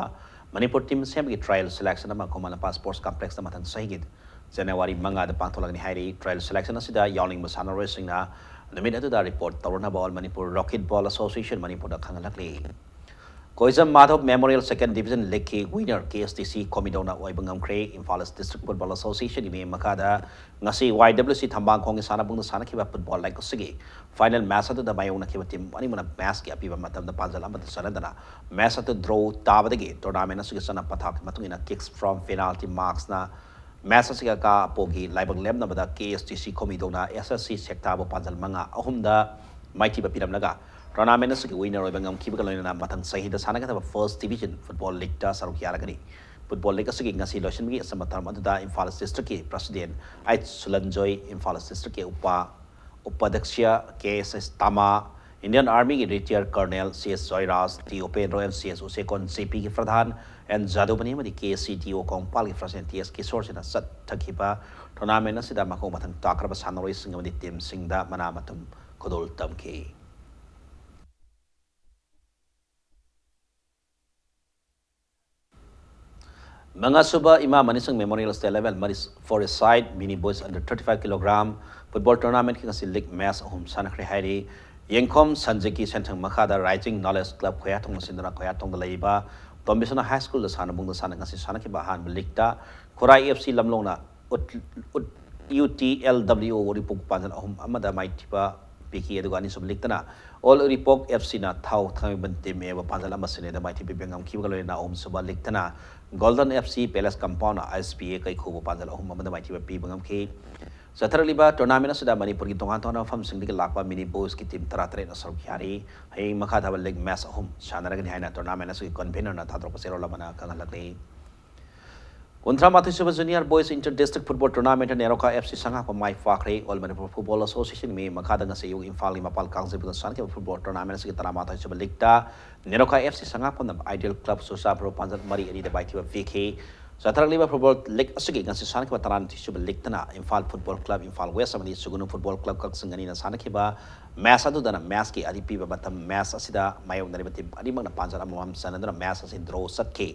ꯃꯅꯤꯄꯨꯔ ꯇꯤꯝ ꯁꯦꯝꯕꯒꯤ trial selection ꯑꯃ ꯈꯨꯃꯟ ꯂꯝꯄꯥꯛ ꯁ꯭ꯄꯣꯔꯠꯁ ꯀꯝꯄ꯭ꯂꯦꯛꯁꯇ ꯃꯊꯪ ꯆꯍꯤꯒꯤ ꯖꯅꯋꯥꯔꯤ ꯃꯉꯥꯗ ꯄꯥꯡꯊꯣꯛꯂꯒꯅꯤ ꯍꯥꯏꯔꯤ꯫ Trial selection ꯑꯁꯤꯗ ꯌꯥꯎꯅꯤꯡꯕ ꯁꯥꯟꯅꯔꯣꯏꯁꯤꯡꯅ ꯅꯨꯃꯤꯠ ꯑꯗꯨꯗ ꯔꯤꯄꯣꯔꯠ ꯇꯧꯔꯨꯅꯕ All Manipur Rocket Ball Association ꯃꯅꯤꯄꯨꯔꯗ ꯈꯪꯍꯜꯂꯛꯂꯤ꯫ Koijam Madhab memorial second division ꯂꯤꯒꯀꯤ winner K S D C ꯈꯣꯃꯤꯗꯧꯅ ꯑꯣꯏꯕ ꯉꯝꯈ꯭ꯔꯦ꯫ ꯏꯝꯐꯥꯜ ꯏꯁ ꯗꯤꯁꯇ꯭ꯔꯤꯛ ꯐꯨꯠꯕꯣꯜ ꯑꯦꯁꯣꯁꯤꯌꯦꯁꯟꯒꯤ ꯃꯤꯠꯌꯦꯡ ꯃꯈꯥꯗ ꯉꯁꯤ ꯋꯥꯏ ꯗꯕ꯭ꯂꯤꯎ ꯁꯤ ꯊꯝꯕꯥꯡꯈꯣꯡꯒꯤ ꯁꯥꯟꯅꯕꯨꯡꯗ ꯁꯥꯟꯅꯈꯤꯕ ꯐꯨꯠꯕꯣꯜ ꯂꯤꯒ ꯑꯁꯤꯒꯤ ꯐꯥꯏꯅꯦꯜ ꯃꯦꯠꯆ ꯑꯗꯨꯗ ꯃꯥꯌꯣꯛꯅꯈꯤꯕ ꯇꯤꯝ ꯑꯅꯤꯃꯛꯅ ꯃꯦꯠꯆꯀꯤ ꯑꯄꯤꯕ ꯃꯇꯝꯗ ꯄꯥꯟꯖꯜ ꯑꯃꯠꯇ ꯆꯠꯅꯗꯅ ꯃꯦꯠꯆ ꯑꯗꯨ ꯗ꯭ꯔꯣ ꯇꯥꯕꯗꯒꯤ ꯇꯣꯔꯅꯥꯃꯦꯟ ꯑꯁꯤꯒꯤ ꯆꯠꯅ ꯄꯊꯥꯞꯀꯤ ꯃꯇꯨꯡ ꯏꯟꯅ kicks from penalty marksꯅ ꯃꯦꯠꯆ ꯑꯁꯤꯒꯤ ꯑꯀꯥ ꯑꯄꯣꯒꯤ ꯂꯥꯏꯕꯛ ꯂꯦꯞꯅꯕꯗ ꯀꯦ ꯑꯦꯁ ꯗꯤ ꯁꯤ ꯈꯣꯃꯤꯗꯧꯅ ꯑꯦꯁ ꯑꯦꯁ ꯁꯤ ꯁꯦꯛꯇꯥꯕꯨ ꯄꯥꯟꯖꯜ ꯃꯉꯥ ꯑꯍꯨꯝꯗ ꯃꯥꯏꯊꯤꯕ ꯄꯤꯔꯝꯂꯒ ꯇꯣꯔꯅꯥꯃꯦꯟ ꯑꯁꯤꯒꯤ ꯋꯤꯅꯔ ꯑꯣꯏꯕ ꯉꯝꯈꯤꯕꯒ ꯂꯣꯏꯅꯅ ꯃꯊꯪ ꯆꯍꯤꯗ ꯁꯥꯟꯅꯒꯗꯕ ꯐꯥꯔꯁꯠ ꯗꯤꯕꯤꯖꯟ ꯐꯨꯠꯕꯣꯜ ꯂꯤꯒꯇ ꯁꯔꯨꯛ ꯌꯥꯔꯒꯅꯤ꯫ Football League ꯑꯁꯤꯒꯤ ꯉꯁꯤ ꯂꯣꯏꯁꯤꯟꯕꯒꯤ ꯑꯆꯝꯕ ꯊꯧꯔꯝ ꯑꯗꯨꯗ ꯏꯝꯐꯥꯜ East District ꯀꯤ President H Sulanjoy, Imphal East District ꯀꯤ ꯎꯄ ꯎꯄꯥꯙ꯭ꯌꯛꯁ ꯀꯦ ꯑꯦꯁ ꯑꯦꯁ ꯇꯥꯃꯥ, Indian Army ꯒꯤ retired Colonel C S Joyraj, T ꯎꯄꯦꯟꯗ꯭ꯔꯣ N C S ꯎꯁꯦꯀꯣꯟ, J ꯄꯤ ꯒꯤ ꯄ꯭ꯔꯙꯥꯟ ꯑꯦꯟ ꯖꯥꯗꯨꯃꯅꯤ ꯑꯃꯗꯤ ꯀꯦ ꯑꯦꯁ ꯁꯤ ꯗꯤ ꯑꯣ ꯀꯣꯡꯄꯥꯜꯒꯤ President ꯇꯤ ꯑꯦꯁ ꯀꯤꯁꯣꯔꯁꯤꯅ ꯆꯠꯊꯈꯤꯕ tournament ꯑꯁꯤꯗ ꯃꯈꯣꯡ ꯃꯊꯪ ꯇꯥꯈ꯭ꯔꯕ ꯁꯥꯟꯅꯔꯣꯏꯁꯤꯡ ꯑꯃꯗꯤ team ꯁꯤꯡꯗ ꯃꯅꯥ ꯃꯊꯨꯝ ꯈꯨꯗꯣꯜ ꯇꯝꯈꯤ꯫ ꯃꯉꯥꯁꯨꯕ ꯏꯃꯥ ꯃꯅꯤꯁꯤꯡ Memorial State Level Maris-, Four-a-Side Mini Boys Under Thirty Five Kilogram Football Tournament ꯀꯤ ꯉꯁꯤ league match ꯑꯍꯨꯝ ꯁꯥꯟꯅꯈ꯭ꯔꯦ ꯍꯥꯏꯔꯤ꯫ ꯌꯦꯡꯈꯣꯝ ꯁꯟꯖꯤꯠꯀꯤ ꯁꯦꯟꯊꯪ ꯃꯈꯥꯗ Rising Knowledge Club ꯈꯣꯌꯥꯊꯣꯡꯅ ꯁꯤꯟꯗꯨꯅ ꯈꯣꯌꯥꯊꯣꯡꯗ ꯂꯩꯔꯤꯕ ꯇꯣꯝꯕꯤꯁꯅꯥ High School ꯗ ꯁꯥꯟꯅꯕꯨꯡꯗ ꯁꯥꯟꯅ-, ꯉꯁꯤ ꯁꯥꯟꯅꯈꯤꯕ ꯑꯍꯥꯟꯕ league ꯇ ꯈꯨꯔꯥꯏ F C ꯂꯝꯂꯣꯡꯅ ꯎꯠ-, ꯎꯠ-, U T L W ꯎꯔꯤꯄꯣꯛ ꯄꯥꯟꯖꯜ ꯑꯍꯨꯝ ꯑꯃꯗ ꯃꯥꯏꯊꯤꯕ ꯄꯤꯈꯤ꯫ ꯑꯗꯨꯒ ꯑꯅꯤꯁꯨꯕ league ꯇꯅ All ꯎꯔꯤꯄꯣꯛ F C ꯅ ꯊꯧ ꯊꯥꯡꯃꯩꯕꯟ Team A ꯕꯨ ꯄꯥꯟꯖꯜ ꯑꯃ ꯁꯤꯅꯣꯗ ꯃꯥꯏꯊꯤꯕ ꯄꯤꯕ ꯉꯝꯈꯤꯕꯒ ꯂꯣꯏꯅꯅ ꯑꯍꯨꯝꯁꯨꯕ league ꯇꯅ Golden F C Palace Compound ꯅ S P A ꯀꯩꯈꯨꯕꯨ ꯄꯥꯟꯖꯜ ꯑꯍꯨꯝ ꯑꯃꯗ ꯃꯥꯏꯊꯤꯕ ꯄꯤꯕ ꯉꯝꯈꯤ꯫ ꯆꯠꯊꯔꯛꯂꯤꯕ tournament ꯑꯁꯤꯗ ꯃꯅꯤꯄꯨꯔꯒꯤ ꯇꯣꯉꯥꯟ ꯇꯣꯉꯥꯟꯕ ꯃꯐꯝꯁꯤꯡꯗꯒꯤ ꯂꯥꯛꯄ Mini Boys ꯀꯤ team ꯇꯔꯥꯇꯔꯦꯠꯅ ꯁꯔꯨꯛ ꯌꯥꯔꯤ꯫ ꯍꯌꯦꯡ ꯃꯈꯥ ꯇꯥꯕ league match ꯑꯍꯨꯝ ꯁꯥꯟꯅꯔꯒꯅꯤ ꯍꯥꯏꯅ tournament ꯑꯁꯤꯒꯤ convener ꯅ ꯊꯥꯗꯣꯔꯛꯄ ꯆꯦꯔꯣꯜ ꯑꯃꯅ ꯈꯪꯍꯜꯂꯛꯂꯤ꯫ ꯀꯨꯟꯊ꯭ꯔꯥ ꯃꯥꯊꯣꯏ ꯁꯨꯕ Junior Boys Inter District Football Tournament NEROCA F C ꯁꯉꯥꯛꯄ ꯃꯥꯏ ꯄꯥꯛꯈ꯭ꯔꯦ꯫ All Manipur Football Association ꯒꯤ ꯃꯈꯥꯗ ꯉꯁꯤ ꯑꯌꯨꯛ ꯏꯝꯐꯥꯜꯒꯤ ꯃꯄꯥꯜ ꯀꯥꯡꯖꯩꯕꯨꯡꯗ ꯁꯥꯟꯅꯈꯤꯕ football tournament ꯑꯁꯤꯒꯤ ꯇꯔꯥꯃꯥꯊꯣꯏ ꯁꯨꯕ league ꯇ NEROCA F C ꯁꯉꯥꯛꯄꯝꯅ Ideal Club Churachandpur ꯄꯥꯟꯖꯜ ꯃꯔꯤ ꯑꯅꯤꯗ ꯃꯥꯏꯊꯤꯕ ꯄꯤꯈꯤ꯫ ꯆꯠꯊꯔꯛꯂꯤꯕ football league ꯑꯁꯤꯒꯤ ꯉꯁꯤ ꯁꯥꯟꯅꯈꯤꯕ ꯇꯔꯥꯅꯤꯊꯣꯏ ꯁꯨꯕ league ꯇꯅ Imphal Football Club, Imphal West ꯑꯃꯗꯤ ꯁꯨꯒꯨꯅꯨ Football Club ꯀꯛꯆꯤꯡ ꯑꯅꯤꯅ ꯁꯥꯟꯅꯈꯤꯕ match ꯑꯗꯨꯗꯅ match ꯀꯤ ꯑꯔꯤ ꯄꯤꯕ ꯃꯇꯝ match ꯑꯁꯤꯗ ꯃꯥꯌꯣꯛꯅꯔꯤꯕ team ꯑꯅꯤꯃꯛꯅ ꯄꯥꯟꯖꯜ ꯑꯃꯃꯝ ꯆꯟꯅꯗꯨꯅ match ꯑꯁꯤ draw ꯆꯠꯈꯤ꯫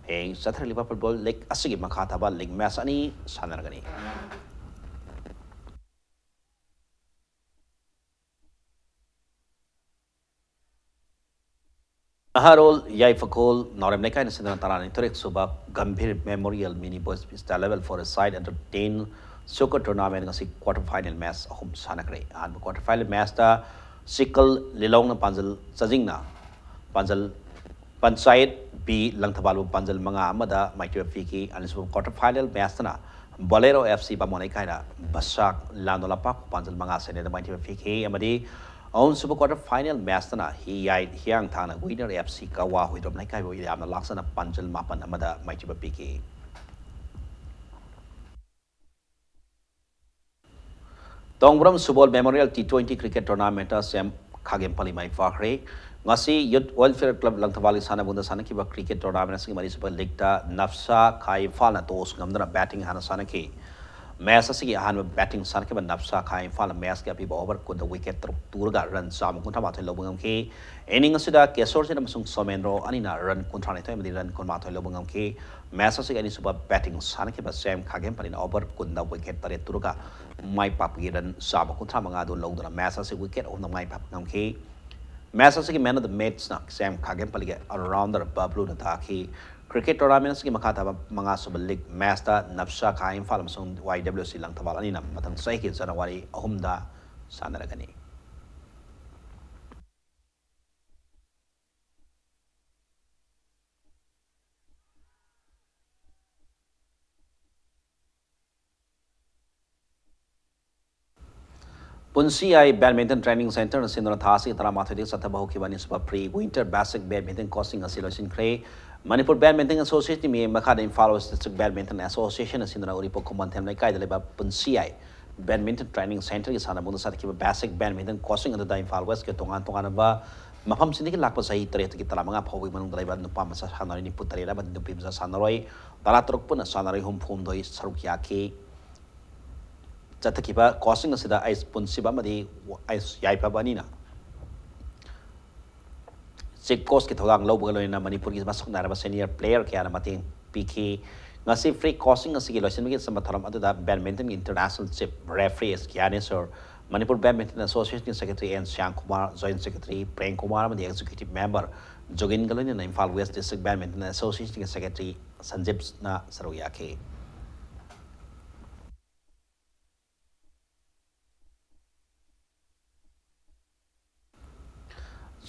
ꯍꯌꯦꯡ ꯆꯠꯊꯔꯛꯂꯤꯕ football league ꯑꯁꯤꯒꯤ ꯃꯈꯥ ꯊꯥꯕ league match ꯑꯅꯤ ꯁꯥꯟꯅꯔꯒꯅꯤ꯫ ꯅꯍꯥꯔꯣꯜ ꯌꯥꯏꯐꯈꯣꯜ ꯅꯥꯎꯔꯦꯝ ꯂꯩꯀꯥꯏꯅ ꯁꯤꯟꯗꯨꯅ ꯇꯔꯥꯅꯤꯊꯣꯏꯔꯛ ꯁꯨꯕ Gambhir Memorial Mini Boys State Level Four-a-Side Under Ten Soccer Tournament ꯉꯁꯤ quarter final match ꯑꯍꯨꯝ ꯁꯥꯟꯅꯈ꯭ꯔꯦ꯫ ꯑꯍꯥꯟꯕ quarter final match ꯇ ꯁꯤꯀꯜ ꯂꯤꯂꯣꯡꯅ ꯄꯥꯟꯖꯜ ꯆꯥꯖꯤꯡꯅ ꯄꯥꯟꯖꯜ ꯄꯟꯆꯥꯌꯠ B ꯂꯪꯊꯕꯥꯜꯕꯨ ꯄꯥꯟꯖꯜ ꯃꯉꯥ ꯑꯃꯗ ꯃꯥꯏꯊꯤꯕ ꯄꯤꯈꯤ꯫ ꯑꯅꯤꯁꯨꯕ quarter final match ꯇꯅ Bolero F C ꯕꯥꯃꯣꯟ ꯂꯩꯀꯥꯏꯅ ꯕꯁꯥꯛ ꯂꯥꯟꯗꯣꯂꯥꯄꯥꯛꯄꯨ ꯄꯥꯟꯖꯜ ꯃꯉꯥ ꯁꯤꯅꯣꯗ ꯃꯥꯏꯊꯤꯕ ꯄꯤꯈꯤ꯫ ꯑꯃꯗꯤ ꯑꯍꯨꯝꯁꯨꯕ quarter final match ꯇꯅ ꯍꯤꯌꯥꯏ ꯍꯤꯌꯥꯡꯊꯥꯡꯅ Winner F C ꯀꯋꯥ ꯍꯨꯏꯗ꯭ꯔꯣꯝ ꯂꯩꯀꯥꯏꯕꯨ ꯌꯥꯝꯅ ꯂꯥꯛꯆꯅ ꯄꯥꯟꯖꯜ ꯃꯥꯄꯟ ꯑꯃꯗ ꯃꯥꯏꯊꯤꯕ ꯄꯤꯈꯤ꯫ ꯇꯣꯡꯕ꯭ꯔꯝ ꯁꯨꯕꯣꯜ Memorial T twenty cricket tournament ꯇ ꯁꯦꯝ ꯈꯥꯒꯦꯝꯄꯜꯂꯤ ꯃꯥꯏ ꯄꯥꯛꯈ꯭ꯔꯦ꯫ ꯉꯁꯤ Youth Welfare Club ꯂꯪꯊꯕꯥꯜꯒꯤ ꯁꯥꯟꯅꯕꯨꯡꯗ ꯁꯥꯟꯅꯈꯤꯕ cricket tournament ꯑꯁꯤꯒꯤ ꯃꯔꯤꯁꯨꯕ league ꯇ ꯅꯞꯁꯥ ꯈꯥ ꯏꯝꯐꯥꯜꯅ toss ꯉꯝꯗꯨꯅ batting ꯍꯥꯟꯅ ꯁꯥꯟꯅꯈꯤ꯫ Match ꯑꯁꯤꯒꯤ ꯑꯍꯥꯟꯕ batting ꯁꯥꯟꯅꯈꯤꯕ ꯅꯞꯁꯥ ꯈꯥ ꯏꯝꯐꯥꯜꯅ match ꯀꯤ ꯑꯄꯤꯕ over ꯀꯨꯟꯗ wicket ꯇꯔꯨꯛ ꯇꯨꯔꯒ run ꯆꯥꯝꯃ ꯀꯨꯟꯊ꯭ꯔꯥ ꯃꯥꯊꯣꯏ ꯂꯧꯕ ꯉꯝꯈꯤ꯫ Inning ꯑꯁꯤꯗ ꯀꯦꯁꯣꯔꯖꯤꯠ ꯑꯃꯁꯨꯡ ꯁꯣꯃꯦꯟꯗ꯭ꯔꯣ ꯑꯅꯤꯅ run ꯀꯨꯟꯊ꯭ꯔꯥ ꯅꯤꯊꯣꯏ ꯑꯃꯗꯤ run ꯀꯨꯟꯃꯥꯊꯣꯏ ꯂꯧꯕ ꯉꯝꯈꯤ꯫ Match ꯑꯁꯤꯒꯤ ꯑꯅꯤꯁꯨꯕ batting ꯁꯥꯟꯅꯈꯤꯕ ꯁꯦꯝ ꯈꯥꯒꯦꯝꯄꯜꯂꯤꯅ over ꯀꯨꯟꯗ wicket ꯇꯔꯦꯠ ꯇꯨꯔꯒ ꯃꯥꯏ ꯄꯥꯛꯄꯒꯤ run ꯆꯥꯝꯃ ꯀꯨꯟꯊ꯭ꯔꯥ ꯃꯉꯥ ꯑꯗꯨ ꯂꯧꯗꯨꯅ match ꯑꯁꯤ wicket ꯑꯍꯨꯝꯗ ꯃꯥꯏ ꯄꯥꯛꯄ ꯉꯝꯈꯤ꯫ Match ꯑꯁꯤꯒꯤ man of the match ꯅ ꯁꯦꯝ ꯈꯥꯒꯦꯝꯄꯜꯂꯤꯒꯤ all-rounder ꯕꯕ꯭ꯂꯨꯅ ꯇꯥꯈꯤ꯫ Cricket tournament ꯑꯁꯤꯒꯤ ꯃꯈꯥ ꯇꯥꯕ ꯃꯉꯥꯁꯨꯕ league match ꯇ ꯅꯞꯁꯥ ꯈꯥ ꯏꯝꯐꯥꯜ ꯑꯃꯁꯨꯡ Y W C ꯂꯪꯊꯕꯥꯜ ꯑꯅꯤꯅ ꯃꯊꯪ ꯆꯍꯤꯒꯤ January ꯑꯍꯨꯝꯗ ꯁꯥꯟꯅꯔꯒꯅꯤ꯫ ꯄꯨꯟꯁꯤꯌꯥꯏ Badminton Training Centre ꯅ ꯁꯤꯟꯗꯨꯅ ꯊꯥ ꯑꯁꯤꯒꯤ ꯇꯔꯥꯃꯥꯊꯣꯏꯗꯒꯤ ꯆꯠꯊꯕ ꯍꯧꯈꯤꯕ ꯑꯅꯤꯁꯨꯕ Pre Winter Basic Badminton Coaching ꯑꯁꯤ ꯂꯣꯏꯁꯤꯟꯈ꯭ꯔꯦ꯫ ꯃꯅꯤꯄꯨꯔ Badminton Association ꯒꯤ ꯃꯤꯠꯌꯦꯡ ꯃꯈꯥꯗ Imphal West District Badminton Association ꯅ ꯁꯤꯟꯗꯨꯅ ꯎꯔꯤꯄꯣꯛ ꯈꯨꯃꯟꯊꯦꯝ ꯂꯩꯀꯥꯏꯗ ꯂꯩꯕ ꯄꯨꯟꯁꯤꯌꯥꯏ Badminton Training Centre ꯒꯤ ꯁꯥꯟꯅꯕꯨꯡꯗ ꯆꯠꯈꯤꯕ Basic Badminton Coaching ꯑꯗꯨꯗ ꯏꯝꯐꯥꯜ West ꯀꯤ ꯇꯣꯉꯥꯟ ꯇꯣꯉꯥꯟꯕ ꯃꯐꯝꯁꯤꯡꯗꯒꯤ ꯂꯥꯛꯄ ꯆꯍꯤ ꯇꯔꯦꯠꯇꯒꯤ ꯇꯔꯥꯃꯉꯥ ꯐꯥꯎꯕꯒꯤ ꯃꯅꯨꯡꯗ ꯂꯩꯕ ꯅꯨꯄꯥ ꯃꯆꯥ ꯁꯥꯟꯅꯔꯣꯏ ꯅꯤꯐꯨ ꯇꯔꯦꯠ ꯑꯃꯗꯤ ꯅꯨꯄꯤ ꯃꯆꯥ ꯁꯥꯟꯅꯔꯣꯏ ꯇꯔꯥ ꯇꯔꯨꯛ ꯄꯨꯟꯅ ꯁꯥꯟꯅꯔꯣꯏ ꯍꯨꯝꯐꯨ ꯍꯨꯝꯗꯣꯏ ꯁꯔꯨꯛ ꯌꯥꯈꯤ꯫ ꯆꯠꯊꯈꯤꯕ coaching ꯑꯁꯤꯗ ꯑꯩꯁ ꯄꯨꯟꯁꯤꯕ ꯑꯃꯗꯤ ꯑꯩꯁ ꯌꯥꯏꯐꯕ ꯑꯅꯤꯅ chief coach ꯀꯤ ꯊꯧꯗꯥꯡ ꯂꯧꯕꯒ ꯂꯣꯏꯅꯅ ꯃꯅꯤꯄꯨꯔꯒꯤ ꯃꯁꯛ ꯅꯥꯏꯔꯕ senior player ꯀꯌꯥꯅ ꯃꯇꯦꯡ ꯄꯤꯈꯤ꯫ ꯉꯁꯤ free coaching ꯑꯁꯤꯒꯤ ꯂꯣꯏꯁꯤꯟꯕꯒꯤ ꯑꯆꯝꯕ ꯊꯧꯔꯝ ꯑꯗꯨꯗ Badminton ꯒꯤ International Chief Referee S Gyaneshwar, Manipur Badminton Association ꯒꯤ Secretary N Shyam Kumar, Joint Secretary Prem Kumar ꯑꯃꯗꯤ Executive Member ꯖꯣꯒꯤꯟꯒ ꯂꯣꯏꯅꯅ Imphal West District Badminton Association ꯒꯤ Secretary ꯁꯟꯖꯤꯞꯅ ꯁꯔꯨꯛ ꯌꯥꯈꯤ꯫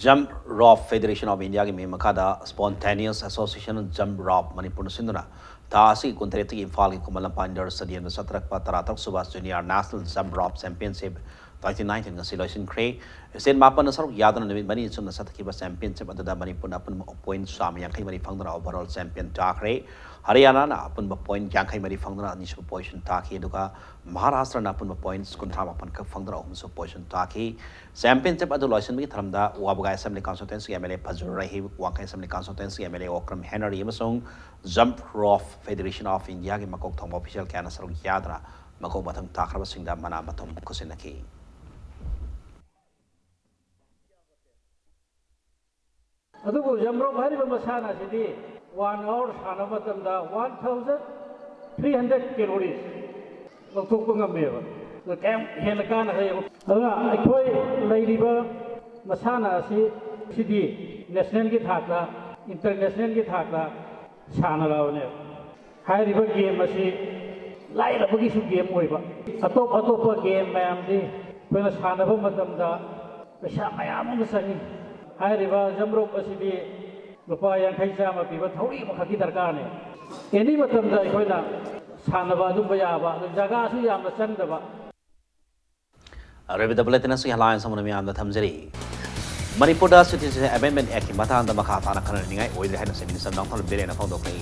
Jump Rope Federation of India ꯒꯤ ꯃꯤꯡ ꯃꯈꯥꯗ Spontaneous Association Jump Rope ꯃꯅꯤꯄꯨꯔꯅ ꯁꯤꯟꯗꯨꯅ ꯊꯥ ꯑꯁꯤꯒꯤ ꯀꯨꯟꯇꯔꯦꯠꯇꯒꯤ ꯏꯝꯐꯥꯜꯒꯤ ꯈꯨꯃꯟ ꯂꯝꯄꯥꯛ indoor stadium ꯗ ꯆꯠꯊꯔꯛꯄ ꯇꯔꯥꯇꯔꯨꯛ ꯁꯨꯕ Junior National Jump Rope Championship twenty nineteen ꯉꯁꯤ ꯂꯣꯏꯁꯤꯟꯈ꯭ꯔꯦ꯫ ꯁ꯭ꯇꯦꯠ ꯃꯥꯄꯟꯅ ꯁꯔꯨꯛ ꯌꯥꯗꯨꯅ ꯅꯨꯃꯤꯠ ꯃꯔꯤꯅꯤ ꯆꯨꯞꯅ ꯆꯠꯊꯈꯤꯕ ꯆꯦꯝꯄꯤꯌꯟꯁꯤꯞ ꯑꯗꯨꯗ ꯃꯅꯤꯄꯨꯔꯅ ꯑꯄꯨꯟꯕ ꯄꯣꯏꯟꯠ ꯆꯥꯝꯃ ꯌꯥꯡꯈꯩ ꯃꯔꯤ ꯐꯪꯗꯨꯅ ꯑꯣꯚꯔꯑꯣꯜ ꯆꯦꯝꯄꯤꯌꯟ ꯇꯥꯈ꯭ꯔꯦ꯫ ꯍꯔꯤꯌꯥꯅꯥꯅ ꯑꯄꯨꯟꯕ ꯄꯣꯏꯟꯠ ꯌꯥꯡꯈꯩ ꯃꯔꯤ ꯐꯪꯗꯨꯅ ꯑꯅꯤꯁꯨꯕ ꯄꯣꯖꯤꯁꯟ ꯇꯥꯈꯤ, ꯑꯗꯨꯒ ꯃꯍꯥꯔꯥꯁꯇ꯭ꯔꯅ ꯑꯄꯨꯟꯕ ꯄꯣꯏꯟꯠ ꯀꯨꯟꯊ꯭ꯔꯥ ꯃꯥꯄꯟ ꯈꯛ ꯐꯪꯗꯨꯅ ꯑꯍꯨꯝꯁꯨꯕ ꯄꯣꯖꯤꯁꯟ ꯇꯥꯈꯤ꯫ ꯆꯦꯝꯄꯤꯌꯟꯁꯤꯞ ꯑꯗꯨ ꯂꯣꯏꯁꯤꯟꯕꯒꯤ ꯊꯧꯔꯝꯗ ꯋꯥꯕꯒꯥꯏ ꯑꯦꯁꯦꯝꯕ꯭ꯂꯤ ꯀꯟꯁꯇꯤꯇ꯭ꯋꯦꯟꯁꯤꯒꯤ M L A Fazur Rahim, Wangkhei assembly ꯀꯟꯁꯇꯤꯇ꯭ꯋꯦꯟꯁꯤꯒꯤ M L A Okram Henry ꯑꯃꯁꯨꯡ ꯖꯝꯞ ꯔꯣꯞ ꯐꯦꯗꯦꯔꯦꯁꯟ ꯑꯣꯐ ꯏꯟꯗꯤꯌꯥꯒꯤ ꯃꯀꯣꯛ ꯊꯣꯡꯕ ꯑꯣꯐꯤꯁꯤꯌꯦꯜ ꯀꯌꯥꯅ ꯁꯔꯨꯛ ꯌꯥꯗꯨꯅ ꯃꯀꯣꯛ ꯃꯊꯨꯝ ꯇꯥꯈ꯭ꯔꯕꯁꯤꯡꯗ ꯃꯅꯥ ꯃꯊꯨꯝ ꯈꯨꯠꯁꯤꯟꯅꯈꯤ꯫ ꯑꯗꯨꯕꯨ ꯖꯝꯔꯣꯞ ꯍꯥꯏꯔꯤꯕ ꯃꯁꯥꯟꯅ ꯑꯁꯤꯗꯤ ꯋꯥꯟ ꯑꯋꯥꯔ ꯁꯥꯟꯅꯕ ꯃꯇꯝꯗ one thousand three hundred calories ꯂꯧꯊꯣꯛꯄ ꯉꯝꯃꯦꯕ꯫ ꯑꯗꯨ ꯀꯌꯥꯝ ꯍꯦꯟꯅ ꯀꯥꯟꯅꯒꯦ ꯌꯦꯡꯉꯨ꯫ ꯑꯗꯨꯅ ꯑꯩꯈꯣꯏ ꯂꯩꯔꯤꯕ ꯃꯁꯥꯟꯅ ꯑꯁꯤ, ꯁꯤꯗꯤ ꯅꯦꯁꯅꯦꯜꯒꯤ ꯊꯥꯛꯇ, ꯏꯟꯇꯔꯅꯦꯁꯅꯦꯜꯒꯤ ꯊꯥꯛꯇ ꯁꯥꯟꯅꯔꯛꯑꯕꯅꯦꯕ꯫ ꯍꯥꯏꯔꯤꯕ ꯒꯦꯝ ꯑꯁꯤ ꯂꯥꯏꯔꯕꯒꯤꯁꯨ ꯒꯦꯝ ꯑꯣꯏꯕ꯫ ꯑꯇꯣꯞ ꯑꯇꯣꯞꯄ ꯒꯦꯝ ꯃꯌꯥꯝꯗꯤ ꯑꯩꯈꯣꯏꯅ ꯁꯥꯟꯅꯕ ꯃꯇꯝꯗ ꯄꯩꯁꯥ ꯃꯌꯥꯝ ꯑꯃ ꯆꯪꯉꯤ꯫ ꯍꯥꯏꯔꯤꯕ ꯖꯝꯔꯣꯞ ꯑꯁꯤꯗꯤ ꯂꯨꯄꯥ ꯌꯥꯡꯈꯩ ꯆꯥꯝꯃ ꯄꯤꯕ ꯊꯧꯔꯤ ꯑꯃꯈꯛꯀꯤ ꯗꯔꯀꯥꯔꯅꯦ꯫ ꯑꯦꯅꯤ ꯃꯇꯝꯗ ꯑꯩꯈꯣꯏꯅ ꯁꯥꯟꯅꯕ ꯑꯗꯨꯝꯕ ꯌꯥꯕ, ꯑꯗꯨ ꯖꯒꯥꯁꯨ ꯌꯥꯝꯅ ꯆꯪꯗꯕ꯫ ꯑꯔꯣꯏꯕꯗ ꯕꯨꯂꯦꯇꯤꯟ ꯑꯁꯤꯒꯤ ꯍꯦꯗꯂꯥꯏꯟꯁ ꯑꯃꯅ ꯃꯤꯌꯥꯝꯗ ꯊꯝꯖꯔꯤ꯫ ꯃꯅꯤꯄꯨꯔꯗ ꯁꯤꯇꯤꯖꯦꯟꯁꯤꯞ ꯑꯦꯃꯦꯟꯗꯃꯦꯟꯠ ꯑꯦꯛꯀꯤ ꯃꯇꯥꯡꯗ ꯃꯈꯥ ꯇꯥꯅ ꯈꯟꯅꯅꯤꯡꯉꯥꯏ ꯑꯣꯏꯗ꯭ꯔꯦ ꯍꯥꯏꯅ ꯆꯤꯐ ꯃꯤꯅꯤꯁꯇꯔ ꯅꯣꯡꯊꯣꯝꯕꯝ ꯕꯤꯔꯦꯟꯅ ꯐꯣꯡꯗꯣꯛꯈ꯭ꯔꯦ꯫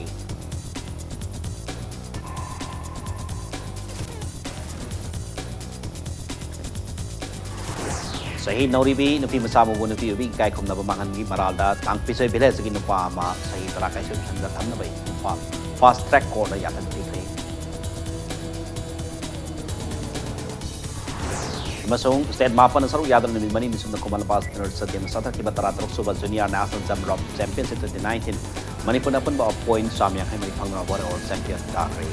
ꯆꯍꯤ ꯅꯧꯔꯤꯕꯤ ꯅꯨꯄꯤ ꯃꯆꯥ ꯑꯃꯕꯨ ꯅꯨꯄꯤ ꯑꯣꯏꯕꯤ ꯏꯀꯥꯏ ꯈꯨꯝꯅꯕ ꯃꯥꯡꯍꯟꯒꯤ ꯃꯔꯥꯜꯗ ꯇꯥꯡꯄꯤꯆꯣꯏ ꯚꯤꯂꯦꯖꯀꯤ ꯅꯨꯄꯥ ꯑꯃ ꯆꯍꯤ ꯇꯔꯥ ꯀꯥꯏꯁꯣꯟ ꯊꯝꯅꯕ ꯏꯝꯐꯥꯜ ꯐꯥꯁ ꯇ꯭ꯔꯦꯛ ꯀꯣꯔꯠꯇ ꯌꯥꯊꯪ ꯄꯤꯈ꯭ꯔꯦ꯫ ꯑꯃꯁꯨꯡ ꯁ꯭ꯇꯦꯠ ꯃꯥꯄꯟꯅ ꯁꯔꯨꯛ ꯌꯥꯗꯨꯅ ꯅꯨꯃꯤꯠ ꯃꯔꯤꯅꯤ ꯆꯨꯞꯅ ꯈꯨꯃꯟ ꯂꯝꯄꯥꯛ ꯁ꯭ꯇꯦꯗꯤꯌꯝꯗ ꯆꯠꯊꯈꯤꯕ ꯇꯔꯥꯇꯔꯨꯛ ꯁꯨꯕ junior national jump rope championship twenty nineteen, ꯃꯅꯤꯄꯨꯔꯅ ꯑꯄꯨꯟꯕ ꯄꯣꯏꯟꯠ ꯆꯥꯝꯃ ꯌꯥꯡꯈꯩ ꯃꯔꯤ ꯐꯪꯗꯨꯅ ꯑꯣꯚꯔ ꯑꯣꯜ ꯆꯦꯝꯄꯤꯌꯟ ꯇꯥꯈ꯭ꯔꯦ꯫